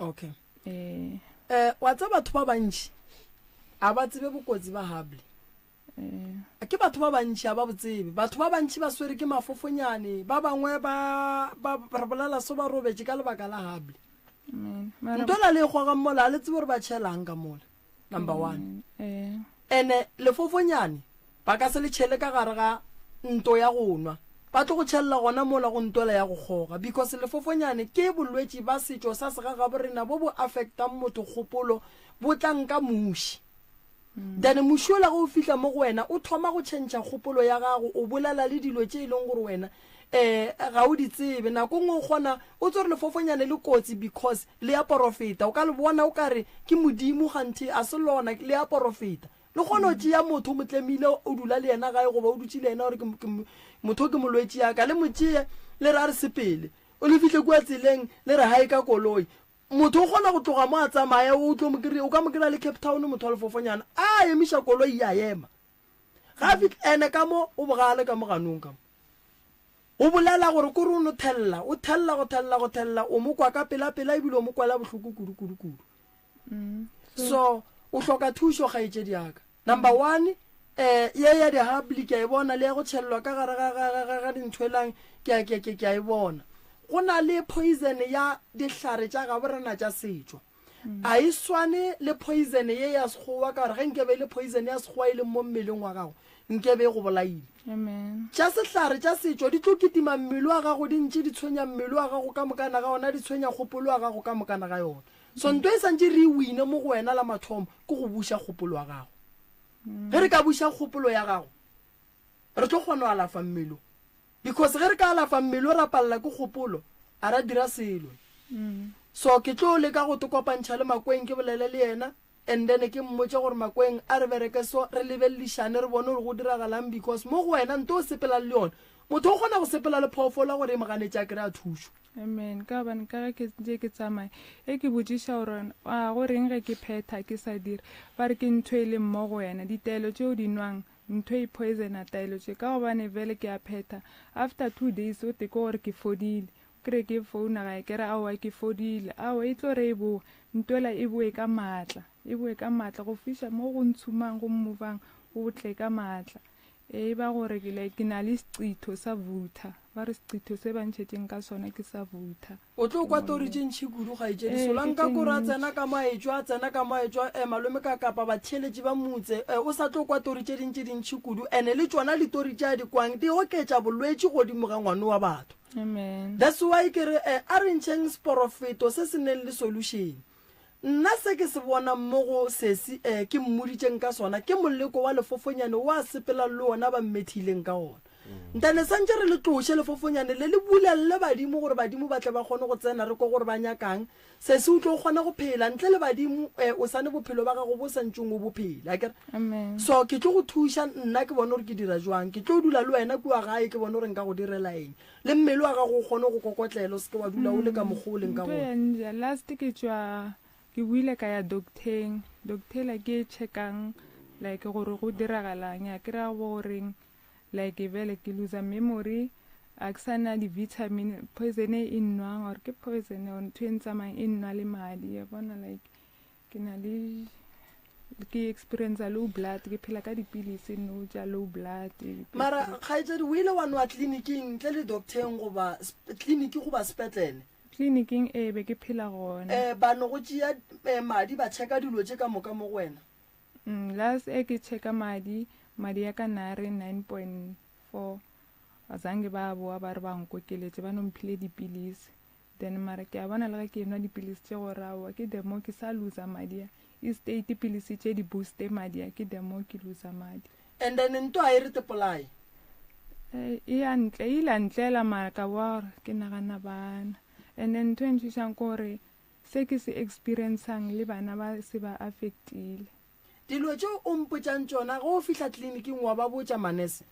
S3: Okay.
S7: Eh.
S3: Eh, wa tseba batho ba bantši a ba tsebe bokotsi ba hubbly.
S7: Eh.
S3: Ke batho ba bantši a ba bo tsebe. Batho ba bantši ba swere ke mafofonyane, ba bangwe ba ba re bolela so ba robetše ka lebaka la hubbly.
S7: Amen. Mara
S3: Ntwela le e gogang mola a le tsebe gore ba tšhelang ka mola. Number one.
S7: eh
S3: Ene lefofonyane ba ka se le tšhele ka gare ga nto ya go nwa. Ba tlo go tšhelela gona mola go ntwela ya go kgoga because lefofonyane ke bolwetši ba setšo sa segagaborena bo bo affectang motho kgopolo bo tlang ka muši. Then muši ola ge o fihla mo go wena o thoma go tšhentšha kgopolo ya gago, o bolela le dilo tše e leng gore wena um ga o di tsebe. Nako nngwe o kgona o tsore lefofonyane le kotsi because le ya porofeta, o ka le bona o ka re ke modimo kganthe a se lona, le ya porofeta. Le kgona go tšea motho o mo tlemile o dula le yena gae goba o dutše le yena gore motho ke molwetši ya ka, le mo tšee le re a re sepele, o le fihle kua tseleng le re hae ka koloi. Motho o kgona go tloga mo a tsamaya, o tlo mo kry-a, o ka mo kry-a le Cape Town motho wa lefofonyana, a emiša koloi ya ema. Ga a fitlha, ene ka mo o bogale ka mo ganong ka mo. O bolela gore kore o no thella, o thella go thella go thella, o mo kwa ka pela pela ebile o mo kwela bohloko kudu kudu kudu. So o hloka thušo kgaetšedi ya ka. Number one, eh, ye ya di-hubbly ke a e bona, le ya go tšhelelwa ka gare ga, ga, ga, ga, ga dinthwelang ke a, ke, ke, ke a e bona. Go na le poison ya dihlare tša gabo rena tša setšo. A e swane le poison ye ya sekgowa ka gore ge nkebe e le poison ya sekgowa e leng mo mmeleng wa gago, nkebe e go bolaile.
S7: Amen.
S3: Tša sehlare tša setšo di tlo kitima mmele wa gago di ntše di tshwenya mmele wa gago ka mokana ga ona, di tshwenya kgopolo ya gago ka mokana ga yona. So nto e santše re e wine mo go wena la mathomo ke go buša kgopolo ya gago. Ge re ka buša kgopolo ya gago, re tlo kgona go alafa mmele. Because ge re ka alafa mmele ra palela ke kgopolo, a ra dira selo. So ke tlo leka go te kopantšha le Makweng ke bolele le yena and then ke mmotše gore Makweng a re bereke so re lebelelišane re bone gore go diragalang because mo go wena nto o sepelang le yona, motho o kgona go sepela le phoofolo gore e mo ganetše a kry-a thušo.
S7: Amen. Ka gobane ka ge ke ntše ke tsamaya, e ke botšiša gore a go reng ge ke phetha ke sa dire, ba re ke ntho e leng mo go wena, ditaelo tše o di nwang, ntho e poisona taelo tše. Ka gobane bjale ke a phetha, after two days o te ke gore ke fodile. O kry-e ke founa gae ke re aowa ke fodile, aowa e tlo re e boa, ntwela e boe ka maatla, e boe ka maatla go fiša mo go ntshumang go mmovang go tle ka maatla. E ba gore ke like ke na le seqitho sa vutha. Ba re seqitho se ba ntšhetšeng ka sona ke sa vutha.
S3: O tlo kwa tori tše ntši kudu, kgaetšedi.
S7: Ee, ke
S3: Solanka
S7: tše
S3: kore a
S7: ntši.
S3: tsena ka mo a etšwa, a tsena ka mo a etšwa, eh, malome ka kapa batheeletši ba motse, eh, o sa tlo kwa tori tše dintši dintši kudu. Ene le tšona ditori tše a di kwang di oketša bolwetši godimo ga ngwano wa batho.
S7: Amen.
S3: That's why ke re, eh, a re ntšheng seporofeto se se neng le solution. Nna se ke se bonang mo go sesi e ke mmoditšeng ka sona ke moleko wa lefofonyane wo a sepelang le wona ba mmethileng ka ona. Ntane santše re le tloše lefofonyane le le bulelle badimo gore badimo ba tle ba kgone go tsena re kwe gore ba nyakang. Sesi o tlo kgona go phela ntle le badimo e o sane bophelo ba gago bo santšeng o bo phele akere.
S7: Amen.
S3: So ke tlo go thuša nna ke bone gore ke dira jwang. Ke tlo dula le wena kua gae ke bone gore nka go direla eng. Le mmele wa gago o kgone go kokotlela, o se ke wa dula o le ka mokgwa o leng ka
S7: Ntho
S3: gona.
S7: ya nja last ke tšwa ke buile ka ya docteng, doctor la ke e checkang like gore go diragalang ya kry-a bo goreng like bjale ke loser memory a ke sa na di-vitamin poison e e nnwang or ke poison or ntho e ntsamayang e nnwa le madi ya bona like Ke na le ke experience low blood ke phela ka dipilisi no tša low blood.
S3: Mara kgaetšedi o ile wa nwa tleliniking ntle le docteng goba tleliniki goba sepetlele?
S7: Tleliniking ee be ke phela gona.
S3: Eh ba no go tšea eh, madi ba checka dilo tše ka moka mo go wena?
S7: Mm, last e ke checka madi, madi ya ka na re 9.4 azange ba boa ba re ba nkokeletše ba no mphile dipilisi. Then mara ke a bona le ge ke enwa dipilisi tše gore aowa ke the more ke sa loser madi a. Instead dipilisi tše di booste madi a ke the more ke loser madi.
S3: And then nto a e re tepolaye.
S7: Eh, e ya ntle, e ile ntlela mara ka boa gore ke nagana bana. And then ntho e ntšhošang ke gore se ke se experiencang le bana ba se ba affectile.
S3: Dilo tšeo o mpotšang tšona ge o fihla tleliniking wa ba botša manese?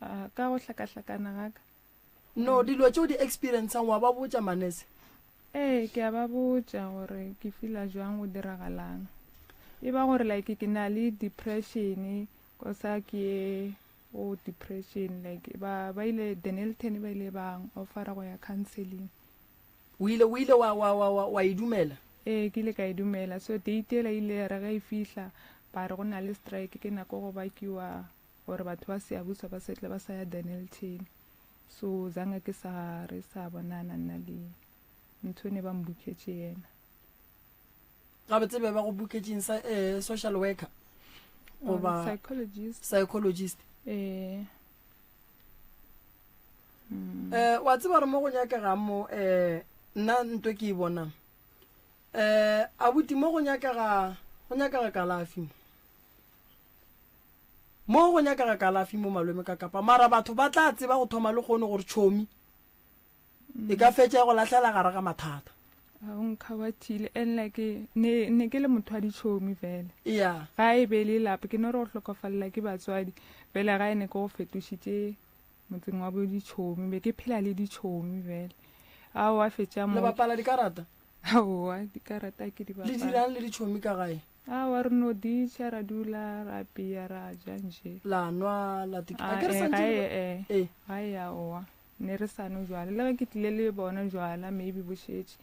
S7: Ah, ka go hlakahlakana ga ka.
S3: No, dilo tšeo di experiencang wa ba botša manese?
S7: Ee, ke a ba botša gore ke feela jwang go diragalang. E ba gore like ke na le depression, kosa ke ye go depression like ba ba ile Dennilton ba ile ba offera go ya counseling.
S3: O ile o ile wa wa wa wa, wa e dumela?
S7: Ee, ke ile ka e dumela. So date ela ile ya re ge e fihla ba re go na le strike ke nako go bakiwa gore batho ba Siyabuswa ba setle ba sa ya Dennilton. So zange ke sa re sa bonana nna le ntho ne ba mbuketše yena.
S3: Gabotse be ba go buketšeng sa eh, social worker goba
S7: psychologist.
S3: Psychologist.
S7: Eh.
S3: Mm. Eh wa tseba re mo go nyakegang mo eh nna nto ke e bonang. Eh abuti mo go nyakega go nyakega kalafi mo. Mo go nyakega kalafi mo malome ka kapa mara batho ba tla tseba go thoma le kgone gore tšhomi e ka fetša e go lahlela gare ga mathata.
S7: A o nkgabathile and like ne ne ke le motho wa ditšhomi fela.
S3: Yeah.
S7: Ga e be le lapa ke no re go hlokofalela ke batswadi fela ga e ne ke go fetošitše motseng wa bo ditšhomi be ke phela le ditšhomi fela. A wa fetša mo.
S3: Le bapala dikarata?
S7: Aowa dikarata ke di
S3: bapala. Le dirang le ditšhomi ka gae?
S7: Aowa re no ditšha ra dula ra apea ra ja nje.
S3: La nwa la tik.
S7: A
S3: ke re
S7: eh,
S3: santse
S7: eh,
S3: eh.
S7: Ga e aowa ne re sa nwe jwala le ge ke tlile le bona jwala maybe bo šetše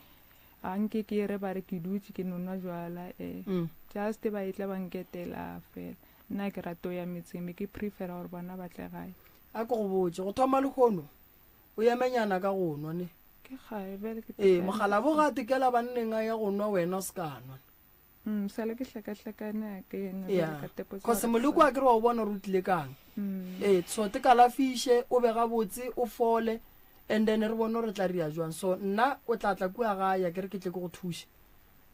S7: a nke ke re ba re ke dutše ke no nwa jwala eh
S3: mm.
S7: just ba etla ba nketela fela nna ke rato ya metseng be ke prefera gore bona ba tle gae.
S3: A ke go botše go thoma lehono o emenyana ka go nwa ne.
S7: Ke gae bjale ke.
S3: Ee mogala bo ga tekela banneng a ya go nwa wena o se ka nwa.
S7: Mm, sale ke hlakahlakane ke ena
S3: Yeah.
S7: bjale ka tepo tsa
S3: Cause
S7: gore
S3: moleko a kere wa o bona gore o tlile kang ee so te kalafiše o be gabotse o fole and then re bone gore re tla ria jwang so nna o tla tla kua gae a kere ke tle ke go thuše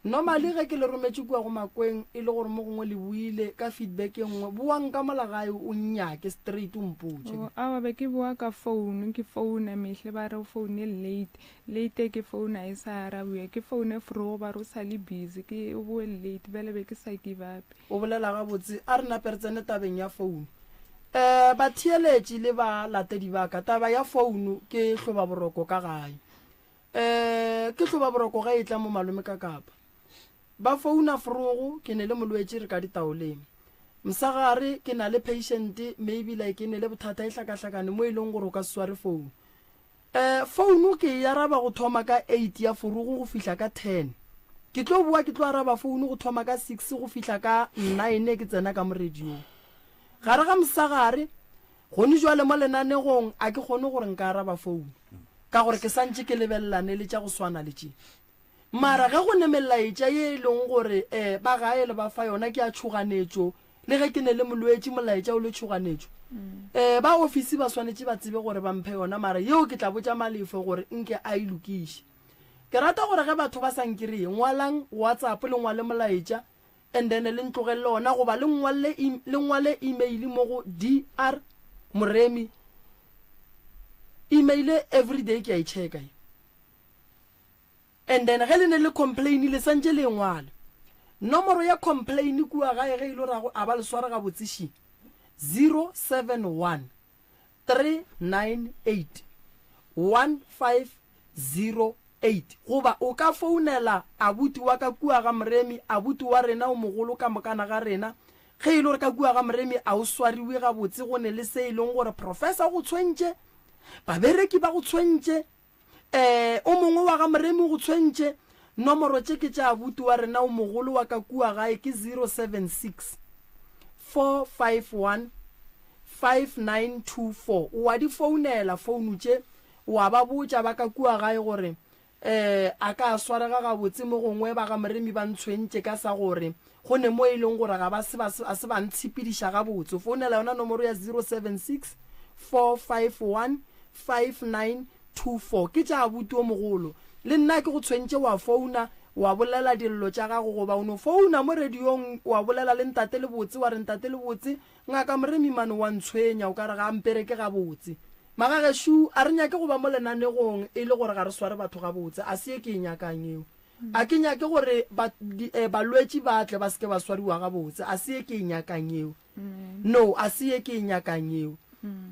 S3: normally ge ke le rometše kua go makweng e le gore mo gongwe le buile ka feedback e nngwe boang ka mola gae o nnyake straight o mpotše
S7: Oh, awa be ke boa ka founu ke founa mehle ba re o foune late Late ke phone a e sa arabiwe ke phone frogo ba re o sa le busy ke o boe late bjale be ke sa give up.
S3: O bolela gabotse, a re nape re tsene tabeng ya founu. Um batheeletši le balatedi ba ka, taba ya founu ke hlobaboroko ka gae. Um ke hlobaboroko ge e tla mo malome ka kapa. Ba founa frogo ke ne le molwetši re ka ditaoleng. Msagare ke na le patient maybe like e ne le bothata e hlakahlakane mo e leng gore o ka se sware founu. Eh, founu ke e araba go thoma ka eight ya forogo go fihla ka ten. Ke tlo boa ke tlo araba founu go thoma ka six go fihla ka nine ke tsena ka mo radiong. Gare ga mosagare, gone jwale mo lenanegong a ke kgone gore nka araba founu ka gore ke santše ke lebelelane le tša go swana le tše. Mara ge go ne melaetša ye e leng gore um ba gae le ba fa yona ke ya tšhoganetšo, le ge ke ne le molwetši molaetša o le tšhoganetšo, um ba ofisi ba swanetše ba tsebe gore ba mphe yona, mara yeo ke tla botša Malefo gore nke a e lokiše. Ke rata gore ge batho ba sa nkereye, ngwalang WhatsApp le ngwale molaetša and then le ntlogelele ona goba le ngwalle le ngwale email mo go DR Moremi. Email everyday ke a e checka ye. And then ge le ne le complainile santše le e ngwale. Nomoro ya complain kua gae ge e le gore a ba le sware gabotse še, 071 398 1508 goba o ka founela abuti wa ka kua ga Moremi, abuti wa rena o mogolo ka mokana ga rena. Ge e le gore ka kua ga Moremi a o swariwe gabotse go ne le se e leng gore professor o go tshwentše, babereki ba go tshwentše, Ee, o mongwe wa ga Moremi o go tshwentše. Nomoro tše ke tša abuti wa rena o mogolo wa ka kua gae ke 076 451 5924. O a di founela founu tše, wa ba botša ba ka kua gae gore um a ka swarega gabotse mo gongwe ba ga Moremi ba ntshwentše ka sa gore go ne mo e leng gore ga ba se ba a se ba ntshepediša gabotse. O founela yona nomoro ya 076 451 5924 ke tša abuti o mogolo. Le nna ke go tshwentše wa founa Wa bolela dillo tša gago goba o no founa mo radiong wa bolela le Ntate Lebotse wa re Ntate Lebotse, Ngaka Moremi mane wa ntshwenya o ka re ga a mpereke gabotse. Magagešo, a re nyake go ba mo lenanegong e le gore ga re sware batho gabotse. A se ye ke e nyakang eo. A ke nyake gore ba, di, eh, balwetši ba tle ba se ke ba swariwa gabotse. A se ye ke e nyakang eo. No, a se ye ke e nyakang eo.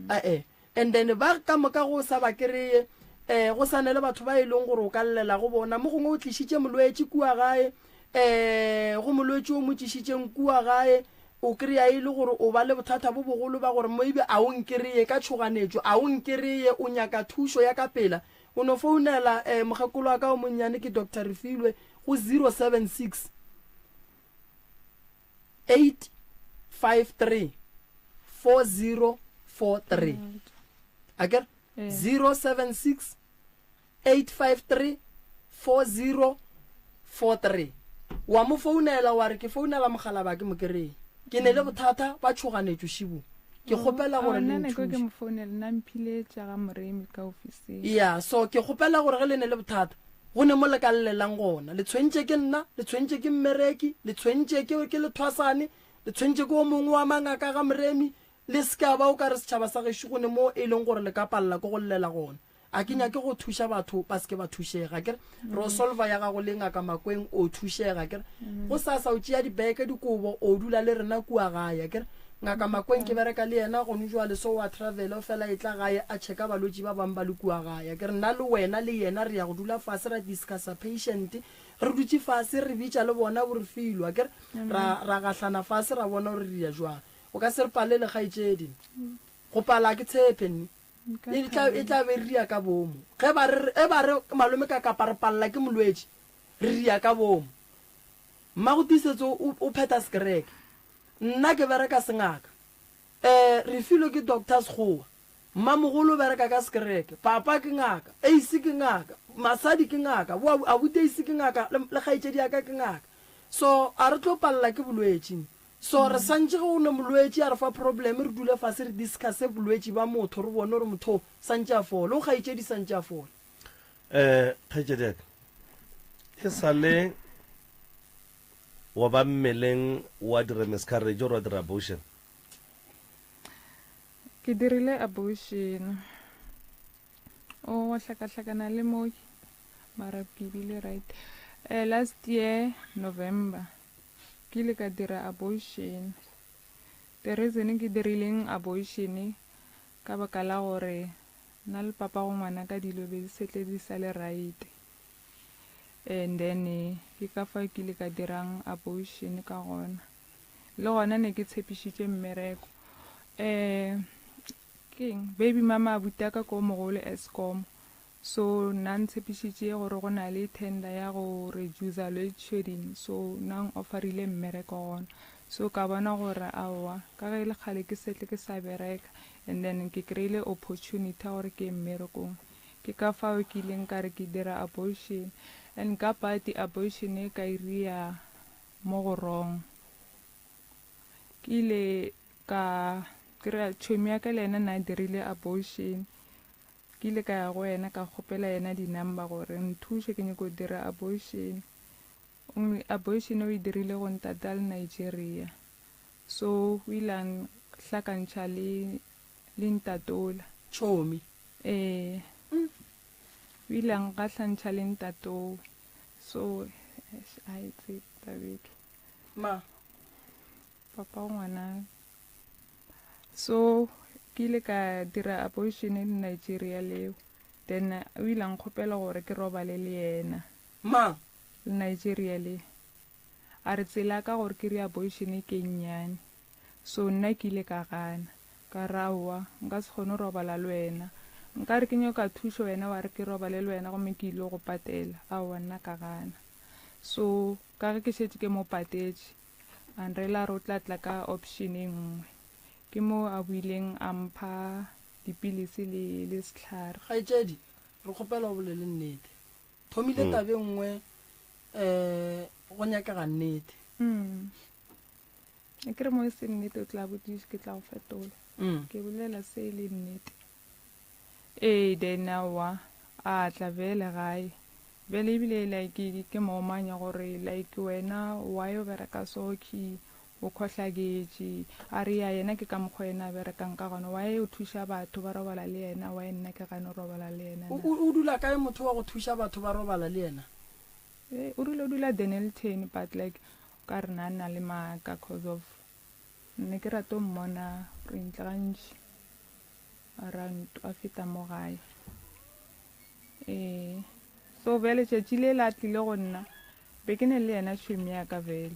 S3: E-e. And then ba ka moka go sa ba kereye, eh, go sa ne le batho ba e leng gore o ka llela go bona. Mo gongwe o tlišitše molwetši kua gae, eh, go molwetši o mo tlišitšeng kua gae, o kry-a e le gore o ba le bothata bo bogolo ba gore maybe a o nkereye ka tšhoganetšo, a o nkereye, o nyaka thušo ya ka pela. O no founela eh, mokgekolo wa ka o monnyane ke Doctor Refilwe go 076 853 4043. Akere? 076 853 4043. Wa mo founela wa re ke founela mogalaba ke mo kereye. Ke ne le bothata ba tšhoganetšo šibo. Ke kgopela gore le
S7: nna ne ke
S3: nthuše.
S7: mo founela nna mphiletša ga Moremi ka ofising.
S3: Ya, so ke kgopela gore ge le ne le bothata go ne mo le ka llelang gona. Le tshwentše ke nna, le tshwentše ke mmereki, le tshwentše ke, ke lethwasane, le tshwentše ke o mongwe wa mangaka ga Moremi. Le se ka ba o ka re setšhaba sa gešo go ne mo e leng gore le ka palela ke go llela gona. A ke nyake go thuša batho ba se ke ba thušega, akere? Re o solva ya gago le Ngaka Makweng, o thušega, akere? Gosasa o tšea dibeke, dikobo, o dula le rena kua gae, akere? Ngaka Makweng ke bereka le yena gone jwale, so o a travel, o fela e tla gae a checka balwetši ba bang ba le kua gae, akere? Nna le wena le yena re ya go dula fase ra discussa patient, re dutše fase re bitša le bona bo Refilwe, akere? Ra, ra gahlana fase ra bona gore re ya jwang. O ka se re palele, kgaetšedi. Go pala ga ke tshepe, nne. E tla, e tla be re ria ka boomo. Ge ba re, ge ba re malome ka kapa re palela ke molwetši, re ria ka boomo. Mmago Tiisetso o, o phetha sekereke. Nna ke bereka sengaka. Eh, Refilwe ke doctor Sekgowa. Mmamogolo o bereka ka sekereke. Papa ke ngaka. Ace ke ngaka. Masadi ke ngaka. Bo abuti Ace ke ngaka, le, le kgaetšedi ya ka ke ngaka. So, a re tlo palela ke bolwetši. So re santše ge go ne molwetši a re fa problem re dule fase re discusse bolwetši ba motho re bone gore motho o santše a fole, o kgaetšedi santše a fole.
S2: Eh, kgaetšedi ya ka, e sa le wa ba mmeleng wa dira miscarriage or wa dira abortion?
S7: Ke dirile abortion. O wa hlakahlakana le mo mara ke bile right. Eh, last year November ke ile ka dira abortion. The reason ke dirileng abortion ka baka la gore nna le papa go ngwana ka dilo be di setle di sa le right. And then ke ka fa ke ile ka dirang abortion ka gona. Le gona ne ke tshepišitše mmereko. Eh Keng? Baby mama abuti ya ka ko mogolo Eskom. So nna ntshepišitše gore go na le tender ya go reducer load shedding so nna ng offerile mmereko gona. So ka bona gore aowa ka ge e le kgale ke setle ke sa bereka and then ke kry-ile opportunity ya gore ke ye mmerekong. Ke ka fao ke ileng ka re ke dira abortion and ka party abortion e ka iria mo go wrong. Ke ile ka kry-a tšhomi ya ka le yena na dirile abortion. Ke ile ka ya go yena ka kgopela yena di-number gore nthuše ke nyako dira abortion. Abortion o e dirile go ntate a le Nigeria. So o ile a nhlakantšha le le ntatola.
S3: Tšhomi.
S7: Ee. O ile a nkahlantšha le ntatoo. So a e tsebe tabeke.
S3: Ma.
S7: Papa wa ngwana. So ke ile ka dira abortion le Nigeria leo. Then o ile a nkgopela gore ke robale le yena.
S3: Ma.
S7: Le Nigeria le. A re tsela ka gore ke re abortion ke nnyane. So nna ke ile ka gana. Ka re aowa nka se kgone go robala le wena. Nka re ke nyaka thušo wena wa re ke robale le wena gomme ke ile go patela. Aowa nna ka gana. So ka ge ke šetše ke mo patetše, Andrela a re o tla tla ka option e nngwe. Ke mo a boileng a mpha dipilisi le, le sehlare.
S3: Kgaetšedi, re kgopela o bolele nnete. Thomile mm. tabe nngwe um go nyakega nnete.
S7: Mm. E ke re mo e se nnete o tla botšiša ke tla go fetola.
S3: Mm.
S7: Ke bolela se e le nnete. Ee, then aowa a tla bele gae. Bjale ebile like ke mo omanya gore like wena why o bereka so ke o khohlaketše. A re ya yena ke ka mokgwa yena a berekang ka gona. Why o thuša batho ba robala le yena why nna ke gane go robala le yena
S3: O,
S7: na?
S3: o, o dula kae motho wa go thuša batho ba robala le yena?
S7: Eh, o rile o dula Dennilton but like o ka re na na le maaka cause of nne ke rata go mmona re ntle gantši around a feta mo gae. Ee, so bjale tšatši le la tlile go nna be ke ne le yena tšhomi ya ka vele.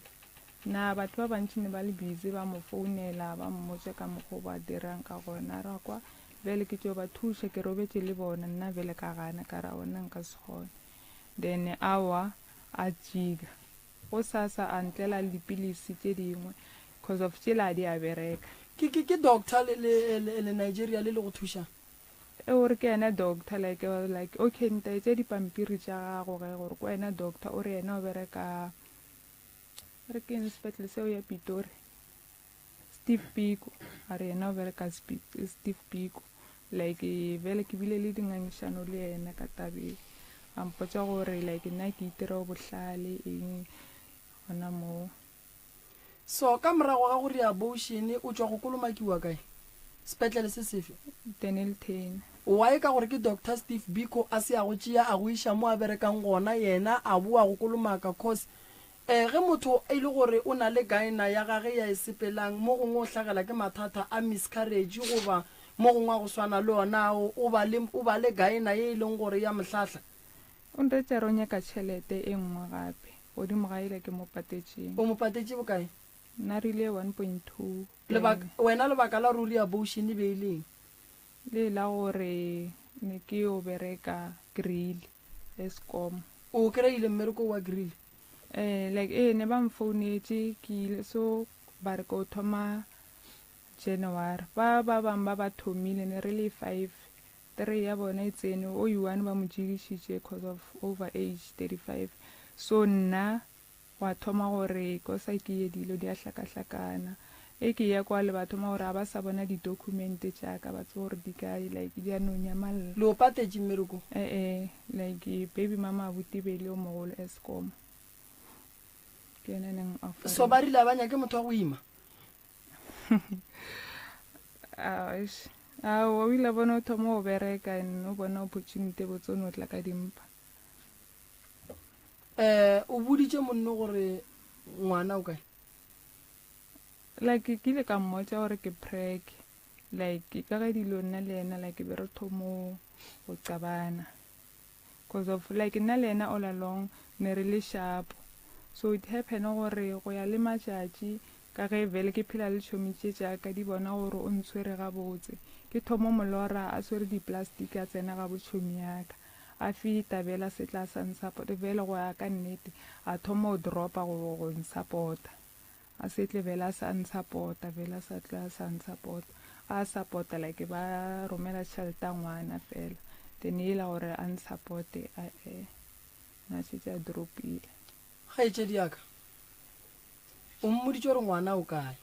S7: Na batho ba bantši ne ba le busy ba mo founela ba mmotša ka mokgwa o ba dirang ka gona. Ra kwa bjale ke tšo ba thuša ke robetše le bona nna bjale ka gana ka re aowa nna nka se kgone. Then aowa a tšika. Gosasa a ntlela le dipilisi tše dingwe cause of tšela a di a bereka.
S3: Ke, ke, ke doctor le, le, le, le Nigeria le le go thušang?
S7: E o re ke yena doctor like I was like okay ntaetše dipampiri tša gago ge gore ke wena doctor o re yena o bereka re ke eng sepetlele seo ya Pitori Steve Biko a re yena o bereka Steve Biko like bjale ke bile le dingangišano le yena ka tabeng a mpotša gore like nna ke itira o bohlale eng gona moo.
S3: So, ka morago ga go ria abortion, o tšwa go kolomakiwa kae? Sepetlele se sefe?
S7: Dennilton.
S3: Why? Ka gore ke Doctor Steve Biko a se a go tšea a go iša mo a berekang gona, yena a boa go kolomaka cause eh ge motho e le gore o na le gyna ya gage ya e sepelang mo gongwe o hlagela ke mathata a miscarriage goba mo gongwe a go swana le ona ao o ba le o ba le gyna ye e leng gore ya mo hlahla.
S7: O ntetše a re o nyaka tšhelete e nngwe gape godimo ga yela ke mo patetšeng.
S3: O mo patetše bokae?
S7: Nna rile 1.2
S3: Lebaka, wena lebaka la ruri abortion e be e le eng?
S7: Le la gore ne ke yo bereka grill Eskom.
S3: O kry-ile mmereko wa grill?
S7: Eh, like ee ne ba mfounetše ke ile so ba re ko thoma January. Ba ba bang ba ba thomile ne re le 5 Three ya bona e tsene, o yi-one ba mo tšigišitše cause of over age, 35. So nna gwa thoma gore kosa ke ye dilo di a hlakahlakana. E ke ya kwale ba thoma gore ga ba sa bona di-document tša ka, ba tsebe gore di kae, like di a no nyamalla.
S3: Le o patetše mmereko?
S7: E-e, like baby mama abuti be e le yo mogolo Eskom. Ke yena a neng a
S3: So ba rile ga ba nyake motho wa go ima?
S7: Eish. Aowa, o ile a bona o thoma go bereka and o bona opportunity e botse o no tla ka dimpa.
S3: Eh, o boditše monno gore ngwana o kae?
S7: Like ke ile ka mmotša gore ke preg like ka ge dilo nna le yena like be re thomo go qabana. Cause of like nna le yena all along ne re le sharp so it happen gore go ya le matšatši ka ge vele ke phela le tšhomi tše tša ka di bona gore o ntshwere gabotse ke thomo mo lora a swere di plastic a tsena ga bo tšhomi ya ka a feta bjale a se tla sa nsapota bjale go ya ka nnete a thoma go dropa go go nsapota. A se tle vele a sa ntshapota, vele a sa tle a sa ntshapota. A sapota like ba romela tšhelete ya ngwana fela. Then yela gore a ntshapote ae na šetše a dropile.
S3: Kgaetšedi ya ka, o mmoditše gore ngwana o kae?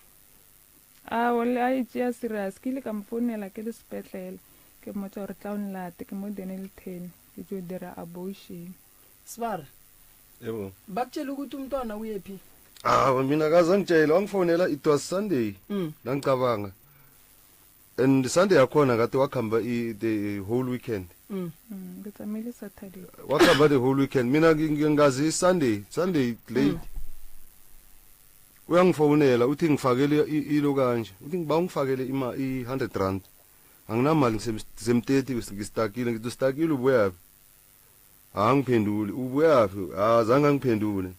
S7: Ao, le a e tšea serious. Ke ile ka mo founela ke le sepetlele, ke mmotša gore tla o nlate, ke mo Dennilton, ke tšo dira abortion.
S3: Sibari.
S8: Yebo.
S3: Bakutshela ukuthi umntwana uyephi?
S8: Ah, mina kaze angitshela wangifonela it was Sunday. Nangicabanga. And Sunday yakhona kade wakhamba i the whole weekend.
S7: Ke tsamaile Saturday.
S8: Wakhamba the whole weekend. Mina ngingazi Sunday, Sunday late. Uyangifonela uthi ngifakele ilo kanje. Uthi ngiba ungifakele ima i 100 rand. Anginamali ngisemteti ngistakile ngithi ustakile ubuyaphi? Angiphenduli ubuyaphi azange angiphendule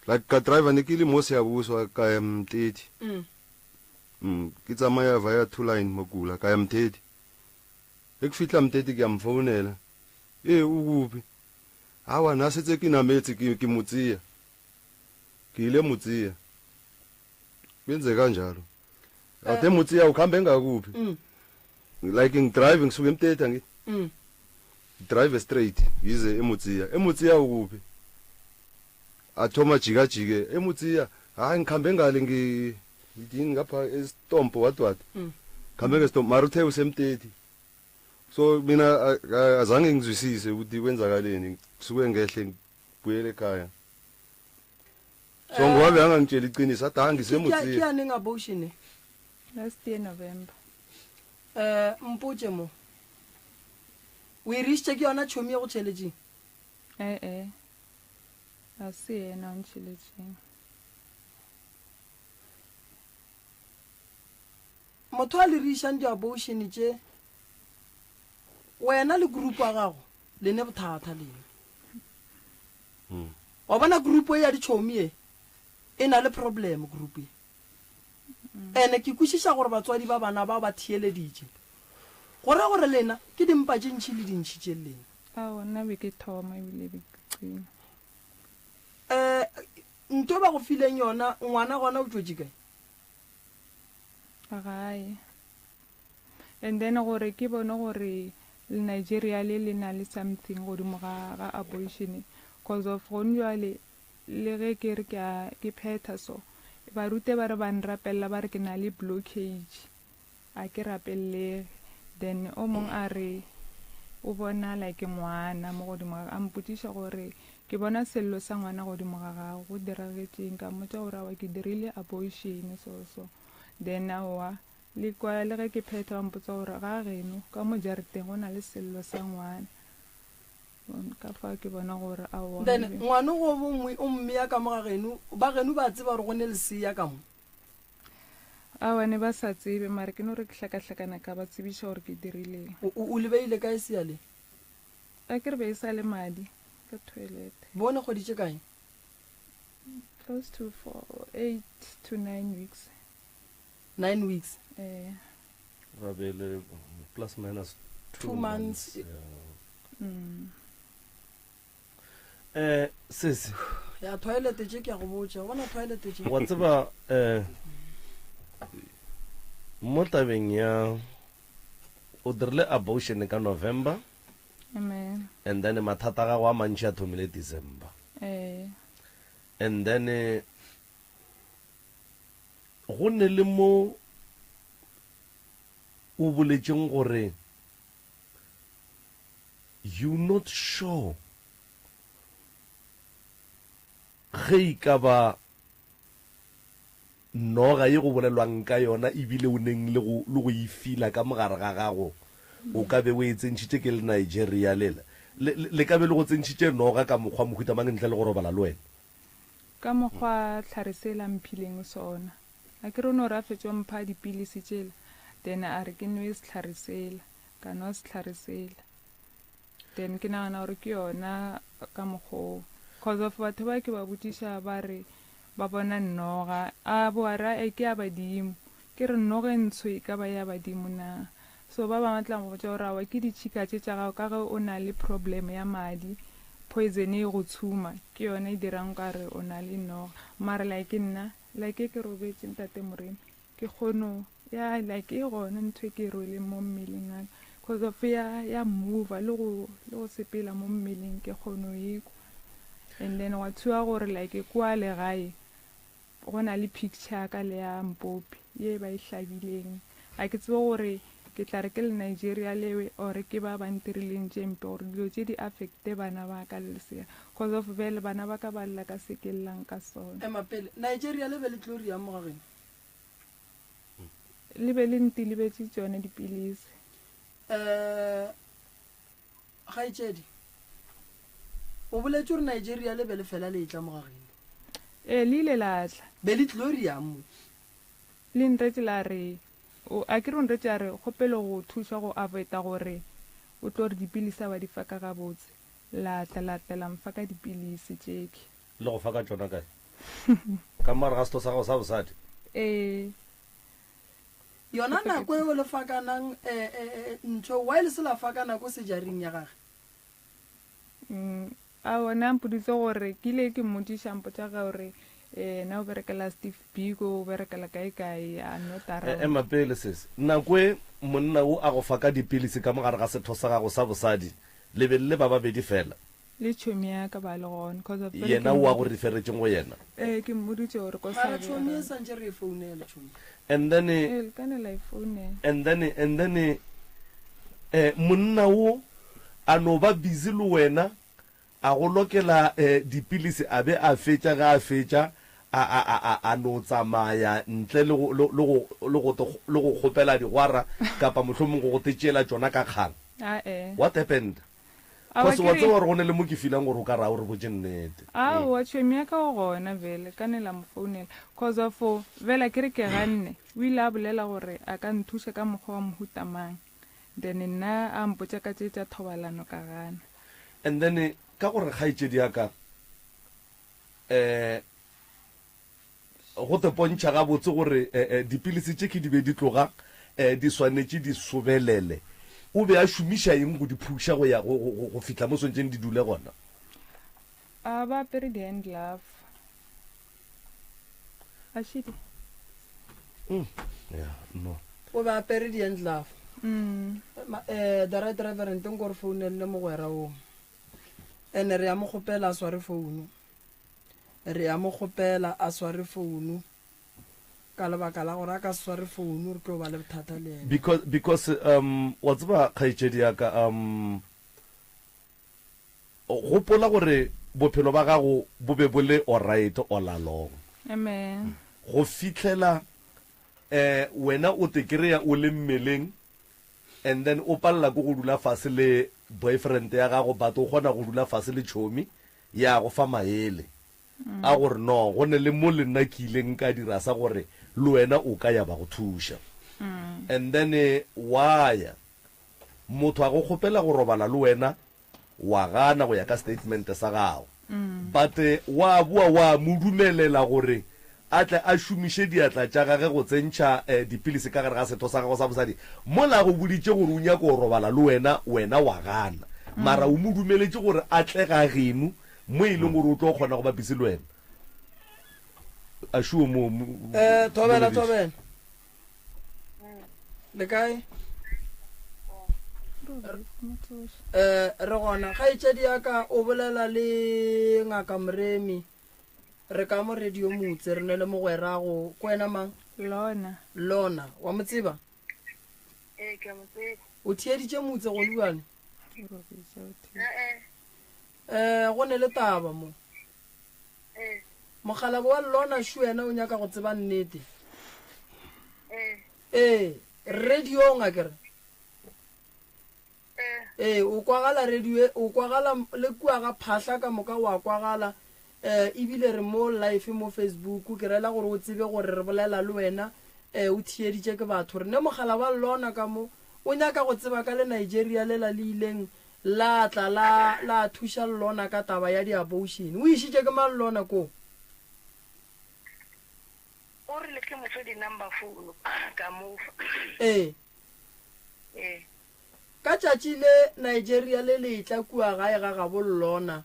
S8: like ka driver ne ke le mo Siyabuswa ka ya Mteti ke tsamaya via two line Makula ka ya Mteti ge ke fihla Mteti ke a mfounela ee o kuphi awa na setse ke nametse ke ke mo tseya ke ile mo tseya kwenze kanjalo ade mo tseya ukhambe ngakuphi like ngidrive ngisuke eMteti angithi drive straight ngize eMotsiya eMotsiya ukuphi athoma jikajike eMotsiya hayi ngikhambe ngale ngi ngidini ngapha esitompo what what khambe ngestompo mara uthe usemteti. So mina a- a- azange ngizwisise ukuthi kwenzakaleni ngisuke ngehle ngibuyele ekhaya. So ngoba bengangitshela iqiniso athi ha
S3: Ke ke
S8: ngisemutsini.
S3: ya neng abortion e?
S7: Last year November.
S3: Eh mpotše mo. O e rišitše ke yona tšhomi ye go tšheletšeng?
S7: Eh eh. A se yena o ntšheletšeng.
S3: Motho a le rišang di-abortion tše, wena le group wa gago le ne bothata lena. Wa bona group e ya ditšhomi e e na le problem group e. Ene ke kwešiša gore batswadi ba bana bao ba theeleditše. Go ra gore lena ke dimpa tše ntši le dintši tše lena.
S7: Aowa nna be ke thoma ebile be ke qina.
S3: Eh ntho e ba go fileng yona ngwana gona o tšwetše kae?
S7: Gae. And then gore ke bone gore le Nigeria le le na le something godimo ga ga abortion cause of gone jwale le ge ke re ke a ke phetha so barute ba re ba nrapelela ba re ke na le blockage a ke rapelelege then o mong a re o bona like ngwana mo godimo ga a mpotšiša gore ke bona sello sa ngwana godimo ga gago go diragetšeng ka mmotša gore awa ke dirile abortion so so then aowa le kwa le ge ke phetha ba mpotsa gore ga geno ka mo jareteng go na le sello sa ngwana Ka fao ke bona gore aowa.
S3: Then ngwano go bongwe o mmea ka mo ga geno, ba geno ba tseba gore go ne lesea ka mo?
S7: Aowa ne ba sa tsebe, mare ke no re ke hlakahlakana ka ba tsebiša gore ke dirileng.
S3: O, o le beile kae sea le?
S7: A ke re be e sa le madi ka toilet.
S3: Bone kgwedi tše kae?
S7: Close to four, eight to nine weeks.
S3: Nine weeks.
S7: Ee.
S2: Ba beile plus minus
S3: two months.
S2: Yeah. Mm. Eh, sesi.
S3: Ya toilet tše ke a go botša, bona toilet tše.
S2: Wa tseba eh mo tabeng ya o dirile abortion ka November.
S7: Amen.
S2: And then mathata a gago a mantši a thomile December.
S7: Eh.
S2: And then eh, Go ne le mo o boletšeng gore you not sure ge e ka ba noga ye go bolelwang ka yona ebile o neng le go le go e fila ka mogare ga gago o ka be o e tsentšhitše ke le Nigeria lela le le ka be le go tsentšhitše noga ka mokgwa mohuta mang ntle le go robala le wena?
S7: Ka mokgwa hlare sela a mphileng sona. A ke re o no re a fetšo mpha dipilisi tšela, then a re ke nwe sehlare sela. Ka nwa sehlare sela. Then ke nagana gore ke yona ka mokgwa oo. Cause of batho ba ke ba botšiša ba re ba bona noga. A bo a re ae ke ya badimo. Ke re noga e ntsho e ka ba ya badimo na? So ba bangwe ba tla go botša gore aowa ke ditšhika tše tša gago ka ge o na le problem ya madi, poison e go tshuma ke yona e dirang o ka re o na le noga. Mara like nna like ke robetše ntate Moremi ke kgono ya like e gona ntho e ke e rweleng mo mmeleng wa ka cause of ya ya mover le go le go sepela mo mmeleng ke kgono e kwa and then gwa tshuwa gore like kwa legae Go na le picture ya ka le ya Mpopi ye ba e hlabileng. Ga ke tsebe gore ke tla re ke le Nigeria lewe or ke ba ba ntirileng tše mpe gore dilo tše di affecte bana ba ka le lesea. Cause of bjale bana ba ka ba lla ka se ke llang ka sona.
S3: Ema pele, Nigeria le be le tlo riang mo ga geno?
S7: Le be le ntilibetše tšone dipilisi.
S3: Eh, Kgaetšedi, o boletše gore Nigeria le be le fela le etla mo ga geno.
S7: Ee, le ile la tla.
S3: Be le tlilo riang mo?
S7: Le nretše la re, o, a ke re o nretše a re, kgopelo go thuša go avoida gore o tlo re dipilisi a ba di fa ka gabotse. La tla, la tla la mfa ka dipilisi tšeke.
S2: Le go fa ka tšona kae? Ka mo gare ga setho sa gago sa bosadi?
S7: Ee.
S3: Yona nako eo le fakanang eh, eh, eh, ntho, why le se la fakana ko sejaring ya gage?
S7: Mm, aowa, ne a mpoditse gore ke ile ke mmotšiša, a mpotša gore yena o berekela Steve Biko, o berekela kae kae, I'm not around.
S2: Ema pele sesi, nako e monna o a go fa ka dipilisi ka mo gare ga setho sa gago sa bosadi, le be le le ba babedi fela?
S7: Le tšhomi ya ka ba le gona cause of
S2: Yena o a go referetšeng go yena.
S7: Ee ke mmoditše gore ko
S3: Mara tšhomi e santše re e founele tšhomi.
S2: And then
S7: Ee le ka ne la e founela.
S2: And then and then. Eh, monna wo a no ba busy le wena, a go lokela eh, dipilisi a be a fetša, ge a fetša a, a, a, a, a no tsamaya ntle le go, le, le go, le go te, le go kgopela digwara kapa mohlomong go go te tšeela tšona ka kgang.
S7: Ae.
S2: What happened?
S7: Aowa,
S2: Cause
S7: ke
S2: wa
S7: re-
S2: tseba gore go ne le mo ke feelang gore o ka re a o re botše nnete.
S7: Aowa, tšhomi ya ka o gona bjale, ka ne la mo founela. Cause of, bjale ke re ke ganne, o ile a bolela gore a ka nthuša ka mokgwa wa mohuta mang. Then nna a mpotša ka tše tša thobalano ka gana.
S2: And then ka gore kgaetšedi ya ka, um go te pontšha gabotse gore dipilisi tše ke di be di tloga di swanetše di sobelele. O be a šomiša eng go di phuša go ya go, go, go fihla mo swantšeng di dule gona?
S7: A ba apere di-hand glove. A šidi.
S2: Mm. Yeah, no.
S3: O be apere di-hand glove.
S7: Mm.
S3: Ma, eh, the right reverend nko re founelele mogwera o. Ene re ya mo kgopela a sware founu. Re a mo kgopela a sware founu, ka lebaka la gore a ka se sware founu re tlo ba le bothata le yena.
S2: Because, because, um, wa tseba kgaetšedi ya ka, um, gopola gore bophelo ba gago bo be bo le alright all along.
S7: Amen.
S2: Go fihlela, eh, wena o te kry-a o le mmeleng, and then o palela ke go dula fase le boyfriend ya gago, but o kgona go dula fase le tšhomi, ya go fa maele a gore no go ne le mo le nna ke ileng ka dira sa gore le wena o ka ya ba go thuša. And then wa ya motho a go kgopela go robala le wena wa gana go ya ka statement sa gago, but wa boa wa mo dumelela gore a tle a šomiše diatla tša gage go tsentšha dipilisi ka gare ga setho sa gago sa bosadi, mola a go boditše gore o nyaka go robala le wena, wena wa gana. Mara o mo dumeletše gore a tle ga geno mo e leng gore o tlo kgona go ba busy le wena. A šuo mo, mo,
S3: Eh, thobela,
S2: bolediše.
S3: thobela. Le kae? Eh, re gona. Kgaetšedi ya ka o bolela le Ngaka Moremi. Re ka mo radio motse, re ne le mogwerago. Ke wena mang?
S7: Lona.
S3: Lona. Wa mo tseba?
S9: Ee, ke a mo tseba.
S3: O theeditše motse gone bjale?
S9: Eh-eh.
S3: Eh, go ne le taba mo.
S9: Ee.
S3: Mokgalabo wa Lona šu yena o nyaka go tseba nnete.
S9: Ee.
S3: Ee, radiong a ke re.
S9: Ee.
S3: Ee, o kwagala radio, o kwagala le kua ga Phahla ka moka wa kwagala. Eh, ebile re mo live mo Facebook, ke rela gore o tsebe gore re bolela le wena, eh, o theeditše ke batho. Re ne mogala wa Lona ka mo, o nyaka go tseba ka le Nigeria lela le ileng la tla la, la thuša Lona ka taba ya di-abortion. O išitše ke mang Lona koo?
S9: O rile ke mo fe di-number phone, ka mo fa.
S3: Ee.
S9: Ee.
S3: Ka tšatši le Nigeria le le etla kua gae ga gabo Lona,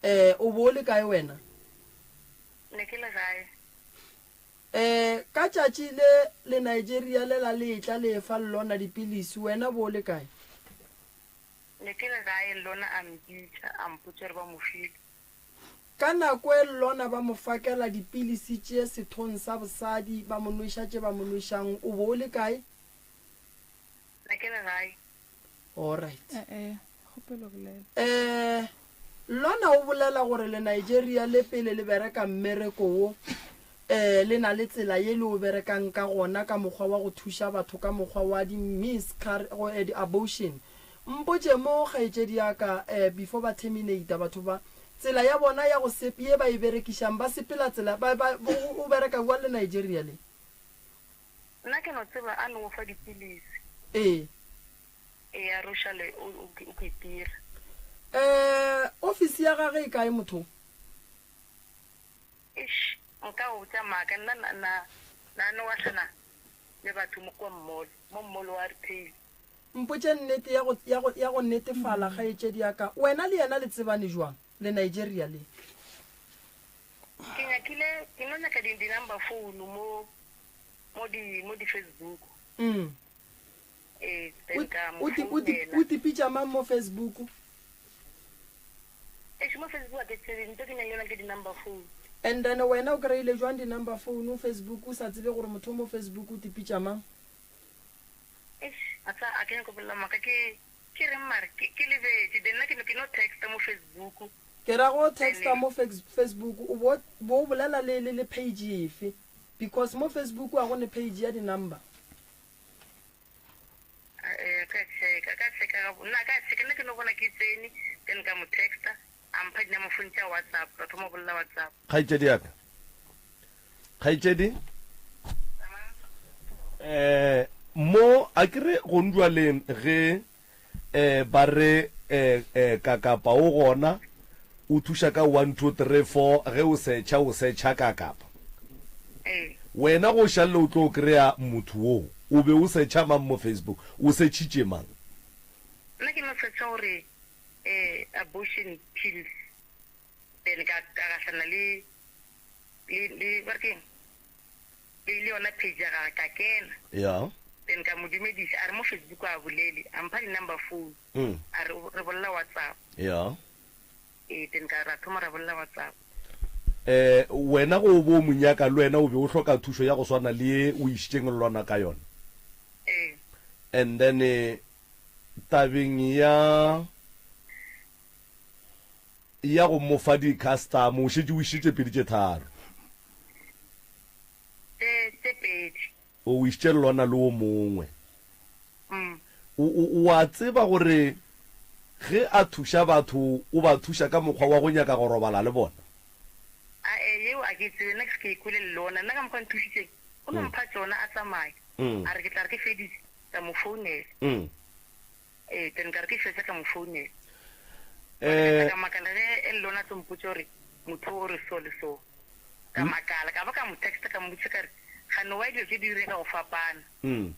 S3: Eh, o bo o le kae wena?
S9: Ne ke le gae.
S3: Eh, ka tšatši le le Nigeria lela le etla le efa Llona dipilisi, wena bo o le kae?
S9: Ne ke le gae, Llona a mpitša, a mpotša gore ba mo file.
S3: Ka nako e Llona ba mo fakela dipilisi tše sethong sa bosadi, ba mo nweša tše ba mo nwešang, o bo o le kae?
S9: Ne ke le gae.
S3: Alright.
S7: Eh, kgopelo bolela.
S3: Eh, Lona o bolela gore le Nigeria le pele le bereka mmereko wo, eh, le na le tsela ye le o berekang ka gona ka mokgwa wa go thuša batho ka mokgwa wa di miscar-, go, eh, di abortion. Mpotše mo, kgaetšedi ya ka, eh, before ba terminate batho ba, tsela ya bona ya go sep-, ye ba e berekišang, ba sepela tsela, ba, ba, o, o bereka bjang le Nigeria le?
S9: Nna ke no tseba a no fa dipilisi.
S3: Ee.
S9: Ee, a re o šale o, o, o ketira.
S3: Eh, ofisi ya gage e kae motho?
S9: Eish, nka go botša maaka, nna na, na, na no gahlana le batho mo kwa mmolo, mo mmolo wa retail.
S3: Mpotše nnete ya go, ya go, ya go netefala, kgaetšedi ya ka. Wena le yena le tsebane jwang, le Nigeria le?
S9: Ke nyakile, ke no nyaka di, di number phone mo, mo di, mo di Facebook.
S3: Mm.
S9: Ee, then ka mo
S3: O ti, o ti,
S9: founela.
S3: o tipitša mang mo Facebook?
S9: Eish, mo Facebook ga ke tsebe, ntho ke nang le yona ke di number phone.
S3: And then wena o kry-ile jwang di number phone Facebook o sa tsebe gore motho o mo Facebook o tipitša mang?
S9: Eish. A sa a ke nyako bolela maaka ke ke reng mare ke ke lebetše then nna ke no ke no texta mo Facebook.
S3: Ke ra go texta mo Facebook o bo bo o bolela le le le page efe because mo Facebook a go ne page ya di number.
S9: Eh, ka checka ka checka ga nna ka checka nna ke no bona ke tsene then ka mo texta a mpha di number phone tša WhatsApp ra thoma go bolela WhatsApp.
S2: Kgaetšedi ya ka. Kgaetšedi. Eh mo a ke re go njwaleng ge eh ba re eh eh kakapa o gona o thuša ka 1 2 3 4 ge o setšha o setšha kakapa.
S9: Ee.
S2: Wena go šalle o tlo kry-a motho wo o be o setšha mang mo Facebook o setšhitše mang?
S9: Nna ke no setšha gore eh abortion pills then ka ka gahlana le le le ba re keng le le yona page ya gage ka kena
S2: Ya.
S9: then ka mo dumedisa a re mo Facebook a bolele a mpha di number phone
S2: Mm.
S9: a re re bolela WhatsApp
S2: Ya.
S9: ee then ka ra thoma ra bolela WhatsApp
S2: Eh wena go o bo o mo nyaka le wena o be o hloka thušo ya go swana le ye o išitšeng lona ka yona.
S9: ee
S2: And then eh, tabeng ya ya go mo fa di-custom o šetše o išitše pedi tše tharo.
S9: Tše tše pedi.
S2: O išitše lona le o mongwe.
S9: Mm.
S2: O, o, o a tseba gore ge a thuša batho o ba thuša ka mokgwa wa go nyaka go robala le bona?
S9: Ae, yeo a ke e tsebe, nna ke se ke e kwele le lona. Nna ka mokgwa a nthušitšeng, o no mpha tšona a tsamaya.
S2: Mm.
S9: A re ke tla re ke feditše, ka mo founela.
S2: Mm.
S9: Ee, then ka re ke fetša ka mo founela.
S2: Eh.
S9: Ka makala ge e le lona a tlo mpotša gore motho o re so le so. Ka makala, ka ba ka mo texta ka mmotša ka re, gane why dilo tše di direga go fapana?
S2: Mm.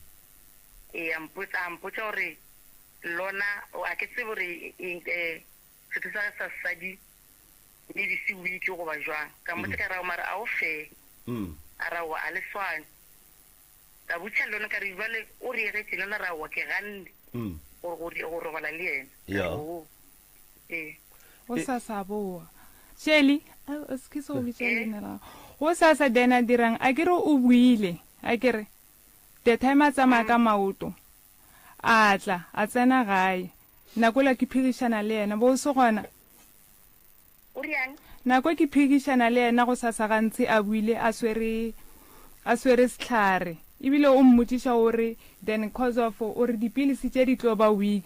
S9: Ee, a mpotša, a mpotša gore lona, a ke tsebe gore eng, eh, setho sa gage sa sesadi maybe se weak goba jwang. Ka mmotša ka re, mara a o fair.
S2: Mm.
S9: A re aowa, a le swane. Ka botša lona ka re, Bjale o re egetše lona ra aowa, ke ganne go, go, go robala le yena. Ka re,
S2: Ya.
S9: Oo. Ee.
S7: Go sasa boa. Shelly, a, se ke se go bitša leina la gago. Go sasa then a dirang, a ke re o buile, a ke re, the time a tsamaya ka maoto, a tla, a tsena gae. Nako la ke phirišana le yena, bo o se gona?
S9: O reang?
S7: Nako ke phegišana le yena gosasa gantši a buile a swere a swere sehlare ebile o mmotšiša o re then cause of o re dipilisi tše di tlo ba weak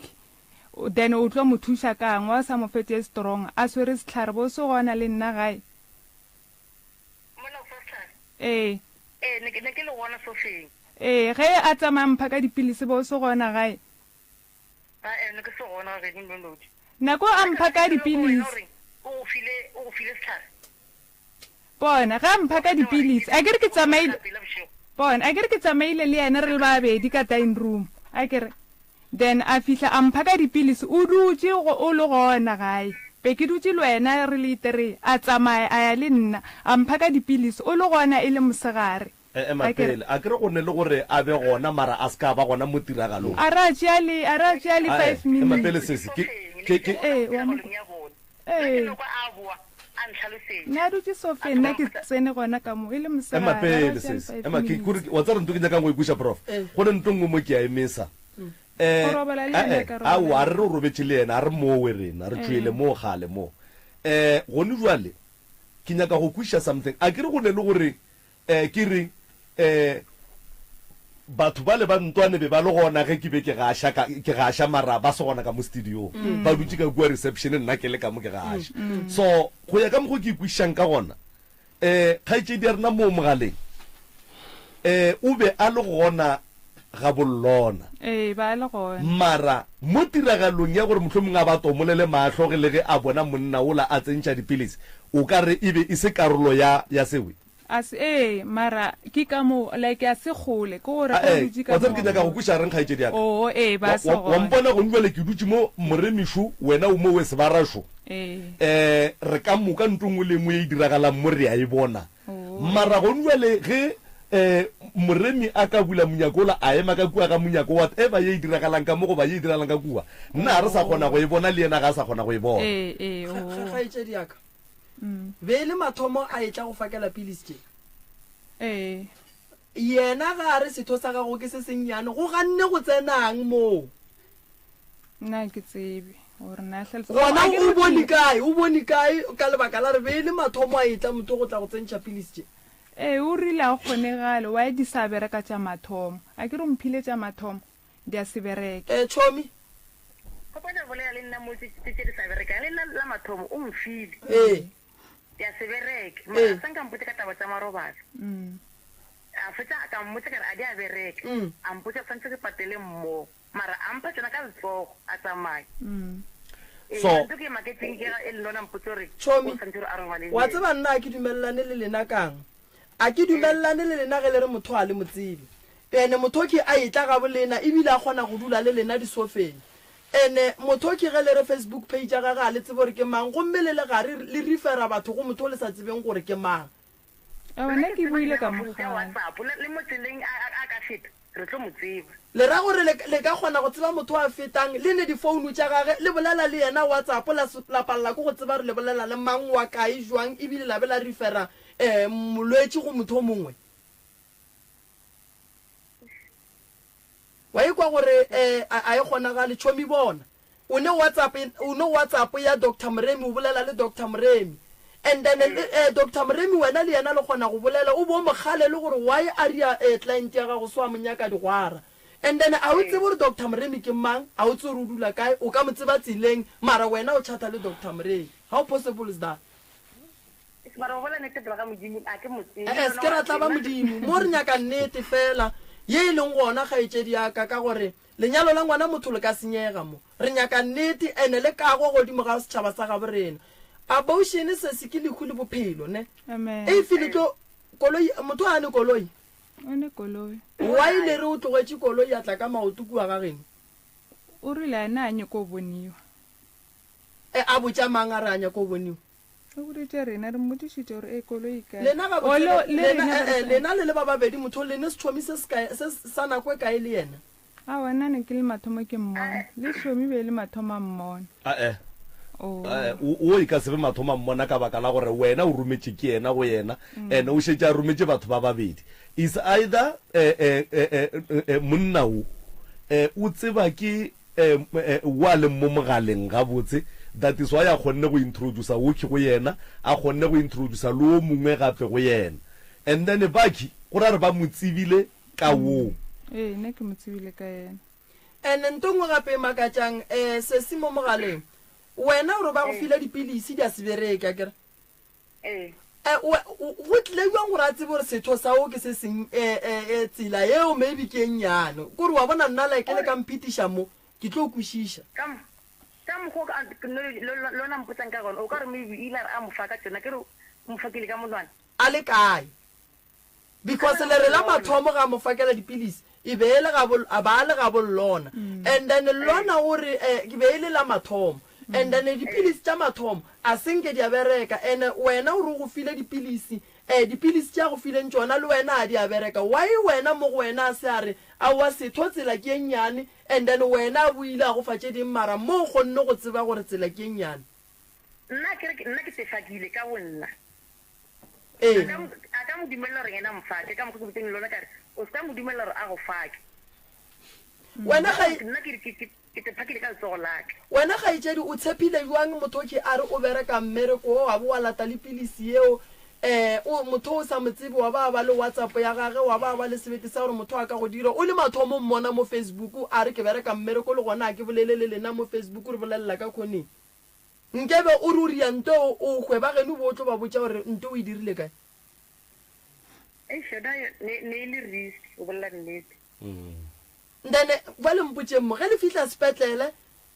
S7: then o tlo mo thuša kang wa sa mo fe tše strong a swere sehlare bo se gona le nna gae.
S9: Mola o fa sehlare?
S7: Ee.
S9: Ee ne ke ne ke le gona sofeng.
S7: Ee ge a tsamaya mpha ka dipilisi bo se gona gae.
S9: Ae, ne ke se gona ga geno Nonodi.
S7: Nako a mpha ka dipilisi.
S9: O go file, o go file sehlare?
S7: Bona, ge a mpha ka dipilisi, a ke re ke tsamaile, bona, a ke re ke tsamaile le yena re le babedi ka dining room, a ke re. Then a fihla a mpha ka dipilisi, o dutše go, o le gona gae. Be ke dutše le wena re le three, a tsamaya a ya le nna, a mpha ka dipilisi, o le gona e le mosegare.
S2: E, ema pele. A ke re go ne le gore a be gona mara a se ka ba gona mo tiragalong.
S7: A re a tšea le, a re a tšea le
S2: Ae,
S7: five
S2: ema
S7: minutes.
S2: pele sesi. Ke, ke, ke.
S7: Ee, wa mo kwa. Ee. Ne a dutše sofeng, nna ke tsene gona ka mo, e le
S2: Ema
S7: mosegare, a re a
S2: pele
S7: tšea le
S2: sesi.
S7: five
S2: Ema, ke,
S7: minutes.
S2: kore, wa tseba ntho ke nyakang go e kweša, Prof? Go ne ntho nngwe mo ke a emesa. Eh,
S7: Go robala le yena,
S2: ae,
S7: ka robala
S2: aowa, a
S7: le
S2: re re o robetše le yena, a re mowe rena, re tšwele moo kgale mo. Eh, gone bjale, ke nyaka go kweša something. A ke re go ne le gore Eh, ke re, eh, batho bale ba ntwane be ba le gona ge ke be ke gaša, ka, ke gaša, mara ba se gona ka mo studiong. Ba dutše ka kua reception, nna ke le ka mo ke gaša. So, go ya ka mokgo ke ikwešišang ka gona, eh, kgaetšedi ya rena moo mogaleng, eh, o be a le gona ga bollona.
S7: Ee, ba le gona.
S2: Mara mo tiragalong ya gore mohlomongwe a ba tomolele mahlo ge le ge a bona monna wola a tsentšha dipilisi, o ka re e be e se karolo ya, ya sewe.
S7: A se, ee, mara ke ka moo, like a se kgole, ke gore ge o
S2: Ae,
S7: dutše ka
S2: wa tseba
S7: mo
S2: ke nyaka go kweša reng, kgaetšedi ya ka?
S7: Oo, ee, ba
S2: Wa,
S7: se
S2: wa, wa
S7: gona.
S2: mpona gone bjale ke dutše mo moremišo, wena o mo we sebarašo.
S7: Ee.
S2: Eh, re ka moka ntho nngwe le nngwe ye e diragalang mo re a e bona.
S7: Oo.
S2: Mara gone bjale ge eh, moremi a ka bula monyako ola, a ema ka kua ga monyako, whatever ye e diragalang ka mo goba ye e diragalang ka kua, nna ga re sa kgona go e bona le yena ga a sa kgona go e bona.
S7: Ee, ee, oo.
S3: Kgaetšedi ya ka, Be e le mathomo a etla go fakela pilisi tše.
S7: Ee.
S3: Yena ga a re setho sa gago ke se sennyane, go ganne go tsenang moo?
S7: Nna ga ke tsebe gore na hlalosa.
S3: Gona o bone kae? O bone kae ka lebaka la re be e le mathomo a etla motho go tla go tsentšha pilisi tše?
S7: Ee, o rile a go kgonegale, why di sa bereka tša mathomo? A ke re o mphile tša mathomo, di a se bereke.
S3: Ee, chomi.
S9: Gopola o bolela le nna mo tše tše di sa berekang, le nna la mathomo o mfile.
S3: Ee.
S9: Ya se bereke. Mara a sa nka mpotša ka taba tša marobalo. A fetša ka mmotša ka re a di a bereka. A mpotša tshwantse ke patele mmogo. Mara a mpha tšona ka letsogo a tsamaya. Ee,
S2: So.
S9: ntho ke e maketseng ke ga e le lona mpotša gore o
S3: Chomi,
S9: tshwantse gore a robale le
S3: wa
S9: yena.
S3: tseba nna a ke dumelelane le lena kang? A ke dumelelane le lena ge le re motho a le mo tsebe. Ene motho ke a etla gabo lena ebile a kgona go dula le lena disofeng. Ene motho ke ge le re Facebook page ya gage a le tsebe gore ke mang gomme le le gare le refera batho go motho o le sa tsebeng gore ke mang.
S7: Aowa
S9: Nna
S7: nna
S9: ke
S7: ke
S9: tseba
S7: buile
S9: yena
S7: ka
S9: mafoung tša
S7: mogala.
S9: WhatsApp le, le mo tseleng a, a, a ka feta re tlo mo tseba.
S3: Le ra gore le, le ka kgona go tseba motho a fetang le ne difounu tša gage le bolela le yena WhatsApp la, la palela ke go tseba gore le bolela le mang wa kae jwang ebile la be la refera um molwetši go motho o mongwe? Wa ikwa gore eh, a, a e kgonagale, tšhomi bona. O ne WhatsApp, o ne WhatsApp ya Doctor Moremi, o bolela le Doctor Moremi. And then eh, eh, Doctor Moremi wena le yena le kgona go bolela, o bo o mo kgale le gore why a ria eh, client ya gago so a mo nyaka digwara. And then a o tsebe gore Doctor Moremi ke mang, a o tsebe gore o dula kae, o ka mo tseba tseleng, mara wena o chatha le Doctor Moremi. How possible is that?
S9: Mara go bolela nnete pele ga Modimo, a ke mo tsebe.
S3: E-e, se ke ra tlaba Modimo. Mo re nyaka nnete feela ye e leng gona, kgaetšedi ya ka, ka gore lenyalo la ngwana motho le ka senyega mo. Re nyaka nnete, ene le kago godimo ga setšhaba sa gabo rena. Abortion sesi ke lehu le bophelo, ne?
S7: Amen.
S3: If le tlo, koloi, motho a ne koloi?
S7: O ne koloi.
S3: Why le re o tlogetše koloi a tla ka maoto kua ga geno?
S7: O rile a ne a nyako boniwa.
S3: E, a botša mang a re a nyako boniwa?
S7: O boditše rena, re mmotšišitše gore e koloi e kae.
S3: Lena
S7: O
S3: gabotse,
S7: le, le
S3: lena,
S7: rena re
S3: eh, eh,
S7: sa.
S3: lena le le ba babedi, motho le ne setšhomi se se kae, se, sa nako e kae le yena?
S7: Aowa, nna ne ke le mathomo ke mmona. Le Šomi be e le mathomo a mmona.
S2: Ae,
S7: Oh.
S2: ae, o, o e ka se be mathomo a mmona ka baka la gore wena o rometše ke yena go yena, ene o šetše a rometše batho ba babedi. Is either, eh, eh, eh, eh, eh, monna wo, eh, o tseba ke wo a leng mo mogaleng gabotse, that is why a kgonne go introducer Woki go yena, a kgonne go introducer le o mongwe gape go yena. And then Baki, go ra re ba mo tsebile ka woo.
S7: Ee, nna ke mo tsebile ka yena.
S3: And nto nngwe gape e makatšang, um sesi mo mogaleng, wena o re ba go file dipilisi di a se bereke, akere?
S9: Ee.
S3: Eh, go tlile bjang gore a tsebe gore setho sa o ke se seng eh, eh, eh, tsela yeo maybe ke e nnyane kore wa bona nna like le ka mphetiša mo ke tlo kwešiša
S9: Ka mo- ka mokgwa o ka- lo- lo- lo- lona mpotsang ka gona o ka re maybe ile a re a mo fa ka tsona ke re o mo fakile ka monwana
S3: a le kae Because le re la mathomo ga mo fakela dipilisi e be e le gabo a ba le gabo Lona and then Lona o re eh, ke be e le la mathomo and then dipilisi tša mathomo a se nke di a bereka and wena o re o go file dipilisi eh dipilisi tše a go fileng tšona le wena a di a bereka why wena mo go wena a se a re aowa setho tsela ke e nnyane and then wena a boile a go fa tše ding mara mo o kgonne go tseba gore tsela ke e nnyane.
S9: Nna ke re nna ke tefakile ka bonna.
S3: Ee.
S9: A ka, a ka mo dumelela gore yena a mo fake, ka mokgwa ke botseng le lona ka re, o se ka mo dumelela gore a go fake.
S3: Wena ga,
S9: Nna ke, ke, ke, ke te phakile ka letsogo la ka.
S3: wena kgaetšedi o tshepile bjang motho ke a re o bereka mmereko wo wa bo wa lata le pilisi yeo um o motho o sa mo tsebe wa ba ba le whatsapp ya gage wa ba ba le sebete sa gore motho a ka go dira o le mathomo mmona mo facebook a re ke bereka mmereko le gona a ke bolele le lena mo facebook re bolelela ka khoneng Nkebe o re o ria nto o hwe, ba geno bo tlo ba botša gore nto o e dirile kae.
S9: Eish yona ne ne e le risk go bolela nnete.
S3: Then bjale mpotšeng mo, ge le fihla sepetlele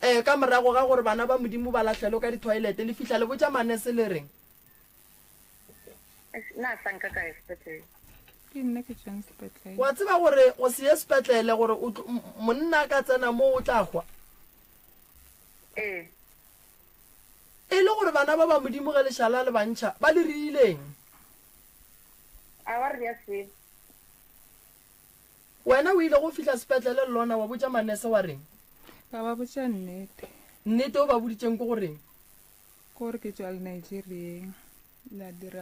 S3: um ka morago ga gore bana ba Modimo ba lahlelwe ka di-toilet, le fihla le botša manese le reng?
S9: Eish nna a sa nka ka ya sepetlele.
S7: Ke nna ke tšwang sepetlele.
S3: Wa tseba gore go se ye sepetlele gore o tlo, monna a ka tsena mo o tla hwa?
S9: Ee.
S3: E le gore bana ba ba Modimo ge lešala le ba ntšha, ba le riileng?
S9: A wa re ya selo.
S3: Wena o ile go fihla sepetlele le lona wa botša manese wa reng?
S7: Ka ba botša nnete.
S3: Nnete o ba boditšeng ke go reng?
S7: Ke gore ke tšwa le Nigerieng. La dira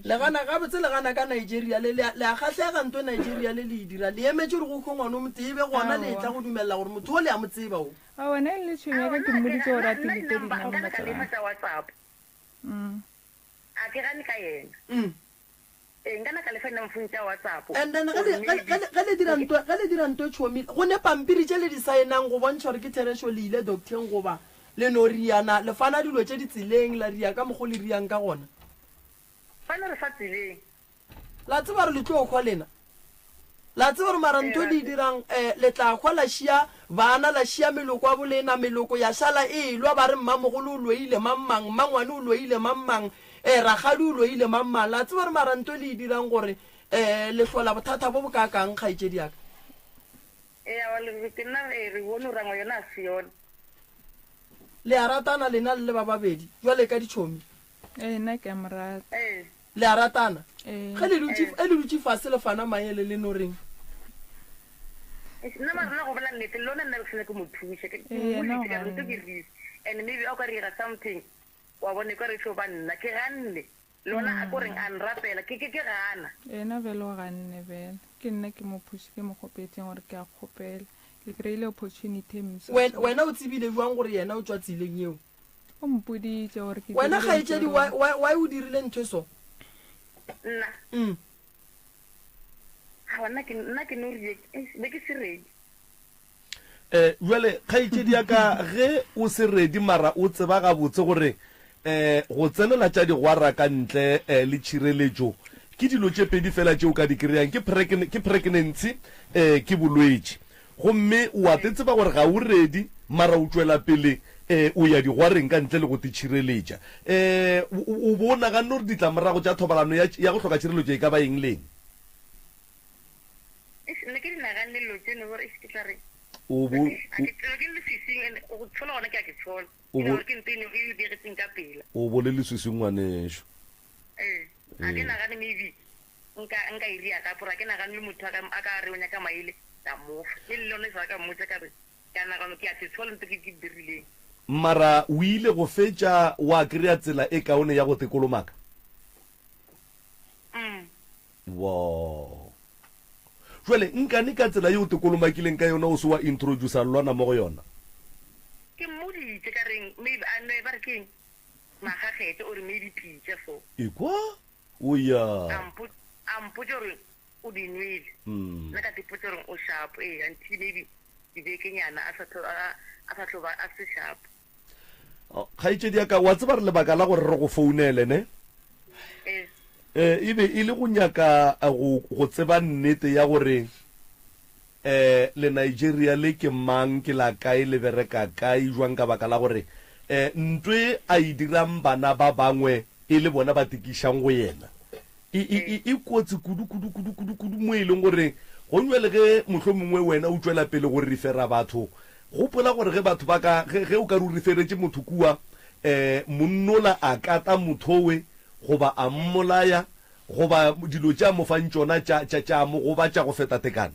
S3: Le gana gabotse le gana ka Nigeria le le a le a kgahlega nto Nigeria le le e dira le emetše gore go hwe ngwana o motee e be gona le etla go dumelela gore motho o le a mo tseba o.
S7: Aowa nna le tšhomi ya ka ke mmoditše gore a
S9: Nna
S7: delete
S9: di-number
S7: di-number
S9: nka
S7: tša
S9: le fa
S7: gagwe.
S9: tša WhatsApp. A ke gane ka yena. Ee, nka na ka le fa di-number phone tša WhatsApp.
S3: And then ge
S9: Or
S3: le ge
S9: maybe
S3: ge ge le dira nto ge le dira nto tšhomi go ne pampiri tše le di saenang go bontšha gore ke therešo le ile docteng goba Le no riana, le fana dilo tše di tseleng, la ria ka mokgo le riang ka gona.
S9: Fana re fa tseleng.
S3: La tseba gore le tlo hwa lena. La tseba gore mara ntho le e dirang, eh, le tla hwa la šia bana, la šia meloko ya bolena, meloko ya šala e elwa, ba re mmamogolo o loile mang-mang, mmangwane o loile mang-mang, eh, rakgadi o loile mang-mang. La tseba gore mara ntho le e dirang gore, eh, le hlola bothata bo bokaakang, kgaetšedi ya ka.
S9: Ee, aowa, le, ke nna, ee, re bone gore angwa yona a se yona.
S3: Le a ratana lena le le ba babedi bjale ka ditšhomi?
S7: Ee, nna ke a mo rata.
S9: Ee.
S3: Le a ratana?
S7: Ee.
S3: Ge le dutše, ge le dutše fase le fana maele le no reng?
S9: Eish, nna mara nna go bolela nnete, le lona nna be ke sa nyake go mo thuša. Ke, ke
S7: Ee, yena o
S9: mmoditše ka re ntho
S7: ganne.
S9: ke risk and maybe a o ka re ira something, wa bona e ka re e tlo ba nna. Ke ganne. Le ona a ko reng a nrapela, ke, ke, ke gana.
S7: Yena bjale o ganne bjale. Ke nna ke mo phuši, ke mo kgopetšeng gore ke a kgopela. Ke kry-ile opportunity e mpsha.
S3: Wen, wena o tsebile bjang gore yena o tšwa tseleng yeo?
S7: O mpoditše gore ke
S3: Wena
S7: dirile ntho e
S3: kgaetšedi, why,
S7: wrong.
S3: why, why o dirile ntho e so?
S9: Nna?
S3: Mm.
S9: Aowa, nna ke, nna ke no rile, eish, be ke se ready.
S2: Um bjale kgaetšedi ya ka, ge o se ready mara o tseba gabotse gore um go tsenela tša digwara ka ntle um le tšhireletšo ke dilo tše pedi fela tše o ka di kry-ang, ke ke pregnancy um ke bolwetši. Gomme o a te tseba gore ga o ready mara o tšwela pele um o ya digwareng ka ntle le go te tšhireletša. Um o bo o naganne gore ditlamorago tša thobalano ya ya go hloka tšhireletšo e ka ba eng le eng?
S9: Eish, nna ke di naganne dilo tseno gore eish ke tla reng.
S2: O bo,
S9: A ke tsebe ke le leswiswing and go tshola gona ke a ke tshola.
S2: O
S9: Ke
S2: bo,
S9: gore ke nto e ne e diegetseng ka pela.
S2: o bo le leswiswing ngwanešu.
S9: Ee, a ke nagane maybe nka nka e ria gape gore a ke nagane le motho a ka a ka re o nyaka maele ka mo fa. Le le lone sa ka mmotsa ka re ke a nagana ke a te tshola nto ke ke dirileng.
S2: Mara o ile go fetša wa kry-a tsela e kaone ya go te kolomaka?
S9: Mm.
S2: Wo. Jwale nkane ka tsela ye o te kolomakileng ka yona o se wa introducer lwana mo go yona?
S9: Ke mmoditše ka reng maybe a nwe ba re ke eng magagete or maybe pitša so.
S2: Ekwa? O ya.
S9: A mpo a mpotša gore o di nwele. Nna ka ipotša gore o sharp ee until maybe dibekenyana a sa tlo a a sa tlo ba a se sharp.
S2: Kgaetšedi ya ka, wa tseba re lebaka la gore re go founele, ne?
S9: Ee.
S2: Eh, e be e le go nyaka eh, go, go tseba nnete ya gore eh, le Nigeria le ke mang, ke la kae, le bereka kae, jwang, ka baka la gore eh, ntwe a e dirang bana ba bangwe e le bona ba tekišang go yena. E, e, e, e kotsi kudu, kudu, kudu, kudu, kudu mo e leng gore gonywe le ge mohlomongwe wena o tšwela pele go rifera batho, gopola gore ge batho ba ka, ge, ge o ka re o riferetše motho kua, um monnola a kata mothowe goba a mmolaya, goba dilo tše a mo fang tšona tša, tša, tša mo gobatša go feta tekano,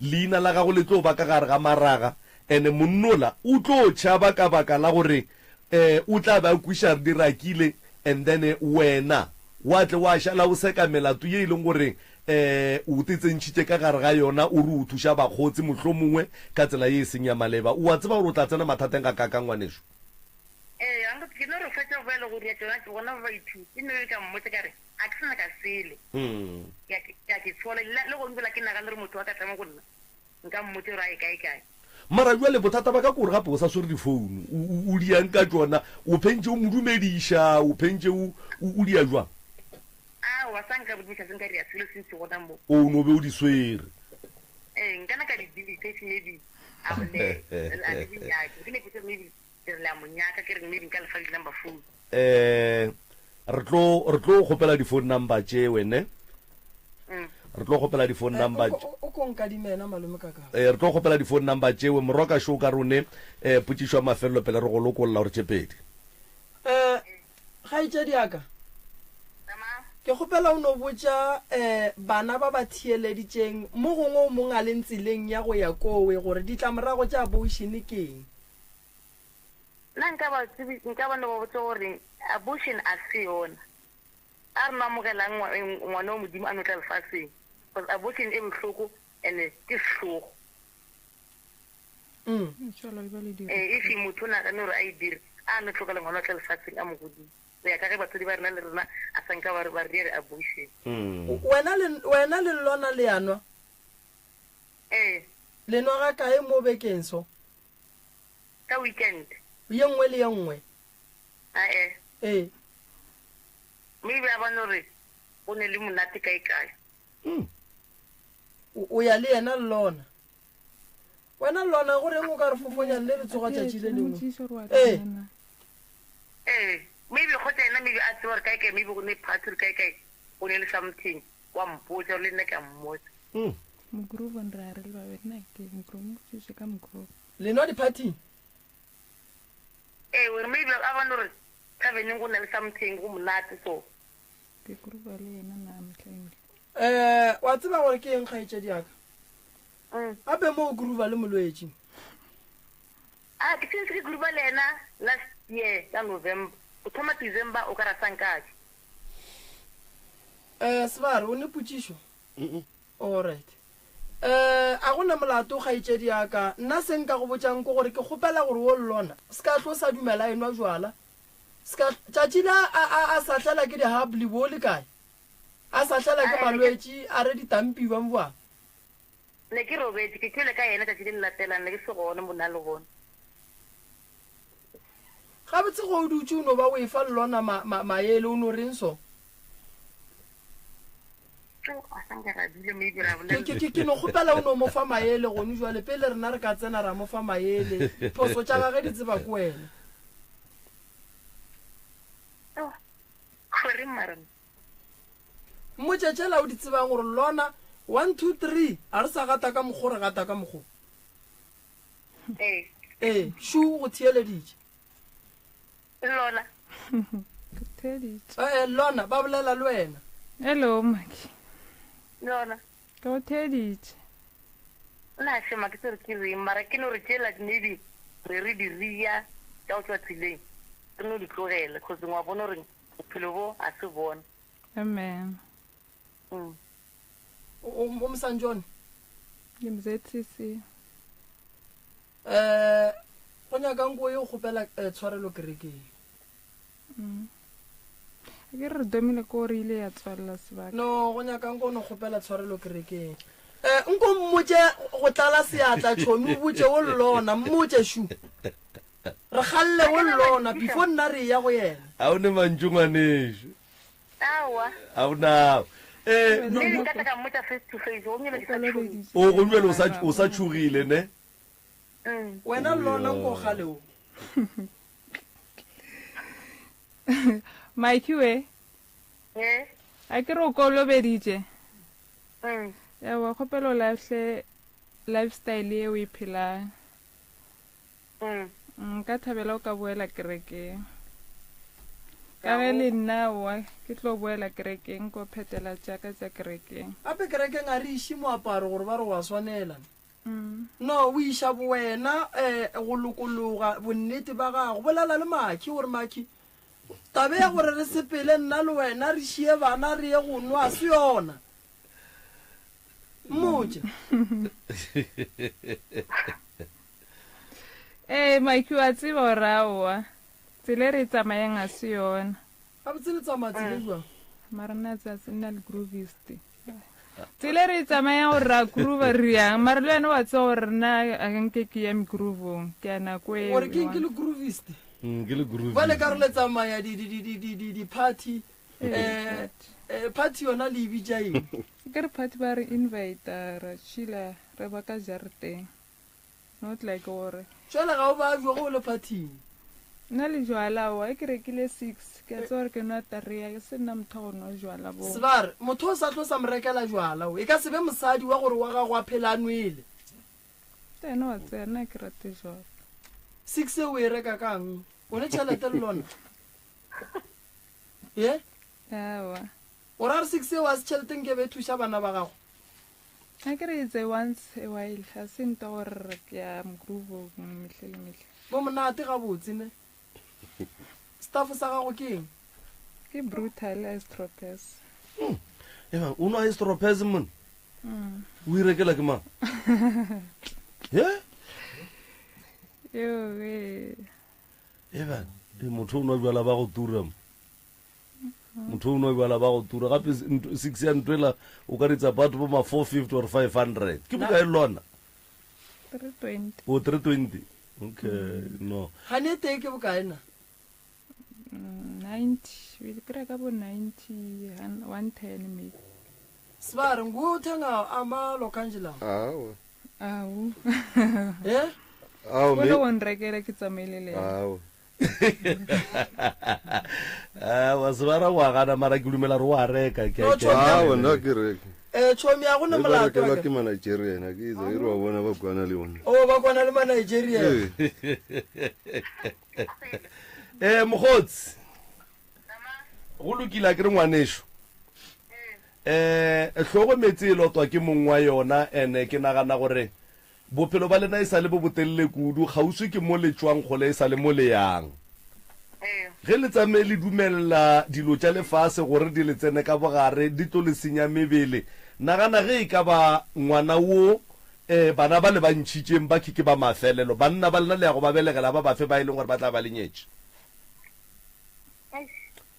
S2: leina la gago le tlo ba ka gare ga maraga, ene monnola o tlo tšhaba ka baka la gore um o tla be a kwiša re di rakile and then wena wa tle wa šala o seka melato ye e leng gore um o te tsentšhitše ka gare ga yona o re o thuša bakgotsi mohlomongwe ka tsela ye e seng ya maleba. O a tseba gore o tla tsena mathateng gakaakang ngwanešu?
S9: Ee, uncle, ke no re fetša go bolela go ria tšona bona ba baithuti, ke no ka mmotša ka re a ke sa nyaka selo, ke a ke a ke tshola le le gone fela ke nagane gore motho a ka tla mo go nna Nka mmotša gore a ye kae kae.
S2: Mara bjale bothata ba ka ke gore gape o sa swere difounu. O, o, o diang ka tšona? O phentše o mo dumediša, o phentše o, o, o dia jwang?
S9: Aowa, sa nka bodimiša se nka dira selo se ntši gona mo.
S2: O no be o di swere.
S9: Ee, nka na ka di delete if maybe a ne, a di nyake. Ke ne ke maybe ke re le a mo nyaka, ke re maybe nka le fa di number phone.
S2: Eh, re tlo re tlo kgopela di phone number tšewe ne?
S9: Mm.
S2: Re tlo kgopela di phone
S3: Eh,
S2: number
S3: o ko- o ko nkadimena malome ka ka.
S2: Eh, re tlo kgopela di phone number tšewe morwa ka šo ka rone eh potšišo ya mafelelo pele re go lokolla gore tše pedi.
S3: Eh, kgaetšedi ya ka, ke kgopela o no botša eh bana ba ba theeleditšeng mo gongwe o mong a leng tseleng ya go ya kowe gore ditlamorago tša abortion ke eng.
S9: Nna nka ba tsebi, nka ba no ba botša gore abortion a se yona. A re no amogelang ngwana wa Modimo a no tla lefaseng cause abortion e bohloko and ke sehlogo. Ee, if motho o nagane gore a e dire, a no tlogela ngwana o tla lefatsheng a mo godise. Go ya ka ge batswadi ba rena le rena a sa nka ba re ba re dire abortion.
S3: Wena le, wena le lona le a nwa?
S9: Ee.
S3: Le nwa ga kae mo bekeng so?
S9: Ka weekend.
S3: Ye nngwe le ye nngwe?
S9: Ae.
S3: Ee.
S9: Maybe a bone gore o ne le monate kae kae.
S3: O, o ya le yena le lona? Wena Lona, go reng o ka re fofonya le re tsoga tšatši le lengwe? Ee.
S9: Ee, maybe kgotsa yena maybe a tseba gore kae kae maybe go ne party gore kae kae go ne le something wa mpotsa gore le nna ke a mmotsa.
S7: Mogroove re a re le babedi nna ke mogroove mmotsiše ka mogroove.
S3: Le nwa di-party-ing?
S9: Ee, gore maybe a bone gore taverneng go na le something go monate so.
S7: Ke groove le yena na mehleng.
S3: Eh, wa tseba gore ke eng kgaetšedi ya ka? Gape mo o groova le molwetši.
S9: A ke sentse ke groova le yena last year ka November. Go thoma December o ka ra sankatše.
S3: Eh, Sebare, o ne potšišo? Alright. Eh, a go na molato kgaetšedi ya ka. Nna se nka go botšang ke gore ke kgopela gore wo lona se ka hlo sa dumela enwa jwala. Se ka tšatši la a a a sahlela ke dihabli bo le kae? A sahlela ke malwetši a re ditampiwa mbwa.
S9: Ne ke robetše, ke kwele ka yena tšatši le le latelang, ne ke se gona mo na le gona.
S3: Gabotse ge o dutše o no ba o efa Lona ma, ma, maele, o no reng so?
S9: Tjo, a sa nka ra dula maybe ra bolela.
S3: Ke, ke, ke no kgopela o no mo fa maele gone jwale, pele rena re ka tsena ra mo fa maele. Phoso tša gage di tseba ke wena.
S9: Tjo, goreng mara?
S3: Mmotše tšela o di tsebang gore lona 1 2 3 a re sa gata ka mokgo re gata ka mokgo.
S9: Ee.
S3: Ee, šu go theeleditše.
S9: Lona.
S7: Ke theeditše.
S3: Ee, lona ba bolela le wena.
S7: Hello, Maki.
S9: Lona.
S7: Ke go theeditše.
S9: Nna shema ke tsere ke reng mara ke no re tšela maybe re re di ria tša go tšwa tseleng re no di tlogele cause wa bona gore Bophelo bo a se bona.
S7: Amen.
S9: Mm.
S3: O o Msanjone.
S7: Ke MZCC.
S3: Eh go nyaka nko ye o kgopela eh, tshwarelo kerekeng.
S7: Mm. Ke re domile ko re ile ya tswalela sebaka.
S3: No, go nyaka nko no kgopela tshwarelo kerekeng. Eh nko mmotše go tlala seatla tšhomi o botše o llona mmotše shu. Re galle o llona before nna re eya go yena.
S2: A o ne mantšu ngwanešu?
S9: Aowa.
S2: A o nao. Eh,
S9: no, no. Nka tla ka mmotša face to face, gomme ke sa tšhogile.
S2: O gomme bjale o sa o sa tšhogile ne?
S9: Mm.
S3: Wena llona nko gale o.
S7: Mikey we.
S9: Eh.
S7: A ke re o kolobeditše.
S9: Mm.
S7: Ewa kgopelo o lahle lifestyle ye o e phelang.
S9: Mm.
S7: Nka thabela o ka boela kerekeng. Ka ge le nna aowa ke tlo boela kerekeng ko phetela tša ka tša kerekeng.
S3: Gape kerekeng a re iše moaparo gore ba re wa swanela. No, o iša bowena um go lokologa bonnete ba gago. Bolela le Makhi gore Makhi, tabe ya gore re sepele nna le wena re šie bana re ye go nwa a se yona. Mmotše.
S7: Ee, Mike wa tseba gore aowa tsela e re e tsamayang a se yona.
S3: Gabotse le tsamaya tsela e jwang?
S7: Mara nna tsa se nna le groovist. Tsela e re e tsamayang gore ra groova re yang, mara le wena wa tseba gore nna a nke ke ya megroovong, ke ya nako eo.
S3: Gore ke eng ke le groovist?
S2: Ke le groovist.
S3: Bjale ka re le tsamaya di di di di di di di party eh eh party yona le e bitša eng?
S7: Ke re party ba re invite ra chilla re ba ka jarateng. Not like gore.
S3: Jwale ga o babje ge o le phathing?
S7: Nna le jwala aowa, ge ke rekile six ke a tseba gore ke nwa tarea, ke se nna motho wa go nwa jwala bo.
S3: Sebare, motho o sa tlo sa mo rekela jwala o, e ka se be mosadi wa gore wa gago a phele a nwele.
S7: Le yena wa tseba nna ke rate jwala.
S3: Six e o e reka kang? O ne tšhelete le lona? Ye?
S7: Aowa.
S3: O ra re six eo a se tšhelete nke be e thuša bana ba gago?
S7: A ke re it's a once a while, ga se nto gore ke ya mogroovong mehle le mehle.
S3: Bo monate gabotse ne. Staff sa gago ke eng?
S7: Ke brutal istropes.
S2: Hmm. Eba, o nwa istropes mon? Mm. O irekela ke mang? Ye?
S7: Yo we.
S2: Eba, e motho o nwa bjala ba go tura mo. Motho o nwa bjala ba go tura gape six ya ntwela o ka ritsa batho bo ma 450 or 500. Ke bokae lona?
S7: 320.
S2: O 320. Okay, no.
S3: Gane tee ke bokae na?
S7: 90 we kry ka bo 90 110 maybe.
S3: Sibari nguwe uthenga ama-lokhanje lawo?
S8: Awa.
S7: Awu.
S3: Eh?
S8: Awu,
S7: O
S8: me-
S7: le go nrekela ke tsamaile le yena.
S8: Awa.
S2: Awa, Sebara wa gana mara ke dumela re wa reka. Ke-
S3: No,
S2: ke-
S3: Chomi,
S8: Awa, nna ke reke.
S3: Eh, Chomi a go na
S8: Ba
S3: molato
S8: rekelwa
S3: wa
S8: ke ma-Nigerian, a ke itse, e re wa bona ba kwana le bona.
S3: O ba kwana le ma-Nigerian.
S8: Ee.
S2: Eh, mokgotsi. Go lokile a ke re ngwanešu. Eh, hlogo meetse e lotwa ke mong wa yona ene ke nagana gore bophelo ba lena e sa le bo botelele kudu, kgauswi ke mo le tšwang kgole e sa le mo le yang. Ge le tsamaye le dumelela dilo tša lefase gore di le tsene ka bogare, di tlo le senya mebele. Nagana ge e ka ba ngwana wo Ee, bana ba le ba ntšhitšeng ba ke ke ba mafelelo. Banna ba lena le ya go ba belegela ba bafe ba e leng gore ba tla ba le nyetše?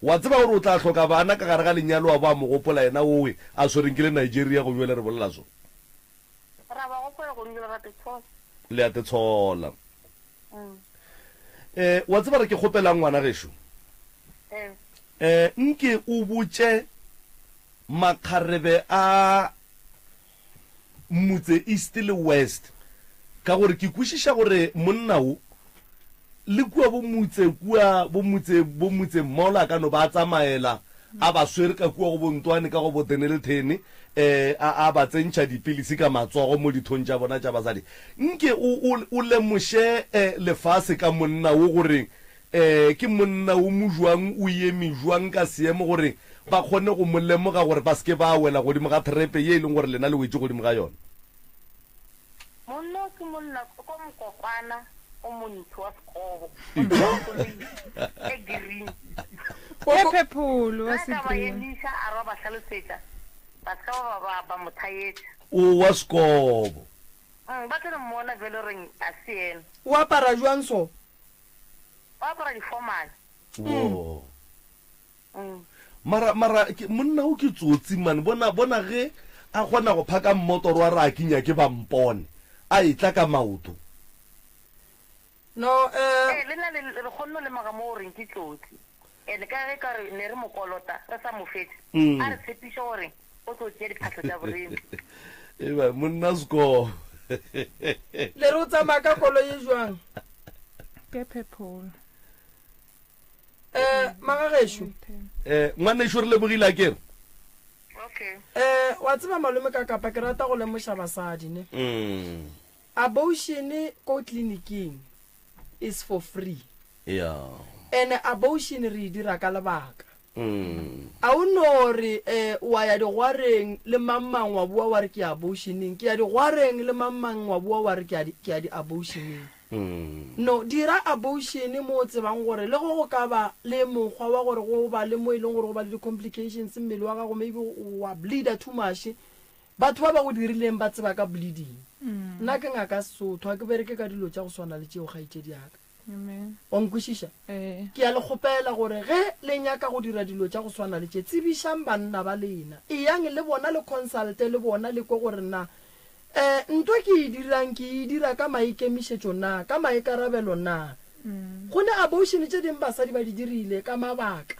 S2: Wa tseba gore o tla hloka bana ka gare ga lenyalo wa bo a mo gopola yena owe a swereng ke le Nigeria go bjale re bolela so.
S9: Ra ba gopola go bjale ra tetshola.
S2: Le a tetshola. Eh, wa tseba re ke kgopelang ngwana gešo? Eh, nke o botše makgarebe a Motse East le West, ka gore ke kwešiša gore monna wo le kua bo Motse kua bo Motse bo Motse Mall a ka no ba a tsamaela a ba swere ka kua go bo Ntwane ka go bo Dennilton eh a a ba tsentšha dipilisi ka matsogo mo dithong tša bona tša basadi. Nke o o o lemoše eh lefase ka monna wo gore Ee, ke monna o mo jwang, o eme jwang ka seemo gore ba kgone go mo lemoga gore ba se ke ba wela godimo ga trepe ye e leng gore lena le wetše godimo ga yona?
S9: Monna o ke monna ko mokokwana o montsho wa sekobo, o tloga koloi e green.
S7: E phepholo wa
S9: Nna ka ba
S7: se-green.
S9: emiša a re wa ba hlalosetša, ba se ka ba ba ba mo thaetša.
S2: O wa sekobo.
S9: Ba tlo re mmona bjalo reng a se yena.
S3: O apara jwang so?
S9: O apara di-formal.
S2: Wo. Mm. Mara mara ke monna o ke tsotsi man bona bona ge a kgona go phaka mmotoro a re a ke nyake ba mpone a etla ka maoto.
S3: No eh.
S9: Ee le nna le re kgonne go lemoga mo goreng ke tsotsi and ka ge ka re ne re mo kolota re sa mo fetse a re tshepiše gore o tlo tšea diphahlo tša borena.
S2: Eba monna score.
S3: Le re o tsamaya ka koloi e jwang?
S7: Ke purple.
S3: Eh, magagešo.
S2: Eh, ngwanešu re lebogile a kere.
S9: Okay.
S3: Eh, wa tseba malome ka kapa ke rata go lemoša basadi ne.
S2: Mm.
S3: Abortion ko tleliniking is for free.
S2: Yeah.
S3: Ene abortion re e dira ka lebaka.
S2: Mm.
S3: A o no re eh, wa ya digwareng le mang-mang wa boa wa re ke ya abortioneng, ke ya digwareng le mang-mang wa boa wa re ke ya di, ke ya di-abortioneng.
S2: Mm.
S3: No, dira abortion mo o tsebang gore le go go ka ba le mokgwa wa gore go ba le mo e leng gore go ba le di-complications mmele wa gago maybe wa bleeder too much. Batho ba ba go dirileng ba tseba ka bleeding. Nna ke ngaka ya Sesotho, ga ke bereke ka dilo tša go swana le tšeo kgaetšedi ya ka.
S7: Amen.
S3: Wa nkwešiša?
S7: Ee.
S3: Ke a le kgopela gore ge le nyaka go dira dilo tša go swana le tše, tsebišang banna ba lena. Eyang le bona le consulte le bona le kwe gore na um nto ke e dirang ke e dira ka maikemišetšo na, ka maikarabelo na. Go ne abortion tše ding basadi ba di dirile ka mabaka.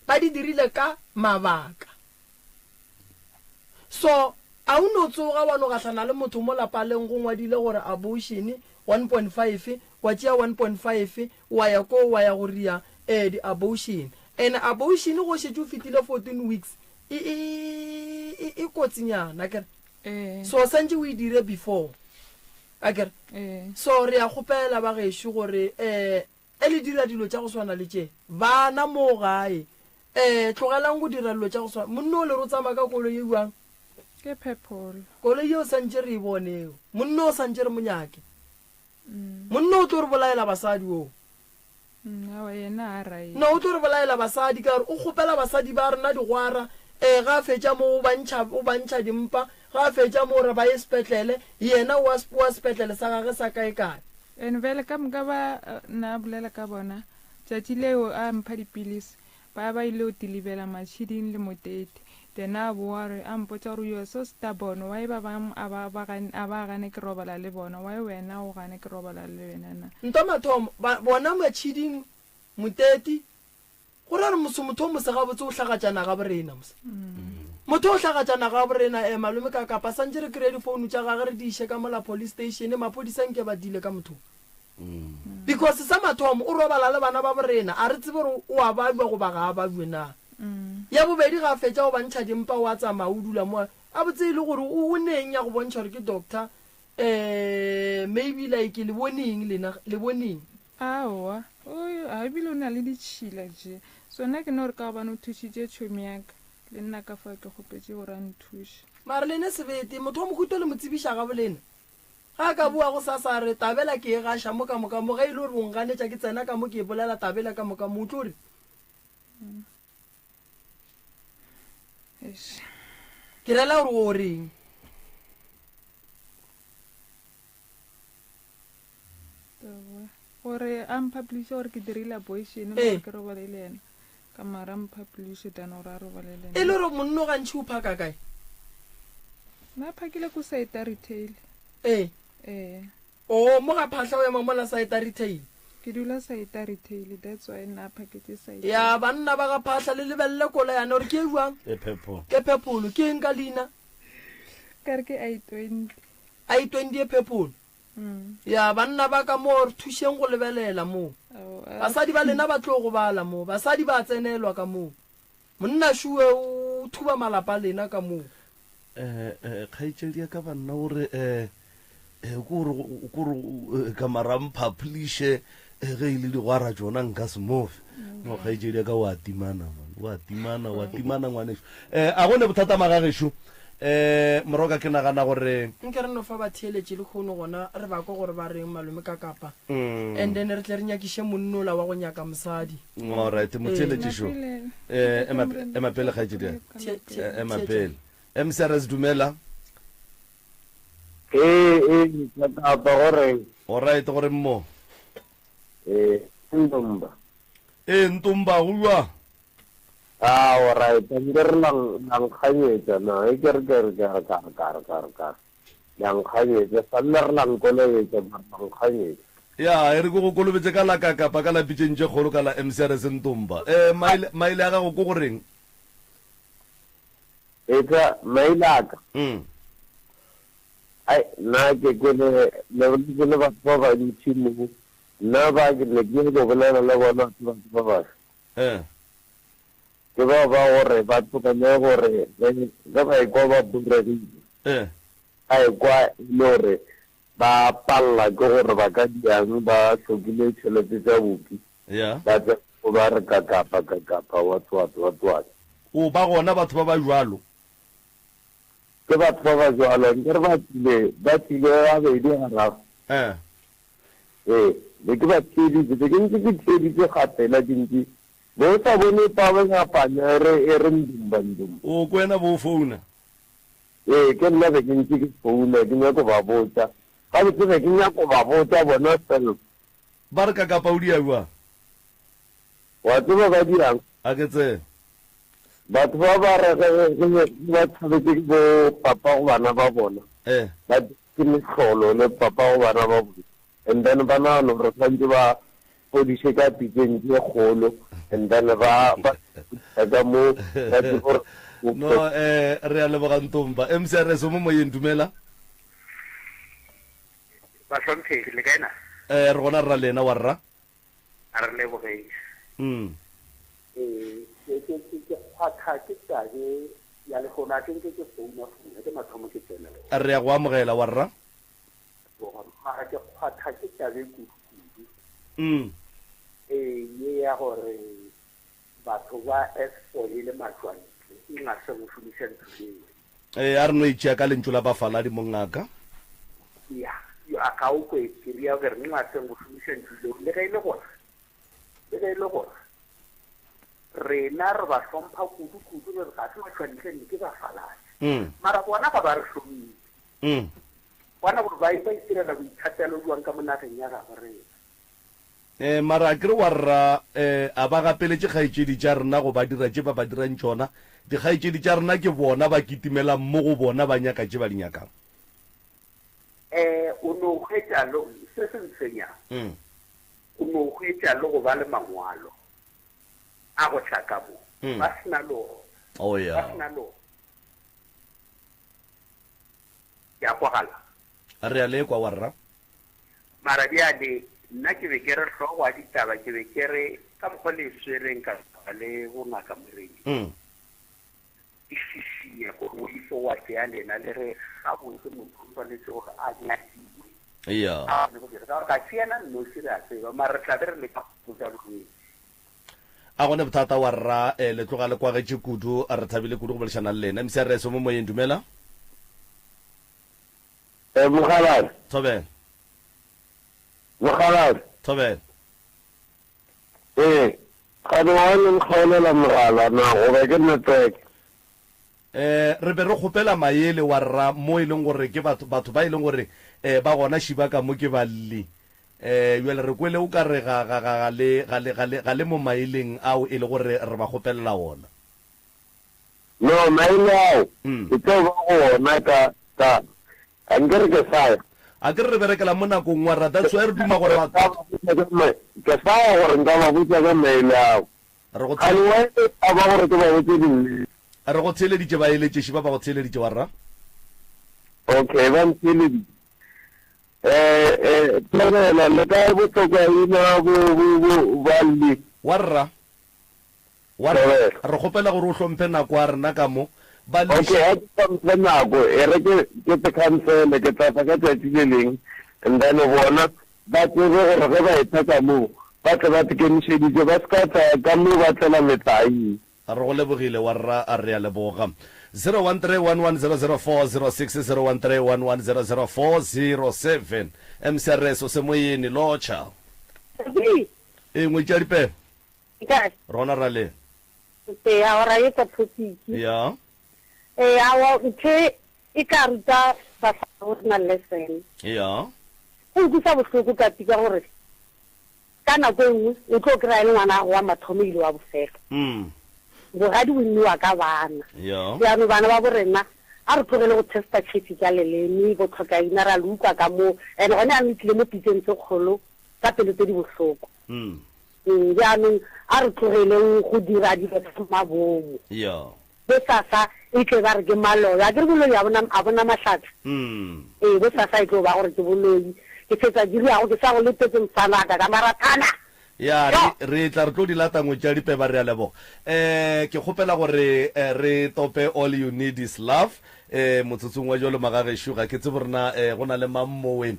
S3: Ba di dirile ka mabaka. So, a o no tsoga wa no gahlana le motho mo lapaleng go ngwadile gore abortion 1.5, wa tšea 1.5 wa ya koo wa ya go ria eh di abortion. And abortion go šetše o fetile 14 weeks e e e e kotsinyana akere.
S7: Ee.
S3: So santše o e dire before akere.
S7: Ee.
S3: So re a kgopela ba gešo gore eh E le dira dilo tša go swana le tše, bana moo gae. E, tlogelang go dira dilo tša go swana. Monna o le re o tsamaya ka koloi e bjang?
S7: Ke purple.
S3: Koloi yeo santše re e bone eo. Monna o santše re mo nyake. Monna o tlo re bolaela basadi oo.
S7: Aowa, yena a right.
S3: No, o tlo re bolaela basadi ka gore o kgopela basadi ba rena digwara, ee, ga a fetša mo o ba ntšha, o ba ntšha dimpa, ga a fetša mo o re ba ye sepetlele, yena o wa, o wa sepetlele sa gage sa kae kae.
S7: And bjale ka moka ba na bolela ka bona, tšatši leo a mpha dipilisi, ba ba ile go tilibela Matšhiding le Motete. Then a boa re, a mpotša gore you are so stubborn, why ba bang a ba, ba gane, a ba gane ke robala le bona, why wena o gane ke robala le wena na?
S3: Ntwa mathomo, ba, bona Matšhiding, Motete, go ra gore mose motho o mose gabotse o hlagatša naga borena mose. Motho o hlagatša naga borena, eh, malome ka kapa santše re kry-e difounu tša gage re di iše ka mola police station, maphodisa nke ba deale ka motho o. Because sa mathomo o robala le bana ba borena, a re tsebe gore o a babja goba ga a babje na. Ya bobedi ga a fetša go ba ntšha dimpa o a tsamaya o dula mo a botse e le gore o o neng ya go bontšha gore ke doctor eh maybe like le bone eng lena le bone eng.
S7: Aowa, o a ebile o na le ditšhila tše. So nna ke no re ka gobane o thušitše tšhomi ya ka, le nna ka fao ke kgopetše gore a nthuše.
S3: Mara lena sebete, motho wa mohuta le mo tsebiša gabo lena. Ge a ka boa gosasa a re, Tabela ke e gaša mo ka moka mo, ge e le gore o nganetša ke tsena ka mo ke e bolela tabela ka moka mo, o tlo re. Ke rela gore o reng?
S7: Gore a mphapliše gore ke dirile abortion
S3: Ee.
S7: gore ke robale le yena. Ka mara mphapliše than gore a robale le
S3: E le gore monno gantši o phaka kae?
S7: Nna phakile ko Saeta Retail.
S3: Ee.
S7: Ee.
S3: Oh, mo ga Phahla o ema mola Saeta Retail.
S7: Ke dula Saeta Retail, that's why nna phaketse Saeta.
S3: Ya, banna ba ga Phahla le lebelele kola yane gore ke e jwang?
S2: E purple.
S3: Ke purple, ke eng ka leina?
S7: Ka re ke i20.
S3: I20 e purple.
S7: Mm.
S3: Ya, banna ba ka mo re thušeng go lebelela mo.
S7: Oh, ah.
S3: Basadi ba lena ba tlo gobala mo. Basadi ba tsenelwa ka mo. Monna šuwe o thuba malapa a lena ka moo.
S2: Eh, eh, kgaetšedi ya ka banna o re eh, eh, ko re ko re eh, ka mara mphaphliše eh, ge e le digwara tšona nka se mofe. No kgaetšedi ya ka o a timana man, o a timana, o a timana ngwanešu. Eh, a go ne bothata magagešo. Eh, moroka ke nagana gore
S3: Nke re no fa batheeletši lehono gona re ba kwe gore ba reng malome ka kapa. And then re tle re nyakiše monnola wa go nyaka mosadi.
S2: Alright, motheeletši šo. Eh, ema, ema pele kgaetšedi ya ka. Eh, ema pele. MCRS dumela.
S10: Ee, ee, kapa gore.
S2: Alright, gore mmo.
S10: Ee, Ntomba.
S2: Ee, Ntomba, go jwang?
S10: Ah, alright, nke re la la nkganyetša na, e ke re ke re ke re ka re ka re ka re ka re. La nkganyetša, sa nna re la nkolobetša, mara la nkganyetša.
S2: Ya, e re ke go kolobetše ka la ka kapa ka la pitšeng tše kgolo ka la MCRS Ntomba. Eh, maele, maele a gago ko go reng?
S10: Etla, maele a ka.
S2: Mm.
S10: Ai, nna ke kwele le boletše le batho ba bantši mo. Nna ba ke ne ke nyaka go bolela le bona ke batho ba bafe.
S2: Eh.
S10: Ke bao ba gore ba tlogele gore ge ge ba ekwa ba buregile.
S2: Eh.
S10: Ba ekwa e le gore ba palela ke gore ba ka diang ba hlokile tšhelete tša bupi.
S2: Yeah.
S10: Ba tla go ba re kakapa kakapa what what what what.
S2: O ba gona batho ba ba jwalo.
S10: Ke batho ba ba jwalo nkere ba tlile ba tlile gabedi gararo.
S2: Eh.
S10: Ee, be ke ba theeditše, be ke ntše ke theeditše gapela ke ntše be o sa bone pabanyapanya e re e re ndumba ndumba.
S2: O ko wena bo o founa?
S10: Ee, ke nna be ke ntše ke founa ke nyako ba botša. Gabotse be ke nyako ba botša bona self.
S2: Ba re kakapa o dia bjang?
S10: Wa tseba ba diang?
S2: A ke tsebe.
S10: Batho ba ba re ge ge ba tshabetše ke bo papa go bana ba bona.
S2: Eh.
S10: Ba ke mehlolo le papa go bana ba bona. And then ba nagana gore swantse ba fodiše ka pitseng tše kgolo and then ba ba ka mo ba tsebe gore
S2: No eh re a leboga Ntomba. MCRS o mo moyeng dumela.
S11: Bahlomphegi le kae na?
S2: Eh re gona rra lena wa rra.
S11: A re lebogeng.
S2: Mm.
S11: Ee, ke ke ke ke kgwatha ke tabe ya lehono a ke nke ke founa founa ke mathomo ke tsena le
S2: Re ya go amogela wa rra.
S11: mara ke kgwatha ke tabe kudu kudu.
S2: Mm.
S11: Ee, ye ya gore batho ba F4 e le matšwantle e nga se go šomiša ntho leo.
S2: Ee, a re no e tšea ka lentšu la bafaladi mongaka.
S11: Ya, yo a ga o kwe ke ria ke re nxa seng go šomiša ntšu leo le ge e le gore. E be e le gore rena re ba hlompha kudu-kudu, re re ga se matšwantle nne ke bafaladi. Mara bona ga ba re hlomphe. Bona gore ba ba itirela boithatelo bjang ka mo nageng ya gabo rena.
S2: Eh, mara a kere wa rra, eh, a ba gapeletše kgaetšedi tša rena go ba dira tše ba ba dirang tšona. Dikgaetšedi tša rena ke bona ba kitimelang mo go bona ba nyaka tše ba di nyakang.
S11: Eh, o no hwetša le, se se ntshwenyang, o no hwetša le go ba le mangwalo a go tla ka mo, ba se na le ona.
S2: Oh, yeah.
S11: Ba se na le ona. Ke a kwagala.
S2: Re a le kwa, wa rra.
S11: Mara bjale, nna ke be ke re hlogo ya ditaba, ke be ke re ka mokgwa le e swereng ka taba le bongaka Moremi, e šišinya gore o ife wa tšea lena le re gabotse motho o swanetše gore a nyakiwe. A kgone go dira, ka gore ga se yena nnoši re a tseba, mara re tla be re leka go fokotša bolwetši.
S2: A gone bothata wa rra, le tloga le kwagetše kudu, re thabile kudu go boledišana le lena. MCRS o mo moyeng, dumela.
S10: Eh, Mokgalabje.
S2: Thobela.
S10: Mokgalabje.
S2: Thobela.
S10: Ee, gane wa le nkgaolela mogala na goba ke network?
S2: Eh, re be re kgopela maele wa rra mo e leng gore ke batho, batho ba e leng gore eh, ba gona šiba ka mo ke balli. Eh, bjale re kwele o ka re ga, ga, ga, ga le, ga le, ga le, ga le mo maeleng ao e le gore re ba kgopelela ona.
S10: No, maele ao ke tlo ba go ona ka, ka, a nkere ke sa ya.
S2: A ke re re berekela mo nakong wa rra, that's why re duma gore ba.
S10: Ke sa ya gore nka ba botša ka maele ao.
S2: Re go
S10: Kgane wa a ba gore ke ba botše dinnete.
S2: Re go theeleditše baeletšeši ba ba go theeleditše wa rra.
S10: Okay, ba ntheeleditše. Eh, eh, thobela, le kae bohlokwa ina bo, bo, bo, balli?
S2: Wa rra. Wa re, Re kgopela gore o hlomphe nako ya rena ka mo. Ba
S10: Okay, ga ke hlomphe nako, e re ke, ke se khansele, ke tla tla ka tšatši le leng, and then bona ba tsebe gore ge ba etla ka mo, ba tle ba tekemišeditše, ba se ka tla ka mo ba tlela metlae.
S2: Re go lebogile, wa rra, re a leboga. 0131100406, 0131100407. MCRS, o semoyeni, lotšha. Ee, ngwetši ya dipego.
S12: Kae?
S2: Rona ra le.
S12: Ee, awa ra etsa topic.
S2: Ya.
S12: Ee, awa ntho e ka ruta basadi go rena lesson.
S2: Ya.
S12: Go nkwisa bohloko ka tika gore ka nako e nngwe o tlo kry-a e le ngwana wa mathomo ile wa bofelo. Bogadi bo nniwa ka bana.
S2: Ya.
S12: Jaanong bana ba bo rena a re tlogele go testa tšhefi ka leleme, botlhokaina ra le utlwa ka moo. And gone jaanong e tlile mo pitseng tse kgolo ka pelo tse di bohloko. Jaanong a re tlogeleng go dira dilo tsa mabomo. Bosasa e tle ba re ke maloyo. A ke re boloi a bona, a bona mahlatse? Ee, bosasa e tlo ba gore ke boloi. Ke fetsa ke riago ke sa go letetse mfanaka ka marathana.
S2: Ya, re, re tla re tlo di lata ngwetši ya dipeba, re a leboga. Um ke kgopela gore re tope All You Need Is Love um motsotsong wa jwalo magagešo. Ga ke tsebe gore na um go na le mang mowe um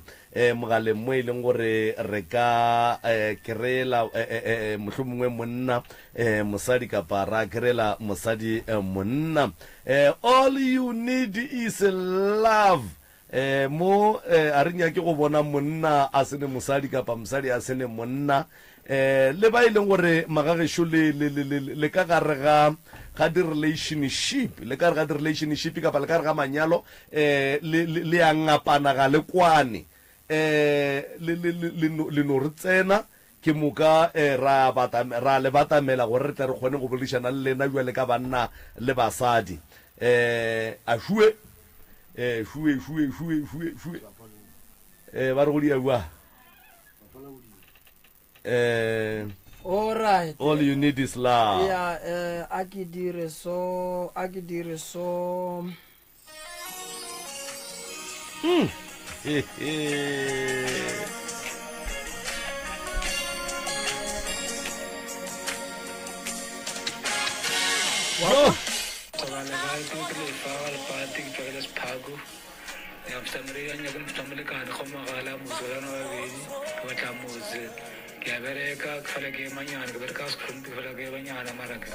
S2: mogaleng mo e leng gore re ka um kry-ela um mohlomongwe monna um mosadi kapa ra kry-ela mosadi monna. Um all you need is love. Um mo um a re nyake go bona monna a se ne mosadi kapa mosadi a se ne monna. Um le ba e leng gore magagešo le, le, le, le, le ka gare ga ga di-relationship, le ka gare ga di-relationship kapa le ka gare ga manyalo, um le, le, le a ngapana ga le kwane. Um le, le, le, le no, le no re tsena, ke moka um ra bata, ra le batamela gore re tle re kgone go boledišana le lena bjale ka banna le basadi. Um a šue, um šue, šue, šue, šue, šue. Um ba re go dia bjang? Eh,
S3: All right.
S2: All you need is love.
S3: Ya, eh, a ke dire so, a ke dire so.
S2: Yo.
S13: Gobane ga ke ke lefa ga lepate ke tšwa ke le sephaku ya mosamaria nyaka motho molekane go magala motse wa lona babedi ke batla motse ke a bereka ke fela ke emanyana ke bereka sekhompi fela ke emanyana mara ke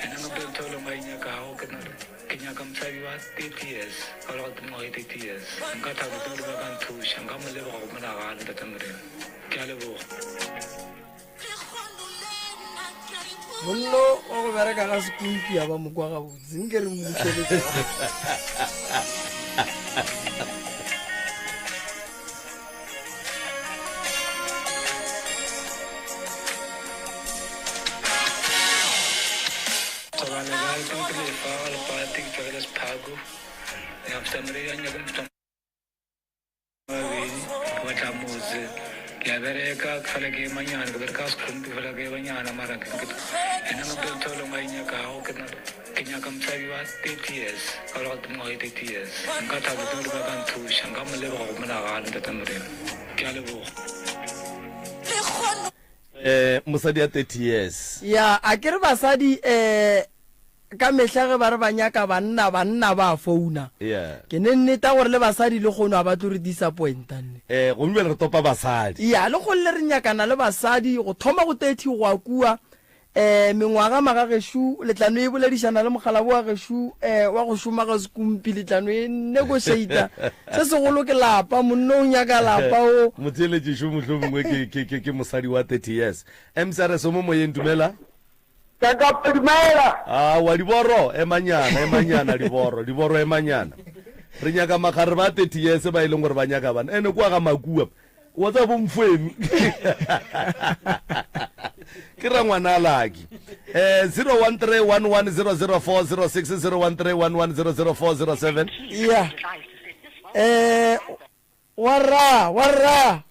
S13: ena nka ntho e leng ba e nyakago ke na Ke nyaka mosadi wa 30 years, ka gore ga mengwaga e 30 years. Nka thaba ke Modimo a ka nthuša, nka mo leboga go monagano, Ntate Morena. Ke a leboga.
S3: Monno wa go bereka ga sekumpi a ba mo kwa gabotse nke re mmušeletše.
S13: Thobane ba ke ke lefa ga lepate ke tswa ke le sephaku ya mostamre ya nyaka mostamre babedi ke batla motse ke a bereka ke fela ke emanyana ke bereka sekhompi fela ke emanyana mara ke ena motho ntho e leng a e nyakago ke ke nyaka mosadi wa 30 years ka gore ga mengwaga e 30 years nka thaba ke ba ka nthuša nka mo leboga go monagane ntate Morena ke a leboga
S2: Eh, mosadi ya 30 years.
S3: Ya, a ke re basadi eh ka mehla ge ba re ba nyaka banna, banna ba founa.
S2: Yeah.
S3: Ke ne nneta gore le basadi le kgono a ba tlo re disappointa nne.
S2: Eh, gomme bjale re topa basadi.
S3: Ya, le kgolle re nyakana le basadi go thoma go 30 go ya kua. Eh, mengwaga magagešo, le tla no e boledišana le mokgalabo wa gešo, eh, wa go šoma ga sekumpi, le tla no e negotiata. Se segolo ke lapa, monno o nyaka lapa o.
S2: Motheeletši šo mohlomongwe ke, ke, ke, ke mosadi wa 30 years. MCRS o mo moyeng, dumela.
S10: Kakapa dumela.
S2: Aowa, Diboro, emanyana, emanyana, Diboro, Diboro, emanyana. Re nyaka makgarebe a 30 years ba e leng gore ba nyaka bana. Ene kua ga Makua, Wa tseba bo mfwenu. Ke rangwana laki. Eh 0131100406 0131100407.
S3: Yeah. Eh warra, warra.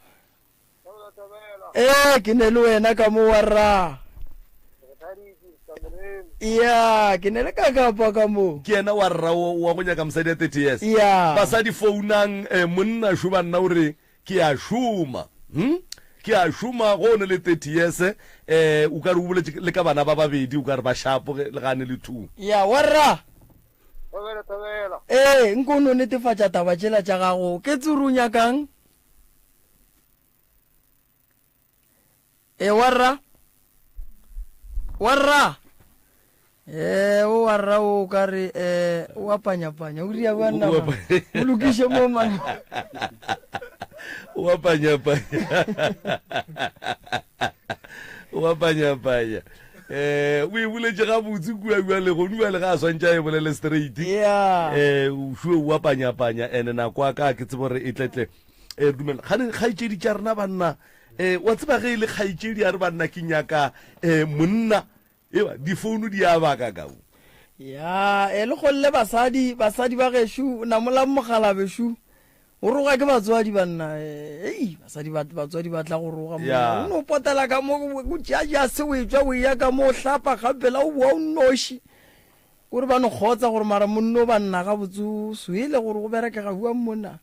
S3: Eh ke ne le wena ka mo warra. Ya, ke ne le ka kapa ka mo.
S2: Ke yena warra wa go nyaka mosadi ya 30 years.
S3: Ya.
S2: Basadi founang eh, monna šo banna o re ke a šoma. Hm? Ke a šoma go ne le 30 years eh o ka re o boletše le ka bana ba babedi o ka re ba shapo ge le gane le two.
S3: Ya, warra.
S10: Thobela, thobela.
S3: Ee, nko o no netefatša taba tšela tša gago. Ke tsuru o nyakang? E warra. Warra. Eh o warra o ka re eh o a panya-panya o ria bjang na man? O lokiše mo man.
S2: O a panya-panya. O a panya-panya. Eh o e boletše gabotse kua bjale gone bjale ga a swantše a e bolele straight.
S3: Yeah.
S2: Eh o šue o a panya-panya ene nako a ka ke tsebo gore e tletle. Eh dumela gane kgaetšedi tša rena banna eh wa tseba ge e le kgaetšedi a re banna ke nyaka eh monna eba difounu di a baka ka o.
S3: Ya e le golle basadi basadi ba gešo namolang mogala bešo o roga ke batswadi banna ei basadi ba batswadi ba tla go roga monna
S2: Ya.
S3: o no potela ka mo o tšea jase o etšwa o eya ka mo o hlapa gapela o boa o nnoši Kore ba no kgotsa gore mara monno ba nna gabotse o swele gore go berekega huang mona.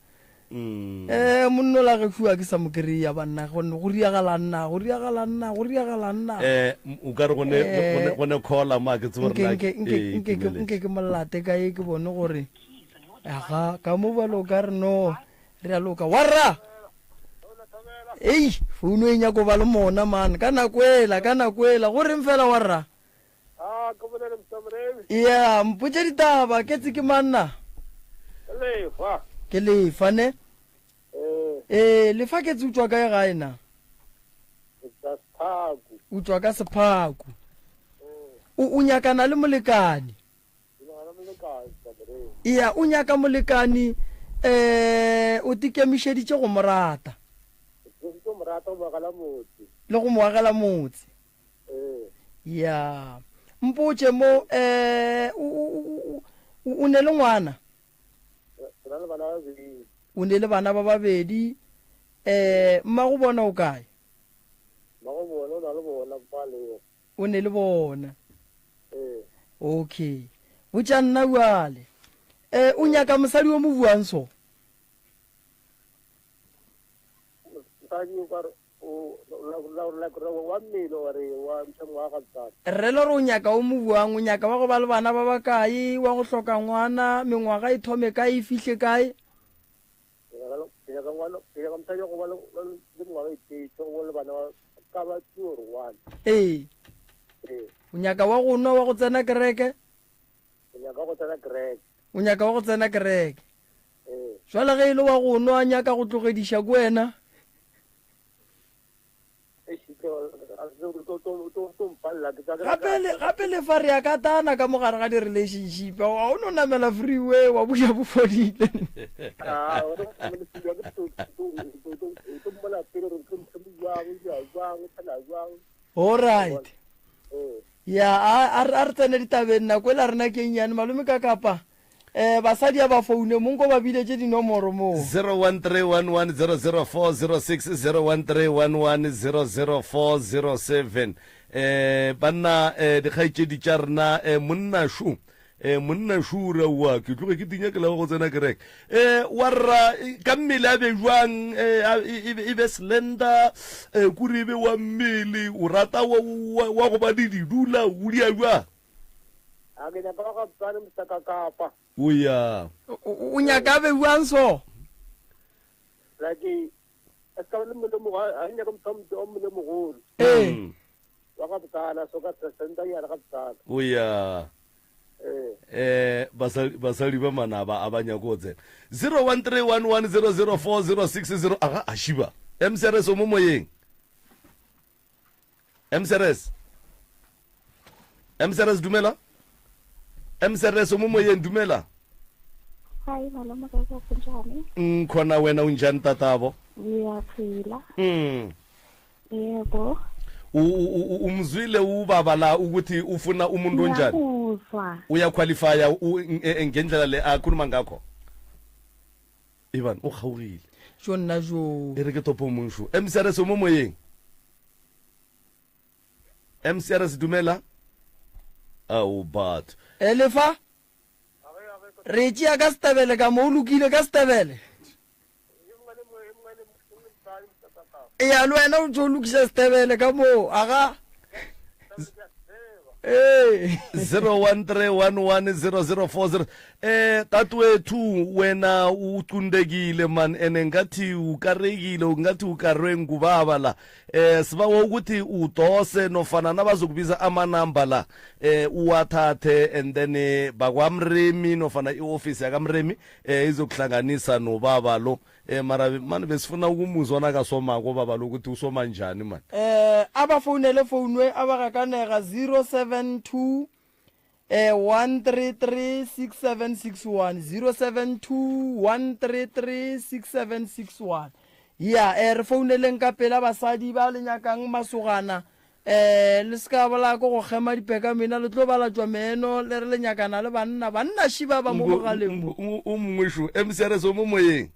S3: Eh monno la ge hua ke sa mo kry-a banna gonne go riagala nna go riagala nna go riagala nna.
S2: Eh o ka re go ne go ne go ne caller mo a ke tsebe gore
S3: Nke
S2: na
S3: nke nke
S2: ee,
S3: nke ke
S2: timeletše.
S3: nke ke molate ka ye ke bone gore aga ka mo bjalo o ka re no re a loka warra. Ei founu e nyako ba le mona man ka nako ela ka nako ela go reng fela warra.
S10: Ah, ke bolele Mr. Moremi.
S3: Ya, mpotše ditaba, ke tse ke manna.
S10: Ke lefa.
S3: Ke lefa ne?
S10: Eh.
S3: Eh, lefa ke tse utswa kae gae na?
S10: Ke tsa Sephaku.
S3: Utswa ka Sephaku. O o nyakana le molekane.
S10: Ke nyakana le molekane, Mr. Moremi.
S3: Ya, o nyaka molekane eh o tikemišeditše go mo rata.
S10: Ke ikemišeditše go mo rata go mo agela motse.
S3: Le go mo agela motse. Ya. Mpotše mo, eh, o, o, o, o ne le ngwana?
S10: Ke na le bana ba babedi.
S3: O ne le bana ba babedi. Eh, mmago bona o kae?
S10: Mmago bona o na le bona kwa le.
S3: O ne le bona.
S10: Ee.
S3: Okay. Botša nna bjale. Eh, o nyaka mosadi o mo buang so?
S10: Mosadi o ka re
S3: Rre le re o nyaka o mo buang, o nyaka wa go ba le bana ba bakae, wa go hloka ngwana, mengwaga e thome kae e fihle kae? Ee. O nyaka wa go nwa wa go tsena kereke? O nyaka wa go tsena kereke. Jwale ge e le wa go nwa a nyaka go tlogediša ke wena? Gape le gape le fa re ya katana ka mogare ga di-relationship wa o no namela freeway wa buša bo fodile. Alright. Ya a a re tsene ditabeng nako e la rena ke nnyane malome ka kapa Eh, basadi a ba foune mo nko ba biletše dinomoro moo.
S2: 0131100406 0131100407 eh banna eh dikgaetšedi tša rena eh monna šo eh monna šo o re aowa ke tloge ke tinyakela go tsena kereke eh wa rra eh, ka mmele a be jwang eh a- e e be e be slender eh kore e be wa mmele o rata wa wa wa go ba le didula o dia jwang
S14: A ke nyaka wa gabtsane Mr Kakapa.
S2: O ya.
S3: O nyaka a be bjang so?
S14: Like a ska ba le mmele o a nyaka motho wa mmele mogolo.
S3: Ee.
S14: Wa gabtsana so ka president ya gabtsana.
S2: O ya.
S14: Ee.
S2: Eh basadi basadi ba manaba a ba nyako go tsena. 0131100406 aga a shiba. MCRS o mo moyeng. MCRS. MCRS dumela. MCRS o mo moyeng dumela.
S15: Hi malome ka ka kunjani?
S2: Ngikhona wena unjani tatabo?
S15: Ngiyaphila. Yebo.
S2: Umzwile ubaba la ukuthi ufuna umuntu onjani?
S15: Ngiyakuzwa.
S2: Uyaqualifya e, e, ngendlela le akhuluma ngakho. Ivan o kgaogile.
S3: Jo nna jo.
S2: E re ke topo mongšu. MCRS o mo moyeng. MCRS dumela. Ao batho.
S3: E lefa. Re tšea ka setebele ka mo o lokile ka setebele. Ya le wena o tšo lokisa setebele ka mo aga.
S2: Ee. 013110040 eh tatwethu wena ucundekile man ene ngathi ukarekile ngathi ukarwe ngubaba la eh sibawa ukuthi udose nofana nabazokubiza amanamba la eh uwathathe and then eh, bakwamremi nofana iofisi yakamremi eh izokuhlanganisa nobaba lo Eh mara mani besifuna ukumuzwa nakasomako baba lo ukuthi usoma njani mani.
S3: Eh abafounele founwe abagakanega 072 eh 133 6761 072 133 6761 ya eh re founeleng ka pela basadi ba le nyakang masogana eh le se ka bola ko go kgema dipeka mena le tlo bala tšwa meno le re le nyakana le banna banna shi ba ba mo mogaleng mo
S2: O mongwe šo MCRS o mo moyeng.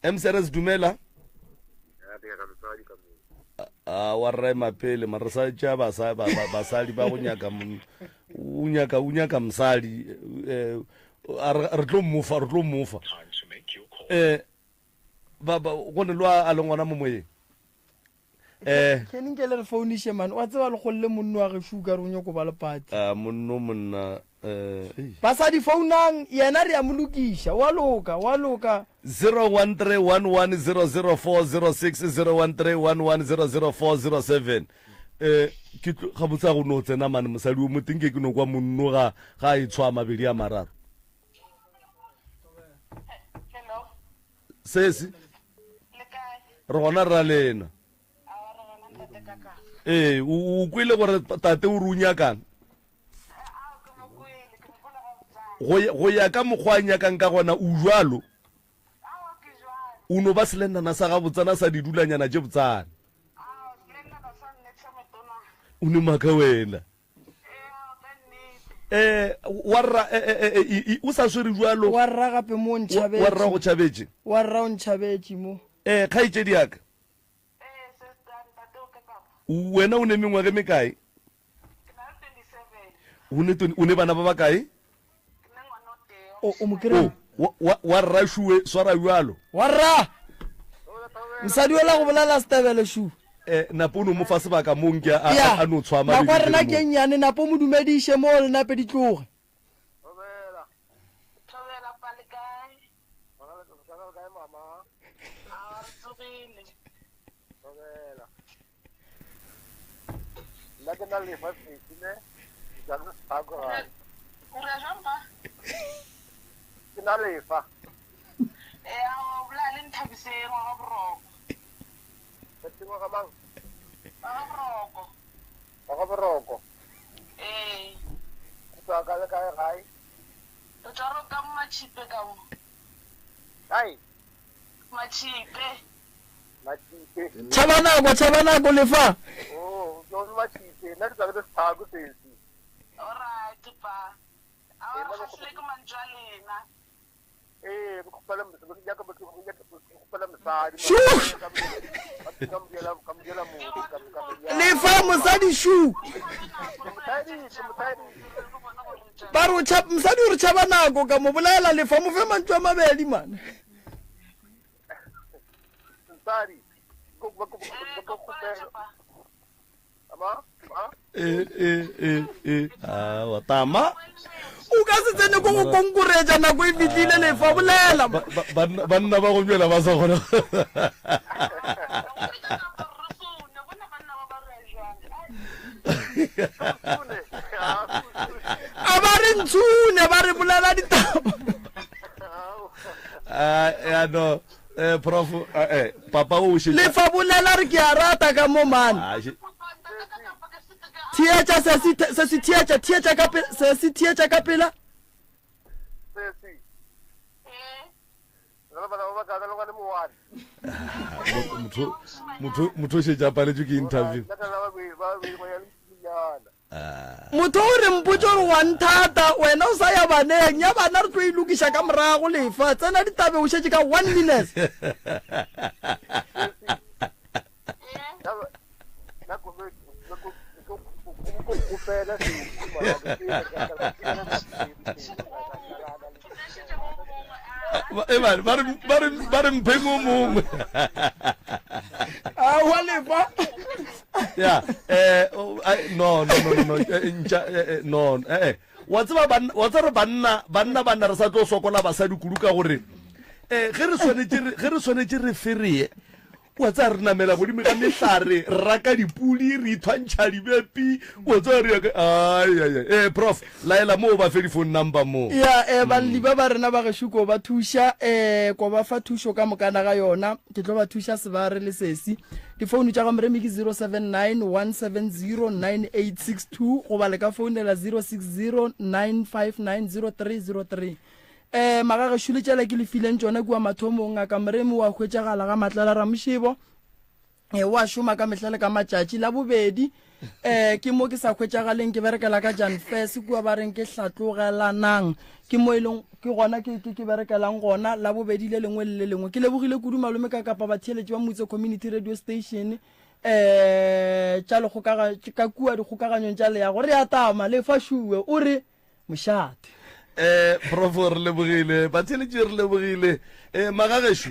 S2: MCRS dumela. A wa rra ema pele mara re sa tšea basa- ba- ba- basadi ba go nyaka mon- o nyaka o nyaka mosadi eh a re re tlo mofa re tlo mofa eh ba ba go ne lo a leng gona mo moyeng eh
S3: Kenny nke le re founiše man wa tseba le golle monno wa gešo o ka re o nyoko ba le party
S2: a monno monna eh ei.
S3: Basadi founang yena re a mo lokiša wa loka wa loka
S2: 0131100406 0131100407 eh ke tlo gabotse a go no tsena mane mosadi o moteng ke ke no kwa monno ga ga a e tshwa mabedi a mararo Sesi re gona rra lena. Ee, o kwele gore tate o re o nyakang? Go ya ka mokgwa a nyakang ka gona o jwalo. O no ba selennana sa gabotsana sa didulanyana tše botsana. O ne maka wena. Eh, wa rra eh, eh, eh, eh, o sa swere jwalo.
S3: Wa rra gape mo o ntšhabetše.
S2: Wa rra go tšhabetše.
S3: Wa rra o ntšhabetše mo.
S2: Eh, kgaetšedi ya ka. Wena o ne mengwaga e mekae? O ne o ne bana ba bakae?
S3: O o mo kry.
S2: Wa wa wa rra šuwe swara bjalo.
S3: Wa rra. Mosadi ola go bolela setebele šu.
S2: Eh, napo o no mo fa sebaka mo nke a, a, a no tshwama
S3: Nako ya rena ke nnyane, napo mo dumediše mo le nape di tloge.
S14: Nna ke na lefa sesi ne ke tla se gae.
S9: O re jwang pa?
S14: Ke na lefa.
S9: Eh, a o bolela le Nthabiseng wa ga Boroko.
S14: Thabiseng wa ga mang? Wa ga Boroko. Ee. O tswa ka le kae gae?
S9: Re tswa ro ka Machipe ka mo.
S14: Kae?
S9: Machipe.
S14: Machipe.
S3: Tšhaba nako, tšhaba nako lefa.
S14: Oh, o tswa Machipe. Nna ke tswa ke le Sephaku sesi.
S9: Alright pa. A re kgahlile ke mantšu a lena.
S14: Ee, ke kgopela ke nyaka ke kgopela mosadi. Ka mo diela ka mo diela motho ka ka
S3: Lefa mosadi shu.
S14: Mosadi, mosadi.
S3: Ba re o tšhaba mosadi o re tšhaba nako ka mo bolaela lefa mo fe mantšu a mabedi man.
S14: Mosadi. Ko ko ko kgopela.
S2: Eh, eh, eh, eh. Ah, wa tama
S3: o ka se tsene ko go konkoretša nako e fitlile lefa bolela
S2: Ba- ba- banna banna ba go bjela ba sa kgona
S3: a ba re ntshune ba re bolela ditaba
S2: Ah, ya no eh prof eh, eh papa o šetše
S3: Le fa bolela re ke a rata ka mo man.
S2: Ah, še-
S3: Theetša se se se se theetša theetša ka pela se se theetša ka pela.
S2: Motho motho motho o šetše a paletšwe ke interview.
S3: Motho o re mpotše gore wa nthata wena o sa ya baneng ya bana re tlo e lokiša ka morago lefa tsena ditabe o šetše ka one minutes.
S2: E ba ba re ba re ba re mpheng o mongwe.
S3: Aowa lefa.
S2: Ya eh oh, ai, no no no no no eh, ntša eh, eh, no eh eh wa tseba banna wa tseba re banna banna banna re sa tlo sokola basadi kudu ka gore eh ge re swanetše re ge re swanetše re fereye wa tseba re namela godimo ga mehlare re raka dipudi re ithwantšha dibepi wa tseba re ya ka ai ai ai eh prof laela moo ba fe di phone number moo
S3: ya eh balli ba ba rena ba gešo ko ba thuša eh ko ba fa thušo ka mokana ga yona ke tlo ba thuša sebare le sesi difounu tša ga moremi ke 079 170 9862 goba le ka founela 060 959 0303 um magagešo le tšela ke le fileng tšona kua mathomong ngaka moremi wa hwetšagala ga matlala ramošebo e wa šoma ka mehla le ka matšatši la bobedi um ke mo ke sa hwetšagaleng ke berekela ka janfes kua ba reng ke hlatlogelanang ke mo e leng ke gona ke ke ke berekelang gona la bobedi le lengwe le le lengwe ke lebogile kudu malome ka kapa batheeletši ba motse community radio station um tša lekgokaga ka kua dikgokaganyong tša leago re a tama le fa šuwe o re mošate
S2: eh prof re lebogile batheletši re lebogile eh magagešo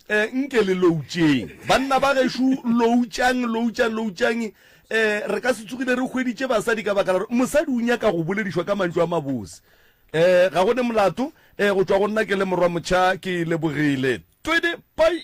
S2: eh nke le loutšeng banna ba gešo loutšang loutšang loutšang eh re ka se tsogile re hweditše basadi ka baka la gore mosadi o nyaka go boledišwa ka mantšu a mabose eh ga go ne molato eh go tšwa go nna ke le morwa motšha ke lebogile twede pai